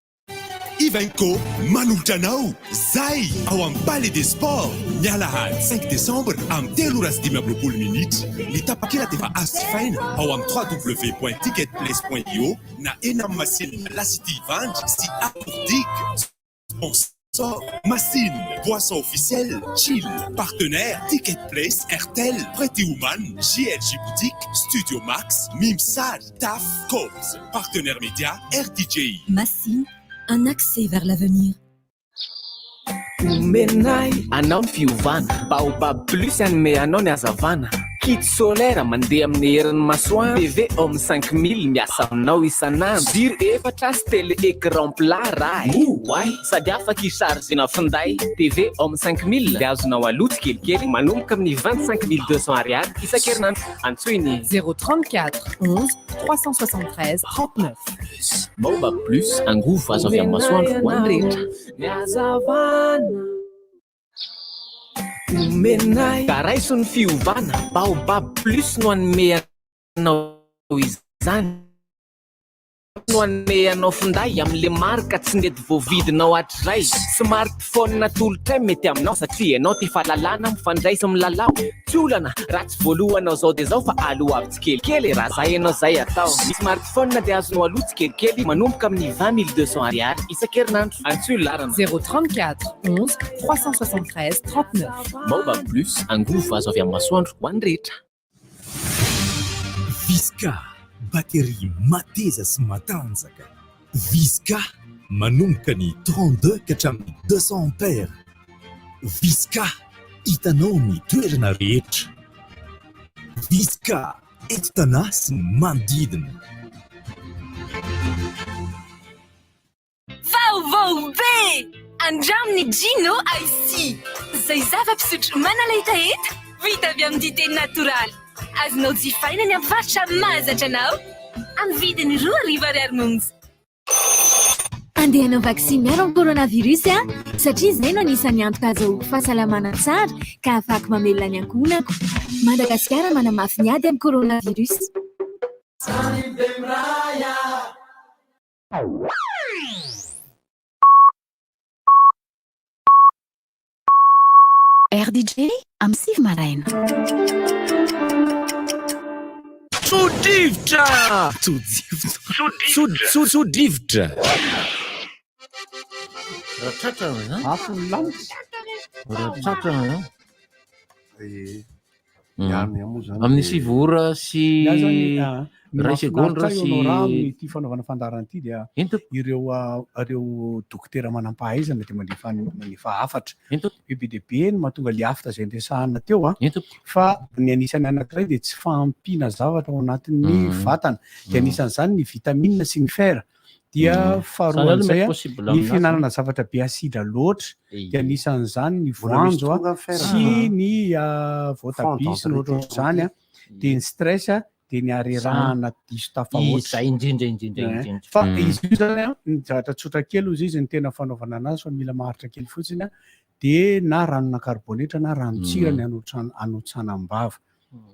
Ivanco manolotra anao Zay ao amin'ny Palais des Sports ny alahady 5 décembre amin'ny 3 ora sy 25 minitra. Ny tapakila dia efa azo jifaina ao amin'ny www.ticketplace.io na eny amin'ny masinina La City Ivandry sy Apourdic. Sponsor, Massine, Boisson officielle, Chill, Partenaire, Ticket Place, Airtel, Pretty Woman, JLG Boutique, Studio Max, Mimsary, TAF, Cops, Partenaire Média, RDJ.
Massine, un accès vers l'avenir.
Omenay anao ny fiovana, Baobab Plus hanome anao ny hazavana. Kit solaire mandeha amin'ny herin'ny masoandro, TV Home 5000 miasa aminao isan'andro, jiro efatra sy télé écran plat raha e! Oay! Sady afaka hi-chargena finday, TV Home 5000 dia azonao aloa tsikelikely manomboka amin'ny 25200 ariary isan-kerinandro. Antsoy ny.
034 11 373 39.
Baobab Plus, angovo azo avy amin'ny masoandro ho an'ny rehetra.
Ny hazavana.
Omenay. Ka raiso ny fiovana, Baobab Plus no hanome anao izany. No hanome anao finday amin'le marika tsy nety voavidinao hatrizay. Smartphone atolotray mety aminao satria ianao tia fahalalana mifandray sy milalao. Tsy olana raha tsy voalohanao zao dia zao fa aloavy tsikelikely e, raha zay ianao zay atao. Ny smartphone dia azonao aloa tsikelikely manomboka amin'ny 20 200 ariary isan-kerinandro. Antsoy laharana.
034 11 373 39.
Baobab Plus, angovo azo avy amin'ny masoandro ho an'ny rehetra.
Visca, batterie mateza sy matanjaka. Visca, manomboka ny 32 ka hatramin'ny 200 ampères.
Visca, hitanao amin'ny toerana rehetra. Visca, eto Tanà sy ny manodidina.
Vaovao be! Andramo ny Gino Ice Tea, izay zava-pisotro manala hetaheta, vita avy amin'ny dite natoraly. Azonao jifaina ny amin'ny mpivarotra mahazatra anao, amin'ny vidiny 2000 ariary monja.
Andeha hanao vaksiny miaro amin'ny coronavirus aho, satria izay no anisan'ny antoka ahazahoako fahasalamana tsara ka ahafahako mamelona ny ankohonako. Madagasikara manamafy ny ady amin'ny coronavirus.
RDJ amin'ny 9 maraina.
Tso-drivotra! Tso-drivotra! Tso-tso-tso-drivotra!
Raha tratra zany.
Afo ny lanitra.
Raha tratra zany.
Eh, ihany ihany moa zany
Amin'ny
dia-
9 ora sy
Ny ahy zany, ah, ny
iray segondra
mahafinaritra ahy
sy
Honorat amin'ity fanaovana fandaharana ity dia ireo ah, ireo dokotera manam-pahaizana dia mandefa mandefa hafatra. Hoe be dia be ny mahatonga le afta izay niresahana teo an. Fa ny anisan'ny anankiray dia tsy fahampiana zavatra ao anatin'ny vatana. Dia anisan'izany ny vitamine sy ny fer. Dia
Zany aloha
faharoan'izay
mety
an,
possible
ny
aminazy.
fihinanana zavatra be asidra loatra. Dia anisan'izany ny
Mbola misy
voanjo an,
tonga ny fer
sy
an.
ny voatabia sy ny ohatrohatr'izany an. Dia ny stress an, dia ny harerahana diso tafahoatra.
Izay indrindra indrindra
Eh,
indrindra.
Fa izy io zany an, ny zavatra tsotra kely hozy izy ny tena fanaovana anazy fa mila maharitra kely fotsiny an, dia na ranona karibonetra na ranon-tsira ny hanotsanam-bava.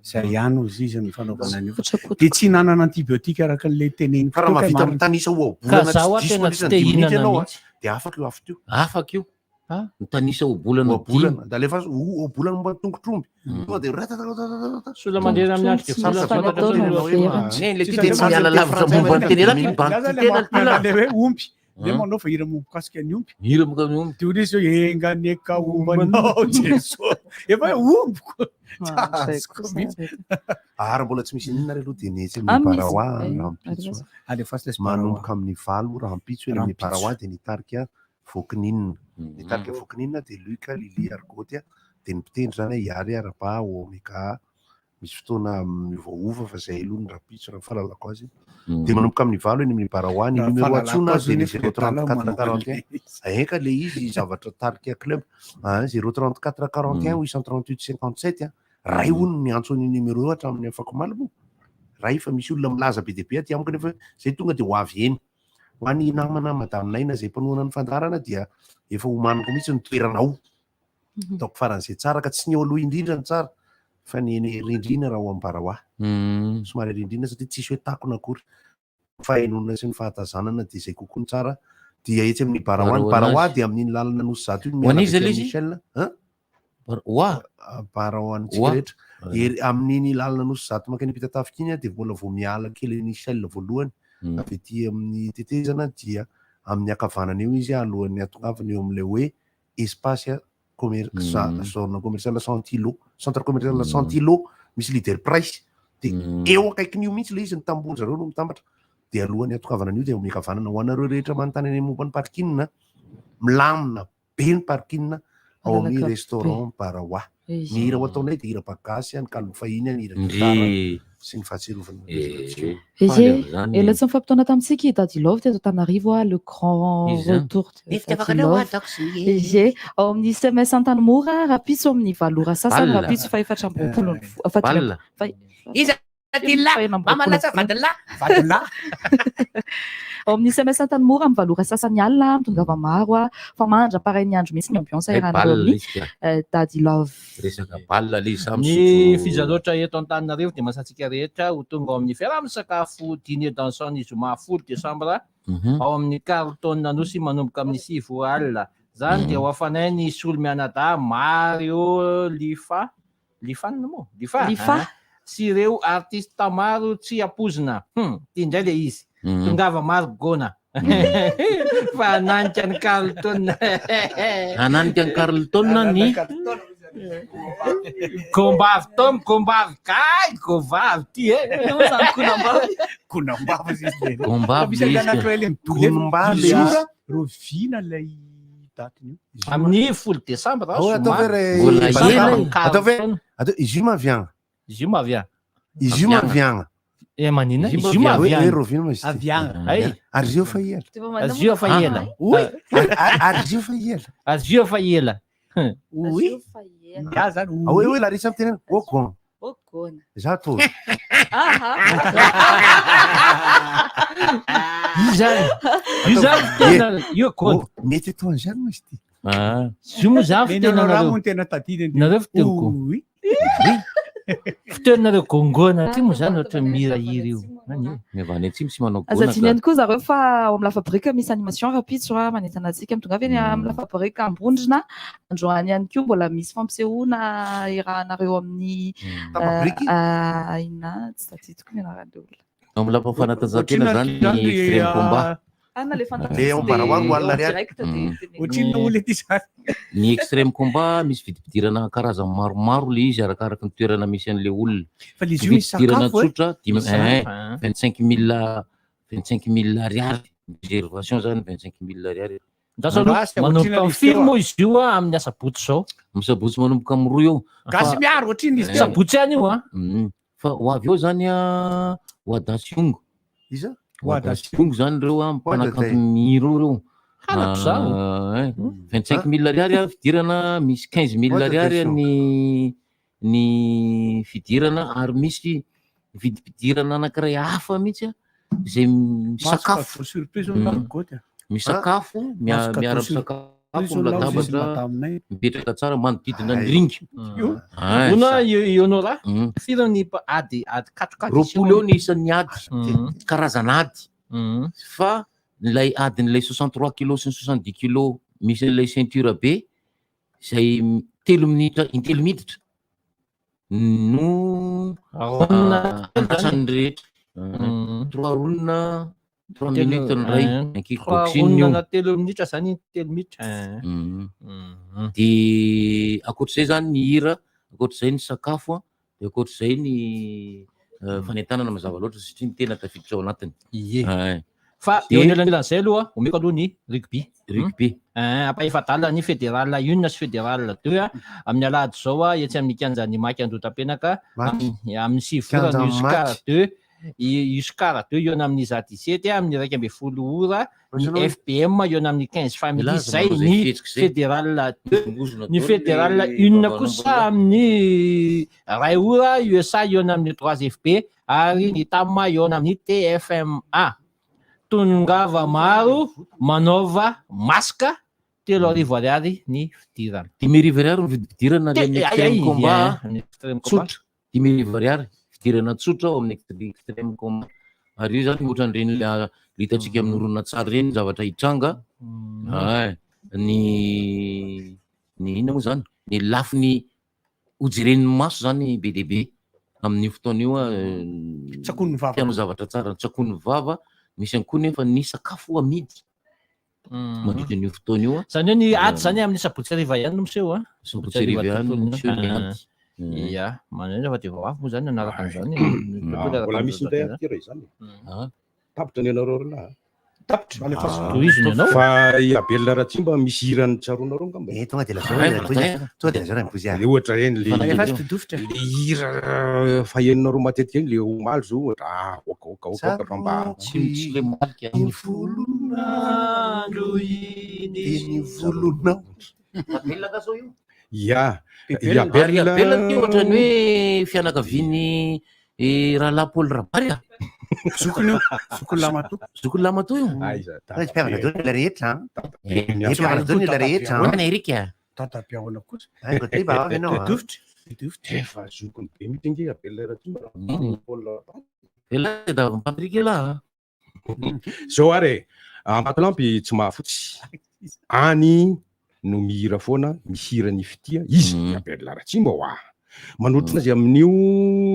Izay ihany hozy izy ny fanaovana an'io. Dia tsy hinanana antibiotika araka an'ilay teneniko
Fa raha
teo kay
mahavita
marina.
mitanisa
Ka
ohabolana
zaho
tsy diso
tena tsy
mandritra ny
te
dimy minitra
hihinana
ianao a,
mihitsy.
dia afaka io afo io.
Afaka io. Mitanisa ohabolana
Ohabolana.
dimy.
Da alefa ohabolana momba ny tongotr'omby. Tonga dia ratatatatata.
Sola mandrera amin'ny andro dia
Sarotra
vola
be
fantatra
ny
ny
tenenao hoe
loha.
Neny, le ty dia tsy miala lavitra momba ny teny elahy, ty bandy ty tena ty
Ilay
lah.
hoe omby. Ilay manao fa hira mikasika ny omby.
Hira mikasika ny omby.
Dia hoy izy hoe enga anie ka ombanao Jesoa. Efa hoe ombiko. Tsy azoko mihitsy.
Ary mbola tsy misy inona ary aloha dia ny etsy
Ah,
amin'ny
misy.
Barawa
Eh,
rahampitso.
alefaso. Alefaso ilay Barawa.
Manomboka amin'ny 8 rahampitso eny amin'ny
Rahampitso.
Barawa dia ny tarika Vokininina. Ny tarika Vokininina dia Luc, Lily ary Goty. Dia ny mpitendry izany Hiary, Araba, Omega. Misy fotoana miovaova fa izay aloha ny rahampitso raha ny fahalalako azy. Dia manomboka amin'ny 8 eny amin'ny Barawa. Ny
Raha
numéro
fahalalako
antsoina
azy
dia ny
nefa dia adala
034
manao
41. Enka ilay izy zavatra tarika club. Ah, 034 41 838 57. Ray hono ny antso an'io numéro io hatramin'ny afakomaly moa. Ray fa misy olona milaza be dia be aty amiko nefa izay tonga dia ho avy eny. Ho an'ny namana Madame Naina izay mpanohana ny fandaharana dia efa omaniko mihitsy ny toerana ao. Ataoko faran'izay tsara ka tsy ny eo aloha indrindra no tsara fa ny eny rindrina raha ao amin'ny Barawa. Somary rindrina satria tsisy hoe takona akory. Ny fahenoana sy ny fahatazanana dia izay kokoa no tsara. Dia etsy amin'ny Barawa. Ny Barawa dia amin'iny lalana Anosizato iny
Ho
miala
an'iza
avy aty
ilay
amin'ny
izy?
Michel. Hein?
Oa.
Bara ho antsika
Oa.
rehetra. Ery amin'iny lalana Anosizato mankany Ampitatafika iny dia mbola vao miala kely an'i Shell voalohany avy aty amin'ny tetezana dia amin'ny ankavanana eo izy alohan'ny hahatongavana eo amin'ilay hoe espace commer- zone commerciale Santilo, centre commercial Santilo misy leader price dia eo akaikin'io mihitsy ilay izy ny tamboho zareo no mitambatra dia alohan'ny hahatongavana an'io dia eo amin'ny ankavanana ho anareo rehetra manontany any momba ny parking milamina be ny parking ao amin'ny
Malalaka be.
restaurant Barawa.
Izy.
Ny hira ho ataonay dia hira bagasy, ny kalon'ny fahiny, ny hira
Ndry.
gitara sy ny fahatsiarovana.
Eh.
Izy, ela tsy nifampitaona tamintsika i Daddy Love teto Antananarivo a, le grand
Izy zany.
retour de
Ny
Daddy
fitiavako anao
Love.
ataoko sy ny hery.
Ie, ao amin'ny CMS Antanimora, rahampitso amin'ny 8 ora sasany,
Bal.
rahampitso faha 24 ny fo- faha dimy
Bal.
amby- faha-
Iza Vadila, mama latsa vadila.
Vadila.
Ao amin'ny CMS Antanimora amin'ny 8 ora sasany alina, mitongava maro a, fa mandra-parain'ny andro mihitsy ny ambiance
Hay
iarahanareo
bal
amin'ny
izy ka.
Daddy Love.
Resaka bal le izy samy
Ny
misotro.
fizaloatra eto Antananarivo dia masantsika rehetra ho tonga ao amin'ny fiaraha-misakafo dîner dansant ny zoma 10 desambra ao amin'ny Carlton Anosy manomboka amin'ny 9 ora alina. Izany dia ho afanay ny solomianadahy Mario Lifa Lifan moa? Lifa?
Lifa.
Ah, sy ireo artista maro tsy ampoizina. Hum, ty indray le izy. Tongava maro gona. Fa hananika an'i Carlton.
Hananika an'i Carlton ny
Gombavy Tom, gombavy kay, govavy ty e.
Zany Gonambavy izy izy le.
Gombavy
Fa misy
le izy
anankiray
ka.
le midolefo.
Gombavy le
Izy io
izy.
raha roviana ilay. datin'io.
Amin'ny 10 desambra,
Oh,
zoma.
atao ve re-
Mbola ela e.
Atao ve atao izy io maviagna.
Izy io maviagna.
Izy io maviagna.
Eh maninona?
Izy
Izy io maviagna.
Hoe rovina ma izy ity.
Aviagna. Ay.
Ary izy io fa ela.
Azy io fa ela.
Oy. Ary izy io fa ela.
Azy io fa ela.
Oui. Ya zany.
Ah, oui, oui, Larissa miteny hoe ogon.
Ogona.
Za to.
Io zany. Io zany tena io gona.
Mety atao an'izany ma izy ity.
Izy io moa zany
Neny anao raha
fitenanareo.
moa no tena tadidiny.
Nareo fiteniko.
Oui.
Fitenanareo gongona ty moa zany ohatra mihirahira io. Zany io.
Ny avy any atsimo tsy manao
Aza
gona
adino ihany koa zareo fa ao amin'ny La Fabrique misy animation rahampitso a manentana antsika mitongava eny amin'ny La Fabrique Ambondrona. Androany ihany koa mbola misy fampisehoana iarahanareo amin'ny
La Fabrique?
inona tsy tadidiko ny anaran'ilay olona.
Ao amin'ny lapa fanatanjahantena zany ny extreme combat.
Ah, na le fantatro
Le
tsy
ambarawary
de
ho alina
en
ariary.
direct de teneniko.
Ohatrinona olona ity zany?
Ny extreme combat misy vidim-pidirana karazany maromaro le izy arakaraky ny toerana misy an'le olona.
Fa le izy io misy
Vidim-pidirana
sakafo, eh?
tsotra dimy
Misy sakafo,
eh,
ah.
25 000 25 000 ariary. Réservation zany 25 000 ariary.
Ndraso aloha, manomboka amin'ny firy moa izy io a amin'ny asabotsy izao?
Amin'ny sabotsy manomboka amin'ny 2 eo.
Gasy miaro ohatrinona izy teo?
Sabotsy ihany io a.
Fa ho avy eo zany a Wadasyong.
Iza?
Wadasyong zany reo a mpanakanto mihira eo reo.
Halako zaho.
Ah, eh, 25 000 ariary a fidirana, misy 15 000 ariary ny fidirana ary misy vidim-pidirana anankiray hafa mihitsy a izay misakafo.
Mahazo cadeau surprise hono tamin'ny goty a.
Misakafo,
Mahazo cadeau
miara-misakafo
surprise
amin'ny
hono lahy izy
latabatra,
madaminay.
mipetraka tsara manodidina ny ringa.
Io.
Ah,
Ona
sa-
io Honora, firy ny ady ady katroka
20 eo ny isan'ny ady, karazana ady. Fa ilay adin'ilay 63 kilos sy ny 70 kilos misy an'ilay ceinture be izay 3 minitra intelo miditra no
Round
andrasan'ny rehetra. Trois rounds, trois
Telo-
minutes ny ray,
eh,
ny
trois
kickboxing
rounds
io.
na 3 minitra zany, 3 minitra.
De ankoatr'izay zany ny hira, ankoatr'izay ny sakafo a, de ankoatr'izay ny fanentanana mazava loatra satria ny tena tafiditra ao anatiny.
Ie.
Eh.
Fa
De-
eo anelanelan'izay aloha, omeko aloha ny rugby.
Rugby.
Ampahefa-dalana ny fédéral 1 sy fédéral 2 a, amin'ny alahady izao a, etsy amin'ny kianjan'ny Maky Andotapenaka,
Maky.
amin'ny 9 ora ny
Kianjan'ny
Uscar
Maky.
2, i Uscar 2 eo amin'ny ISA 17 a, amin'ny 11 ora ny
Ohatran'ny hoe-
FBM eo amin'ny 15 family
Milaza
zay
manao izay
ny
fihetsika izay.
fédéral 2,
Mozona
ny
daholo
fédéral
le
1
vavan'omby
kosa
lahy.
amin'ny 1 ora USA eo amin'ny 3 FB ary ny TAM eo amin'ny TFMA. Tongava maro manaova masque 3000 ariary ny fidirana.
5000 ariary ny vidim-pidirana
Te-
any amin'ny
ay,
extreme
ay,
combat.
eh, ny extreme combat.
Tsotra, 5000 ariary fidirana tsotra ao amin'ny extreme combat. Ary io zany ohatran'ireny hitantsika amin'ny horonantsary ireny zavatra hitranga. Ay, ny inona moa zany? Ny lafiny hojeren'ny maso zany be dia be amin'io fotoana io a,
Tsakoan'ny vava.
Tianao zavatra tsara, tsakoan'ny vava, misy ihany koa nefa ny sakafo amidy mandritra an'io fotoana io a.
Zany hoe ny ady zany amin'ny sabotsy hariva ihany no miseho a.
Sabotsy hariva ihany no miseho ny ady.
Ia, maneno fa dia vao avy moa zany nanaraka an'izany.
Ah, mbola misy indray aty raha izany. Tapitra ny anareo roalahy.
Tapitra.
Tohizo ny anao.
Fa i Abel Ratsimba misy hirany tsaroanareo angamba.
Eh, tonga dia lazao hoe Rapozy. Tonga dia lazao Rapozy.
Le ohatra reny le
Alefa azy todofotra.
le hira fahenonareo matetika iny le omaly zao ohatra ah oka oka oka oka fa mba
Tsy tsy le marika.
Iny volonandro iny ny volonao.
Abel ka zao io.
Ya, i
Ary
Abel
Abel ty ohatran'ny hoe fianakaviany rahalahy Paul Rabary a.
Zokiny io, zokiny lamatoa.
Zokiny lamatoa io.
Aiza,
Fa tsy mpihavana daholo ny olona rehetra. an.
Eh,
Eh, mpihavana daholo ny olona rehetra. an.
Ahoana Eric a?
Dadabe ahoana kosa.
Ay, Gauthier, mba avy ianao, an.
Todofotra. Todofotra.
Efa zokiny be mihitsy ange Abel Ratsimba Paul Rabary.
Ela da Patrick ela.
Zao ary e, Ambatolampy tsy mahafotsy. Any no mihira foana, mihira ny fitia izy Abel Ratsimba hoa. Manotrona azy amin'io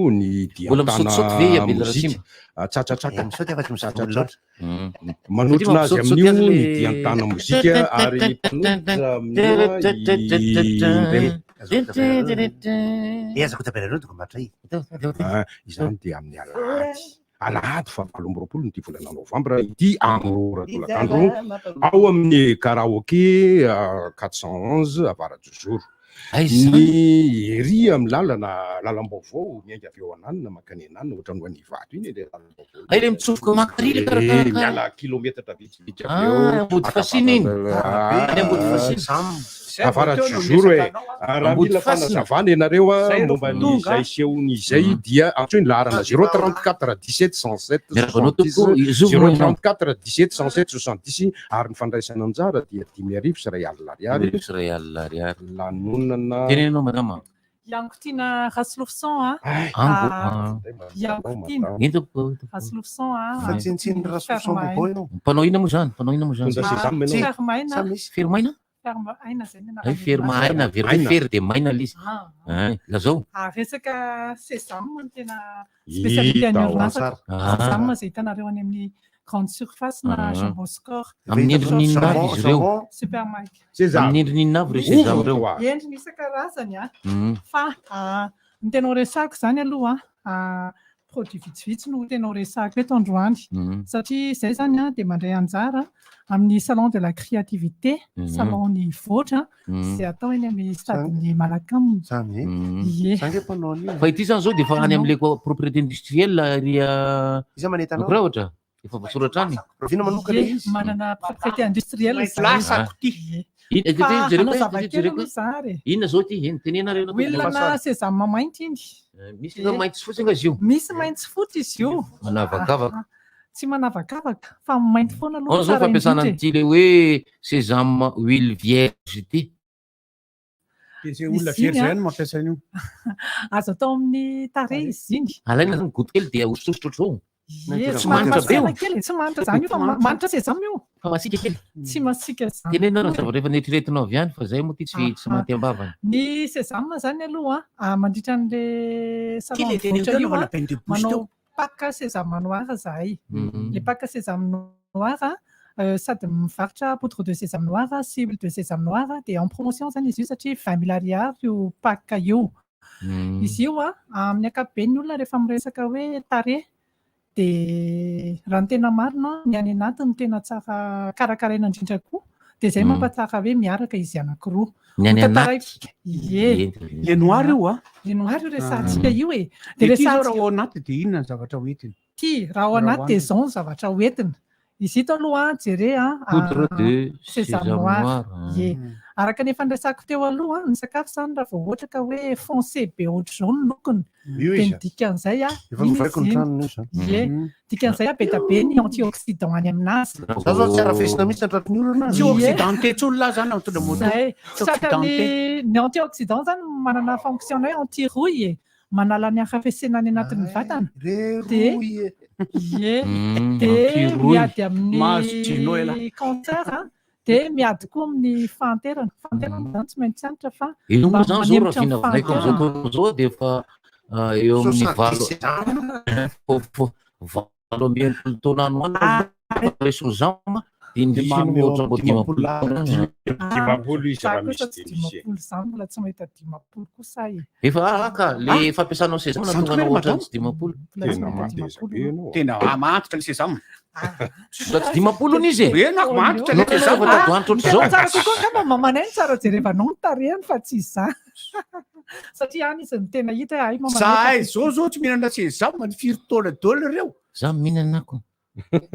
ny
Mbola misaotisaoty ve i
diantana
Abel
mozika.
Ratsimba?
Ah, Tsatratraka.
Eh, misaoty afa tsy misaoty olona loatra.
Manotrona azy
Satria
amin'io
mampisaotisaoty
ny
azy le-
diantana mozika ary mpanotrona amin'io i
Eh, aza kotabela aloha tonga matray.
Ah, izany dia amin'ny alahady. Alahady faha 28 n'ity volana novambra ity amin'ny roa ora tolakandro ao amin'ny karaoke 411 Avarajozoro. Ny ery amin'ny lalana lalam-baovao miainga avy eo Ananina mankany Ananina ohatran'ny ho any Ivato iny ilay lalam-baovao.
Hay ilay mitsofoka maka ary ilay karakara.
Eh, miala kilometatra vitsivitsy avy eo.
Ah, Ambodifasina iny. Any Ambodifasina.
Avarajozoro e. Raha mila fanazavana ianareo a momba ny izay sehony izay dia antsoy ny laharana 034 17 107 70 034 17 107 70 ary ny fandraisana anjara dia 1500 ariary.
1500 ariary.
Lanonana.
Teneno madama.
Iankotiana Rasolofison a.
Ango.
Iankotiana. Rasolofison a.
Fa tsinontsinon'i Rasolofison Bobo ianao.
Mpanao inona moa izany? Mpanao inona moa izany?
Fermaina.
Fermaina?
Ferme aina zay ny
Hay ferme aina averiko hoe fer dia maina ilay izy.
Ah.
Hay, lazao.
Ah, resaka sésame no tena spécialité an'ny
Hita ao
orinasa.
Ah.
Sésame izay hitanareo any amin'ny grande surface na
Ah.
Jumbo Score.
Amin'ny endriny inona avy izy ireo?
Supermarket.
Amin'ny endriny inona avy ireo sésame ireo?
Endriny isan-karazany ah.
Mhm.
Fa ah, ny tena ho resahako izany aloha ah, produit vitsivitsy no tena ho resahako eto androany.
Mhm.
Satria izay izany ah, dia mandray anjara amin'ny salon de la créativité,
Mhm.
salon ny voatra,
Mhm.
izay atao eny amin'ny stade-n'ny Malacam.
Zany
Ie.
Zany mpanao an'io.
Fa ity zany zao dia efa any amin'ilay propriété industrielle ary
Iza manentana ao?
Ankorahotra? Efa voasoratra any.
Rahoviana manokana
Ie,
izy?
manana propriété industrielle izay.
Ah.
Ie.
Ina-
Fa
jereko hoe,
hanao zava-kely
jereko hoe.
aloha za ary e.
Inona zao ity? Eny, tenenareo na
Huile na sésame mainty iny.
Misy nga mainty sy fotsy nga izy io?
Misy mainty sy fotsy izy io.
Manavakavaka.
Ah, Tsy manavakavaka fa mainty foana aloha
Ao zao
tsara
fampiasana
indrindra e.
an'ity le hoe sésame huile vierge ity.
Dia izay olona
Izy iny,
vierge
ah.
ihany no mampiasa an'io.
Azo atao amin'ny tarehy izy iny.
Alaina zany goutte kely dia ahosotrosotra ohatr'izao.
Ie,
Tsy
tsy
manitra be io.
manitra kely, tsy manitra zany io fa manitra sésame io.
Fa masiaka kely.
Tsy masiaka zany.
Teneno nareo ny zavatra efa neritreretinao avy any fa zay moa ty tsy tsy
Aha.
maty am-bavany.
Ny sésame zany aloha ah, mandritra an'le salon
Ty le teneno
voatra
teo
io
anaovana
ah,
bain de bouche
manao
teo.
pack sésame noir zahay.
Mhm.
Le pack sésame noir sady mivarotra poudre de sésame noir sy huile de sésame noir dia en promotion zany izy io satria 20 mille ariary io pack io.
Mm.
Izy io a, amin'ny ankapobeny ny olona rehefa miresaka hoe tarehy dia raha ny tena marina ny any anaty no tena tsara karakaraina indrindra koa dia izay
Mm.
mampatsara hoe miaraka izy anankiroa.
Ny any
Ho tantaraiko-
anaty.
Ie.
Le noir io a.
Le noir io resahantsika io e.
Dia
Dia
ity zao
resahantsika
raha ao anaty dia inona ny zavatra hoentiny?
ity raha ao
Raha
anaty dia
hohanina.
izao ny zavatra hoentina. Izy ito aloha jere a
Poudre de
sésame
sésame
noir.
noir. ah.
Ie. Araka ny efa niresako teo aloha, ny sakafo izany raha vao ohatra ka hoe foncé be ohatr'izao ny lokony,
Io
dia
izy
ny
a.
dikan'izay a,
Efa
iny
novaiko ny
izy iny.
tranony io zany.
Ie.
Mhm.
Dikan'izay a, be dia be ny antioxydant any aminazy.
Za zao tsy arafesina mihitsy hatraty ny olana.
Tsy oxydanté intsony lahy zany mitondra moto.
Zay.
Tsy
Saka ny,
oxydanté.
ny antioxydant zany manana fonction hoe anti-rouille e. Manala ny harafesena any anatin'ny vatana. Dia
rouille.
Ie.
Mm,
Dia
anti-rouille.
miady amin'ny
Mahazo Gino elah.
cancer a, dia miady koa amin'ny fahanterana. Fahanterana zany tsy maintsy anitra fa
Ino
mba
moa zany zao raha
manemitra ny
vinavinaiko amin'izao
fahanterana.
taona izao dia efa ah, eo amin'ny valo 68 taona any ho any resozama dia indrisy
Dia
no
eo
ohatra mbo
50
50 taona any.
50 izy
Za
raha
kosa
misy
tsy
dia misy e.
50 zany mbola tsy mahita 50 kosa e.
Efa ah, ka le fampiasanao sésame
Zany
nahatonga
tokoa
anao
ry
ohatran'ny
madama.
tsy 50.
Mbola tsy
Tena
mahita
mateza
50
be ianao.
Tena ah, mahantra ny sésame.
Mbola tsy 50 hono izy e.
Eny ako mahantra le
No,
sésame.
efa tady hohanitra
Ny tena
ohatr'izao.
tsara kokoa angamba mamanay no tsara jerevanao ny tarehiny fa tsy izaho. Satria any izy no tena hita hoe ay mamanay.
Zahay zao zao tsy mihinana sésame ny firy taona daholo ireo.
Za mihinana ako.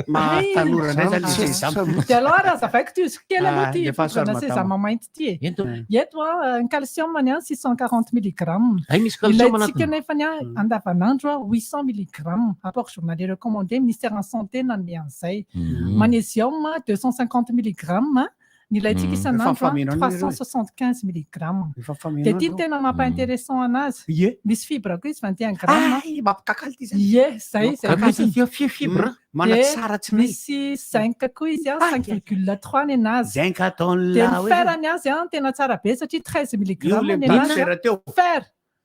Mahatanora indray zany le sésame.
Dia aloha raha azavaiko ty izy kely aloha
Ah,
ty
efa
poudre na
sary
sésame
madama.
mainty ty e.
Ento.
Eto a, ny calcium ny a 640 milligrammes.
Ay misy calcium
Ilaintsika
anatiny.
nefany a andavanandro a 800 milligrammes. Apport journalier recommandé ministère en santé nanome an'izay.
Mhm.
Magnésium 250 milligrammes. Ny ilaintsika
Mhm.
isan'andro
Efa
a
fameno an'ireo e.
375 milligrammes.
Efa
Dia
fameno
ty no tena mampa-intéressant anazy.
Ie.
Misy fibre koa izy 21 grammes.
Ay, mampikakaly ty zany.
Ie, zay zay.
Ka misy fibre.
Manatsara tsy nay.
Misy zinc koa izy a 5,3 ny anazy.
Zinc ataon'ny
Dia
lahy
ny
hoe.
fer ny azy a tena tsara be satria 13
Io
milligrammes
le
ny
mitady
anazy.
fer teo.
Fer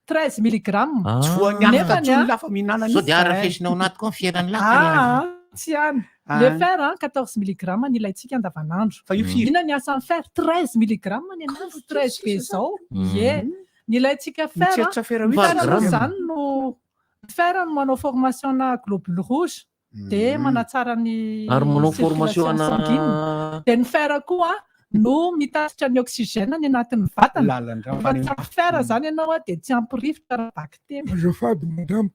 13 milligrammes.
Ah.
Tsy voan'ny afta
Nefany
intsony
a
lahy fa mihinana
Sao
an'io.
dia arafesina ao anaty koa ny fieran'ny lahy.
Ah, tsy any. Le
Ah.
fer a 14 milligrammes ny ilaintsika andavanandro.
Fa io firy?
Inona ny asan'ny fer? 13 milligrammes ny anazy, 13 be zao.
Mm.
Ie. Ny ilaintsika fer a,
Mitseritra fer
ny
mihitsy.
fer aloha
Gramme.
zany no Ny fer no manao formation na globule rouge dia manatsara ny
Ary manao formation
circulation
ana-
sanguine. Dia ny fer koa no mitatitra ny oxygène any anatin'ny vatana.
Lalan-drà
Rehefa tsy ampy fer zany ianao a, dia tsy ampy rivotra ara-bakiteny.
Azafady madama,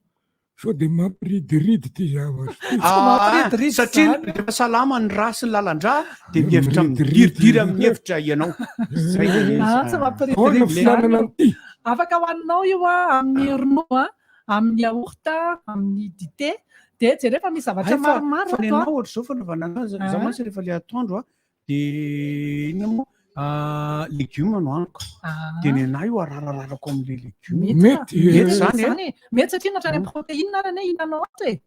sao dia mampiridiridy ity zavatra ity.
Ah, satria rehefa salama ny rà sy ny lalan-drà dia mihevitra midiridiry amin'ny hevitra ianao. Zay le izy.
Ah, tsy mampiridiriny zany io. Afaka hohaninao io a, amin'ny ronono a, amin'ny yaourt, amin'ny dite. Dia jereo fa misy zavatra
Hay fa-
maromaro
fa ny
ato a.
anah ohatr'izao fanaovana anazy, za
Ah.
mantsy rehefa le atoandro a, dia inona moa ah, legioma no haniko.
Ah.
Dia ny anahy io ararararako amin'le legioma.
Mety
Mety zany e.
e. Mety satria natrany amin'ny protéine ary anie hitanao ato e.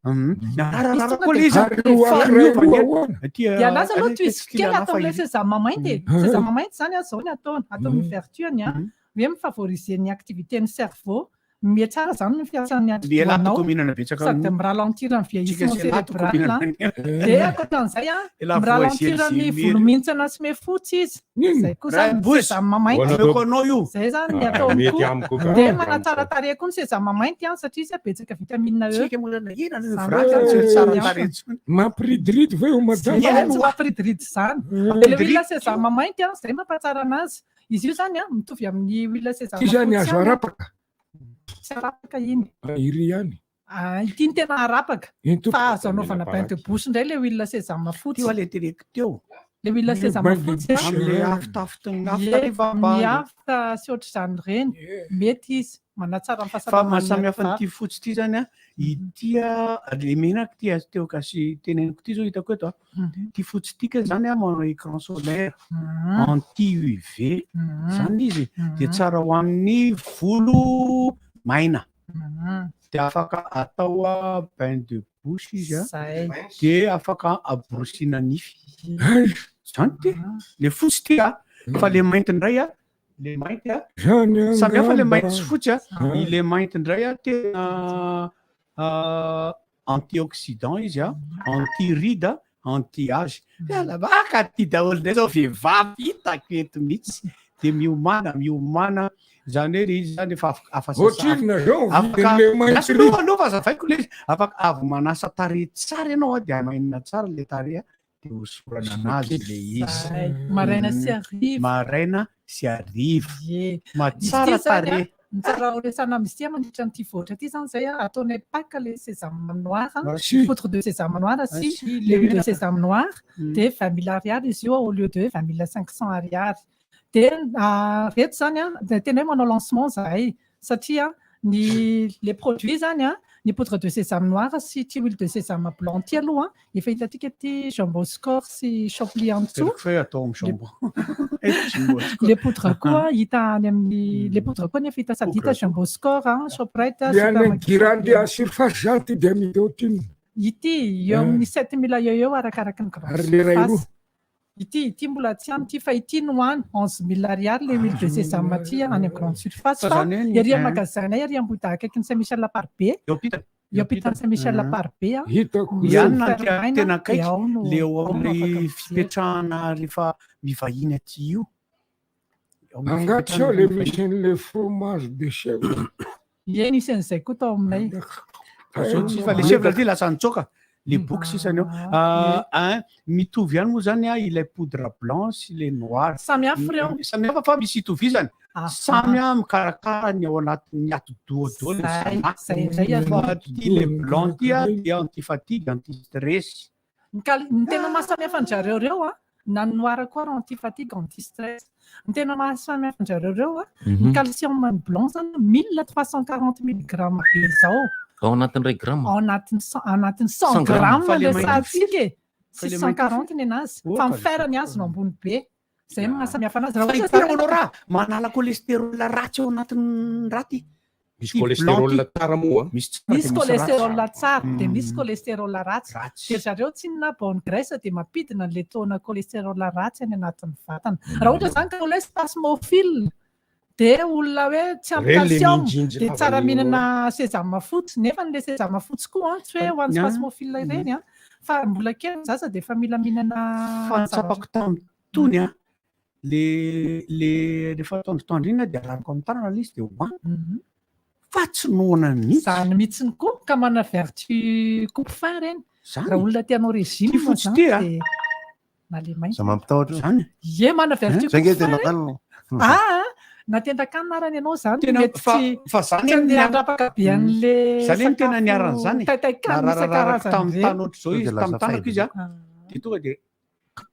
Ararararako le izy.
Ary io
Fa
anankiray
miova
io
ny-
ahoana?
Aty,
Dia anazy aloha
ah,
tohizo
tsy
kely
anahy
atao
fa
amin'ilay
iry.
sésame mainty e. Sésame mainty zany a, zao ny ataony. Atao amin'ny vertu-ny a. Hoe mi-favoriser ny activité ny cerveau. Mihatsara zany ny fiasan'ny
Miela
atidohanao.
toko mihinana betsaka
Sady
amin'io.
mi-ralentir ny vieillissement
Tsika sy elahy toko
cérébral.
mihinana an'io.
Dia ankoatran'izay a,
Elahy
mi-ralentir
voazery
ny
zery.
volo mihintsana sy mihafotsy izy. Zay koa zany ny
Ray,
sésame mainty.
Omeko anao io.
Zay zany ny
Ah,
atao
mety
koa.
amiko ka.
Dia manatsara tarehy koa ny sésame mainty a, satria izy a betsaka vitamine E.
Tsika moa zany inona no
Zany
vraky
hoe
tsy tsara
ny
tarehy
antony.
intsony.
Mampiridiridi ve io madama?
Ie, tsy mampiridiridi zany. Dia le huile sésame mainty a, zay mampatsara anazy. Izy io zany a, mitovy amin'ny huile sésame
Ity zany
fotsy
azo
ihany a.
arapaka.
Tsy arapaka iny.
Ah, Iry ihany.
Ah, ity no tena arapaka.
Iny tompoko.
Fa azo anaovana bain de bouche indray le huile sésame fotsy.
Io le teneniko teo.
Le huile
Le
sésame
bain de
fotsy a.
bouche, Amin'le afitafitin'ny afta
Ie,
rehefa
amin'ny
ambany.
afta sy ohatr'izany ireny. Mety izy manatsara ny
Fa
fahasalaman'ny
mahasamihafa
vava.
an'ity fotsy ity zany a, ity a, le menaka ity azo teo ka sy teneniko ity zao hitako eto a. Ity fotsy ity ka zany a manao écran solaire anti UV zany izy dia tsara ho an'ny volo maina. Dia afaka atao a bain de bouche izy a.
Zay.
Dia afaka aborosina nify. Zany ty. Le fotsy ty a, fa le mainty indray a, le mainty a.
Zany
Samy hafa le
angamba.
mainty sy fotsy a.
Ah.
Ilay mainty indray a tena ah, antioxydant izy a, anti-ride, anti-âge. Miala baka ty daholo indray zao vehivavy hitako eto mihitsy. Dia miomàna, miomàna. Zany hoe le izy zany efa afaka afa
Ohatrinona zao
afaka
vidin'le mainty
Lasa
ry?
aloha aloha fa azavaiko le izy. Afaka avy manasa tarehy tsara ianao a dia hamainina tsara le tarehy a dia hosorana anazy le izy.
Zay. Maraina sy hariva.
Maraina sy hariva.
Ie. Izy
Mahatsara
ity zany a,
tarehy.
ny tsara ho resahana amin'izy ity a, mandritra an'ity voatra ity zany zay a, ataonay pack le sésame noir a,
Si.
poudre de sésame noir sy
Si,
le huile de
mena.
sésame noir dia 20 000 ariary izy io au lieu de 20 500 ariary. Dia ah, reto zany a, dia tena hoe manao lancement zahay satria ny les produits zany a, ny poudre de sésame noir sy ty huile de sésame blanc ty aloha a, efa hitantsika ty jumbo score sy Shoply Antsoa.
Teniko fa hoe atao amin'ny jambon. Eh, jumbo score.
Le poudre koa hita any amin'ny le poudre koa nefa hita sady hita jumbo score a, Shoprite,
Le any
supermarché.
Girande à surface zany ty dia amidy ohatrinona?
Ity eo amin'ny 7000 eo eo arakaraky ny grande
Ary le ray roa?
surface. Ity ity mbola tsy any ity fa ity no any 11 000 ariary le huile de sésame ty any amin'ny grande surface
Fa
fa
zany hoe ny-
ery
eh.
amin'ny magasin ery Ambohidahy akaikin'ny Saint Michel Parbe.
Eo ampitany.
Eo ampitan'ny Saint Michel Parbe a.
Hitako.
Misy
Ihany na
fer
tena
maina,
tena
dia
akaiky
ao no-
le eo
ao no afaka
amin'ny
mijery.
fipetrahana rehefa mivahiny aty io. Eo amin'ny
Angaha sao le
fipetrahana
misy an'le fromage de chèvre.
Ie, nisy an'izay koa tao aminay.
Zao tsy fa le chèvre ty lasa nitsoaka le boky sisany eo. Ah, ah, mitovy ihany moa zany a ilay poudre blanc sy le noir.
Samy hafa ireo.
Samy hafa fa misy itovizany.
Ah,
Samy a mikarakara ny ao anatin'ny atidoha daholo ny
Zay,
samy
zay indray
hafa.
aloha.
Fa ty le blanc ty a dia anti-fatigue, anti-stress.
Ny ny tena mahasamihafa an-jareo ireo a, na ny noir koa ary anti-fatigue, anti-stress. Ny tena mahasamihafa an-jareo ireo a, ny calcium ny blanc zany 1340 milligrammes be izao.
Ao anatin'ny ray grama.
Ao anatin'ny anatin'ny 100
100 grammes.
grammes
Fa le
le
mainty-
sahatsika e.
Fa le
640 ny anazy.
Oh,
Fa
ka
ny fer ny azy no ambony be. Zay no mahasamihafa anazy. Raha
Fa
ohatra
ity
zany-
manao raha manala cholestérol ratsy ao anatin'ny raty.
Misy
Ty
cholestérol
blanc ty.
tsara moa.
Misy tsara
Misy
dia misy
cholestérol
ratsy.
tsara dia misy cholestérol ratsy.
Ratsy.
Dia zareo tsinona bonne graisse dia mampidina an'ilay taona cholestérol ratsy any anatin'ny vatana. Raha ohatra zany ka olona hoe spasmophile dia olona hoe tsy ampy
Ireny le
calcium
minjinjy
dia
lava
tsara
io.
mihinana sésame fotsy nefa n'ilay sésame fotsy koa an, tsy hoe ho an'ny
Ny-
spasmophile ireny an, fa mbola kely ny zaza dia efa mila mihinana
Fa ny tsapako tamin'ny tony a le le rehefa atoandrotoandro iny a dia alariko amin'ny tanana ilay izy dia hohaniko. Fa tsy noana mihitsy.
Zany mihitsiny koa ka manana vertu coupe-faim ireny.
Zany.
Raha olona te hanao régime
Ty fotsy
zany
ty, a.
dia na le mainty.
Za mampitahotra.
Zany.
Ie, manana vertu
Zay nge
coupe-faim
tena
ireny.
kanina.
Ah, na tendakanina arany ianao zany
Tena
mety
fa
tsy
fa zany
tsy
anie
andeha
ny
handrapaka be an'le
Zany anie tena
sakafo
niharan'izany e.
taitaikana
Nararararako
isan-karazany
tamin'ny
ireny.
tany ohatr'izao
Tonga
izy,
dia lasa
tamin'ny tanako izy a.
Ah.
Dia tonga dia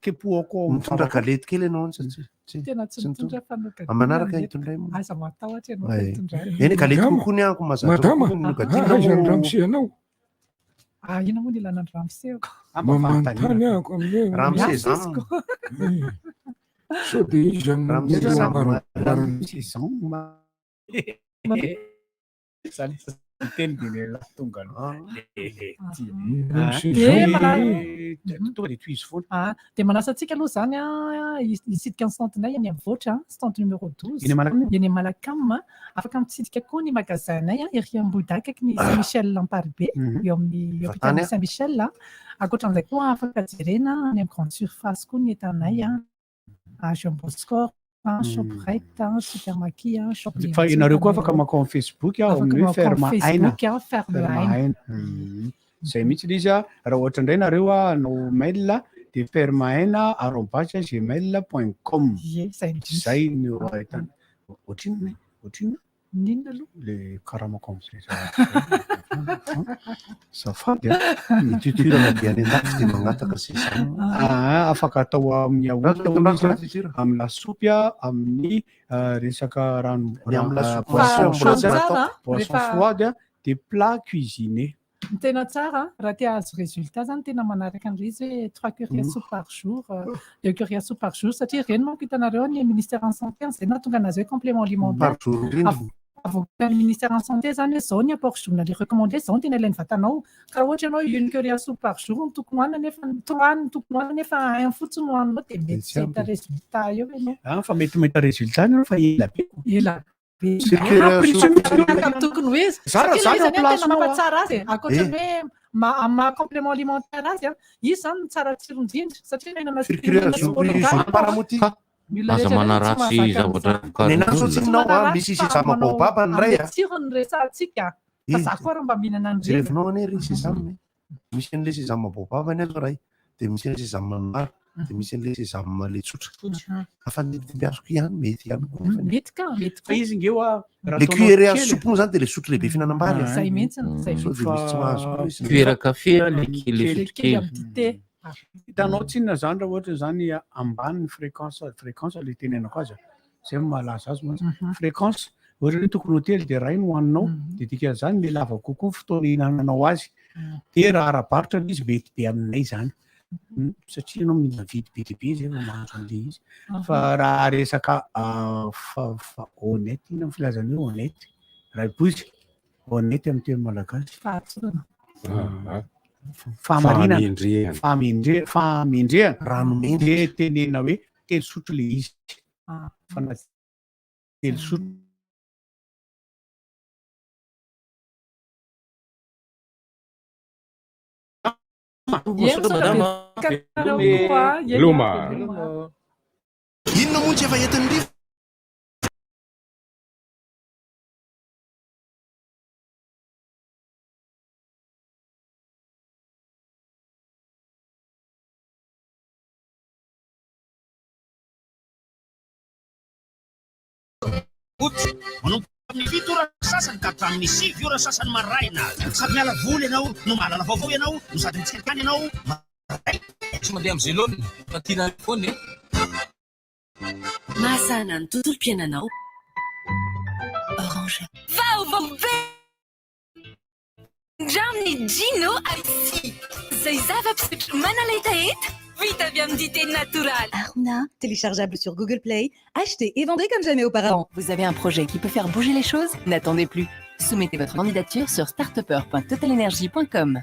kepohako ao amin'ny
Mitondra
vavako.
galety kely ianao any satria tsy
Tena tsy
tsy
mitondra
mitondra.
fa nogadina
Amin'ny manaraka
ny
hitondray moa.
Aza matahotra ianao fa
Ay.
hitondra.
Eny galety
Madama,
kokoa ny ahako mahazatra
madama,
kokoa ny nogadina
aiza ny
moa.
ramose anao?
Ah, inona moa ny ilana ny ramoseko?
Ah, mba
Mamantany
fanontaniana.
ahako amin'ny hoe
Ramose
Miasa
zam.
izy ko.
Eh, Sao dia iza no
Ramose
no
zam.
ambarambarany?
Ramose zam. Zany teny dia lehilahy tonga aloha. Le ty.
Ramose
Dia
zam.
mana-
Eh, Tonga dia tohizo foana.
Ah, dia manasa antsika aloha izany a, hitsidika ny stand-nay eny Amboatra, stand numéro 12.
Eny Malakam.
Eny Malakam. Afaka mitsidika koa ny magasin-nay a, ery Ambohidaka akaiky ny Saint Michel Amparibe, eo amin'ny
Efa
hôpital
tany a.
Saint Michel. a. Ankoatran'izay koa afaka jerena any amin'ny grande surface koa ny entanay a. Ah, Jumbo Score, ah, Shoprite, ah, Supermaki, ah, Shop
Fa ianareo koa afaka mankao amin'ny Facebook ao
Afaka
amin'ny hoe
mankao
Ferme
amin'ny
Aina.
Facebook, ah, Ferme
Ferme
Aina.
Aina. Mhm. Zay mihitsy ilay izy a. Raha ohatra indray nareo a hanao mail dia fermeaina@gmail point com.
Ie, zay indrindra.
Zay no ahitana. Ohatrinona e? Ohatrinona?
N'inona aloha?
Le karamako amin'izay zavatra izay. Azafady a.
Ny tuture na dia any an-dafy dia mangataka sesame.
Ah, afaka atao amin'ny yaourt
Raha
hono izy a,
tuture.
amin'ny lasopy a, amin'ny resaka rano
Ny amin'ny lasopy
boisson
mbola tsy
froide,
tsara,
boisson
rehefa-
froide a, dia plat cuisiné.
Ny tena tsara, raha te hahazo résultat zany tena manaraka an'ilay izy hoe trois cuillères à soupe par jour, deux cuillères à soupe par jour, satria ireny manko hitanareo ny ministère en santé, izay nahatonga anazy hoe complément alimentaire.
Par jour indrindra.
Avoakan'ny ministère en santé zany hoe zao ny apport journalier recommandé, zao no tena ilain'ny vatanao. Ka raha ohatra ianao une cuillère à soupe par jour no tokony hohanina nefa trois no tokony hohanina nefa un fotsiny no hohaninao dia mety tsy hahita résultat eo ianao.
Ah, fa mety mahita résultat ianao fa ela be.
Ela be.
Sur cuillère à soupe.
Araka ny tokony ho izy.
Zara,
Satria
zany
ilay izy
ao
anie tena
place-nao, ah.
mampatsara azy e. Ankoatra ny
Eh.
hoe amin'ny maha complément alimentaire azy a, izy zany no tsara tsiro indrindra satria mihinana
Sur cuillère à
spirulina sy
soupe,
moringa
soupe paramoty.
Ny olona
Aza
rehetra rehetra tsy
manaratsy
mahazaka
zavatra
an'izany.
Ny anazy
vokarin'olona.
tsy nao a, misy
Fa
sesame
manao
baobab ny ray
amin'ny
a.
tsirony resahantsika. Fa
Eh,
za koa raha mba mihinana an'ireny.
Jerevinao anie ry sesame. Misy an'ilay sesame baobab anie azo ray. Dia misy an'ilay sesame noir, dia misy an'ilay sesame le tsotra. Fa ny dimbiasiko ihany mety ihany koa nefany.
Mety ka, mety
Fa
koa.
izy ngeo a, raha
Le
ataonao
cuillère à
kely.
soupe moa zany dia le sotro lehibe fihinanam-bary a.
Zay mihitsy, zay
Sao
mihitsy.
dia misy tsy mahazo koa izy.
Cuillère à café a, le kely le
Le
sotro
kely
kely.
amin'ny dite.
Hitanao tsinona zany raha ohatra zany ambany ny fréquence fréquence le tenenako azy a. Zay no mahalaza azy mantsy. Fréquence ohatra hoe tokony ho telo dia ray no hohaninao dia dikan'izany le lava kokoa ny fotoana ihinananao azy. Dia raha ara-barotra ilay izy mety be aminay zany. Satria ianao mila vidy be dia be zay vao mahazo an'ilay izy. Fa raha resaka fa honnête inona ny filazana hoe honnête? Raha ibozy honnête amin'ny teny malagasy.
Fahatsorana.
Fahamarinana.
Fahamendrehana.
Fahamendrehana.
Rano mendrika.
Dia tenena hoe telo sotro ilay izy.
Ah.
Fa na telo sotro.
Ie, misaotra betsaka anareo koa. Ie,
Veloma.
veloma.
Inona moa tsy efa entin'ny rivotra?
Manomboka amin'ny 7 ora sasany ka hatramin'ny 9 ora sasany maraina. Sady miala voly ianao no mahalala vaovao ianao no sady mitsikilikany ianao maray.
Tsy mandeha amin'ny zelona fa tiana foana e.
Mahasahana ny tontolom-piainanao. Orange. Vaovao be! Ndraminy Gino Icy. Izay zava-pisotro manala hetaheta vita avy amin'ny dite natoraly.
Aruna, téléchargeable sur Google Play, achetez et vendez comme jamais auparavant.
Vous avez un projet qui peut faire bouger les choses? N'attendez plus. Soumettez votre candidature sur startupper.totalenergie.com.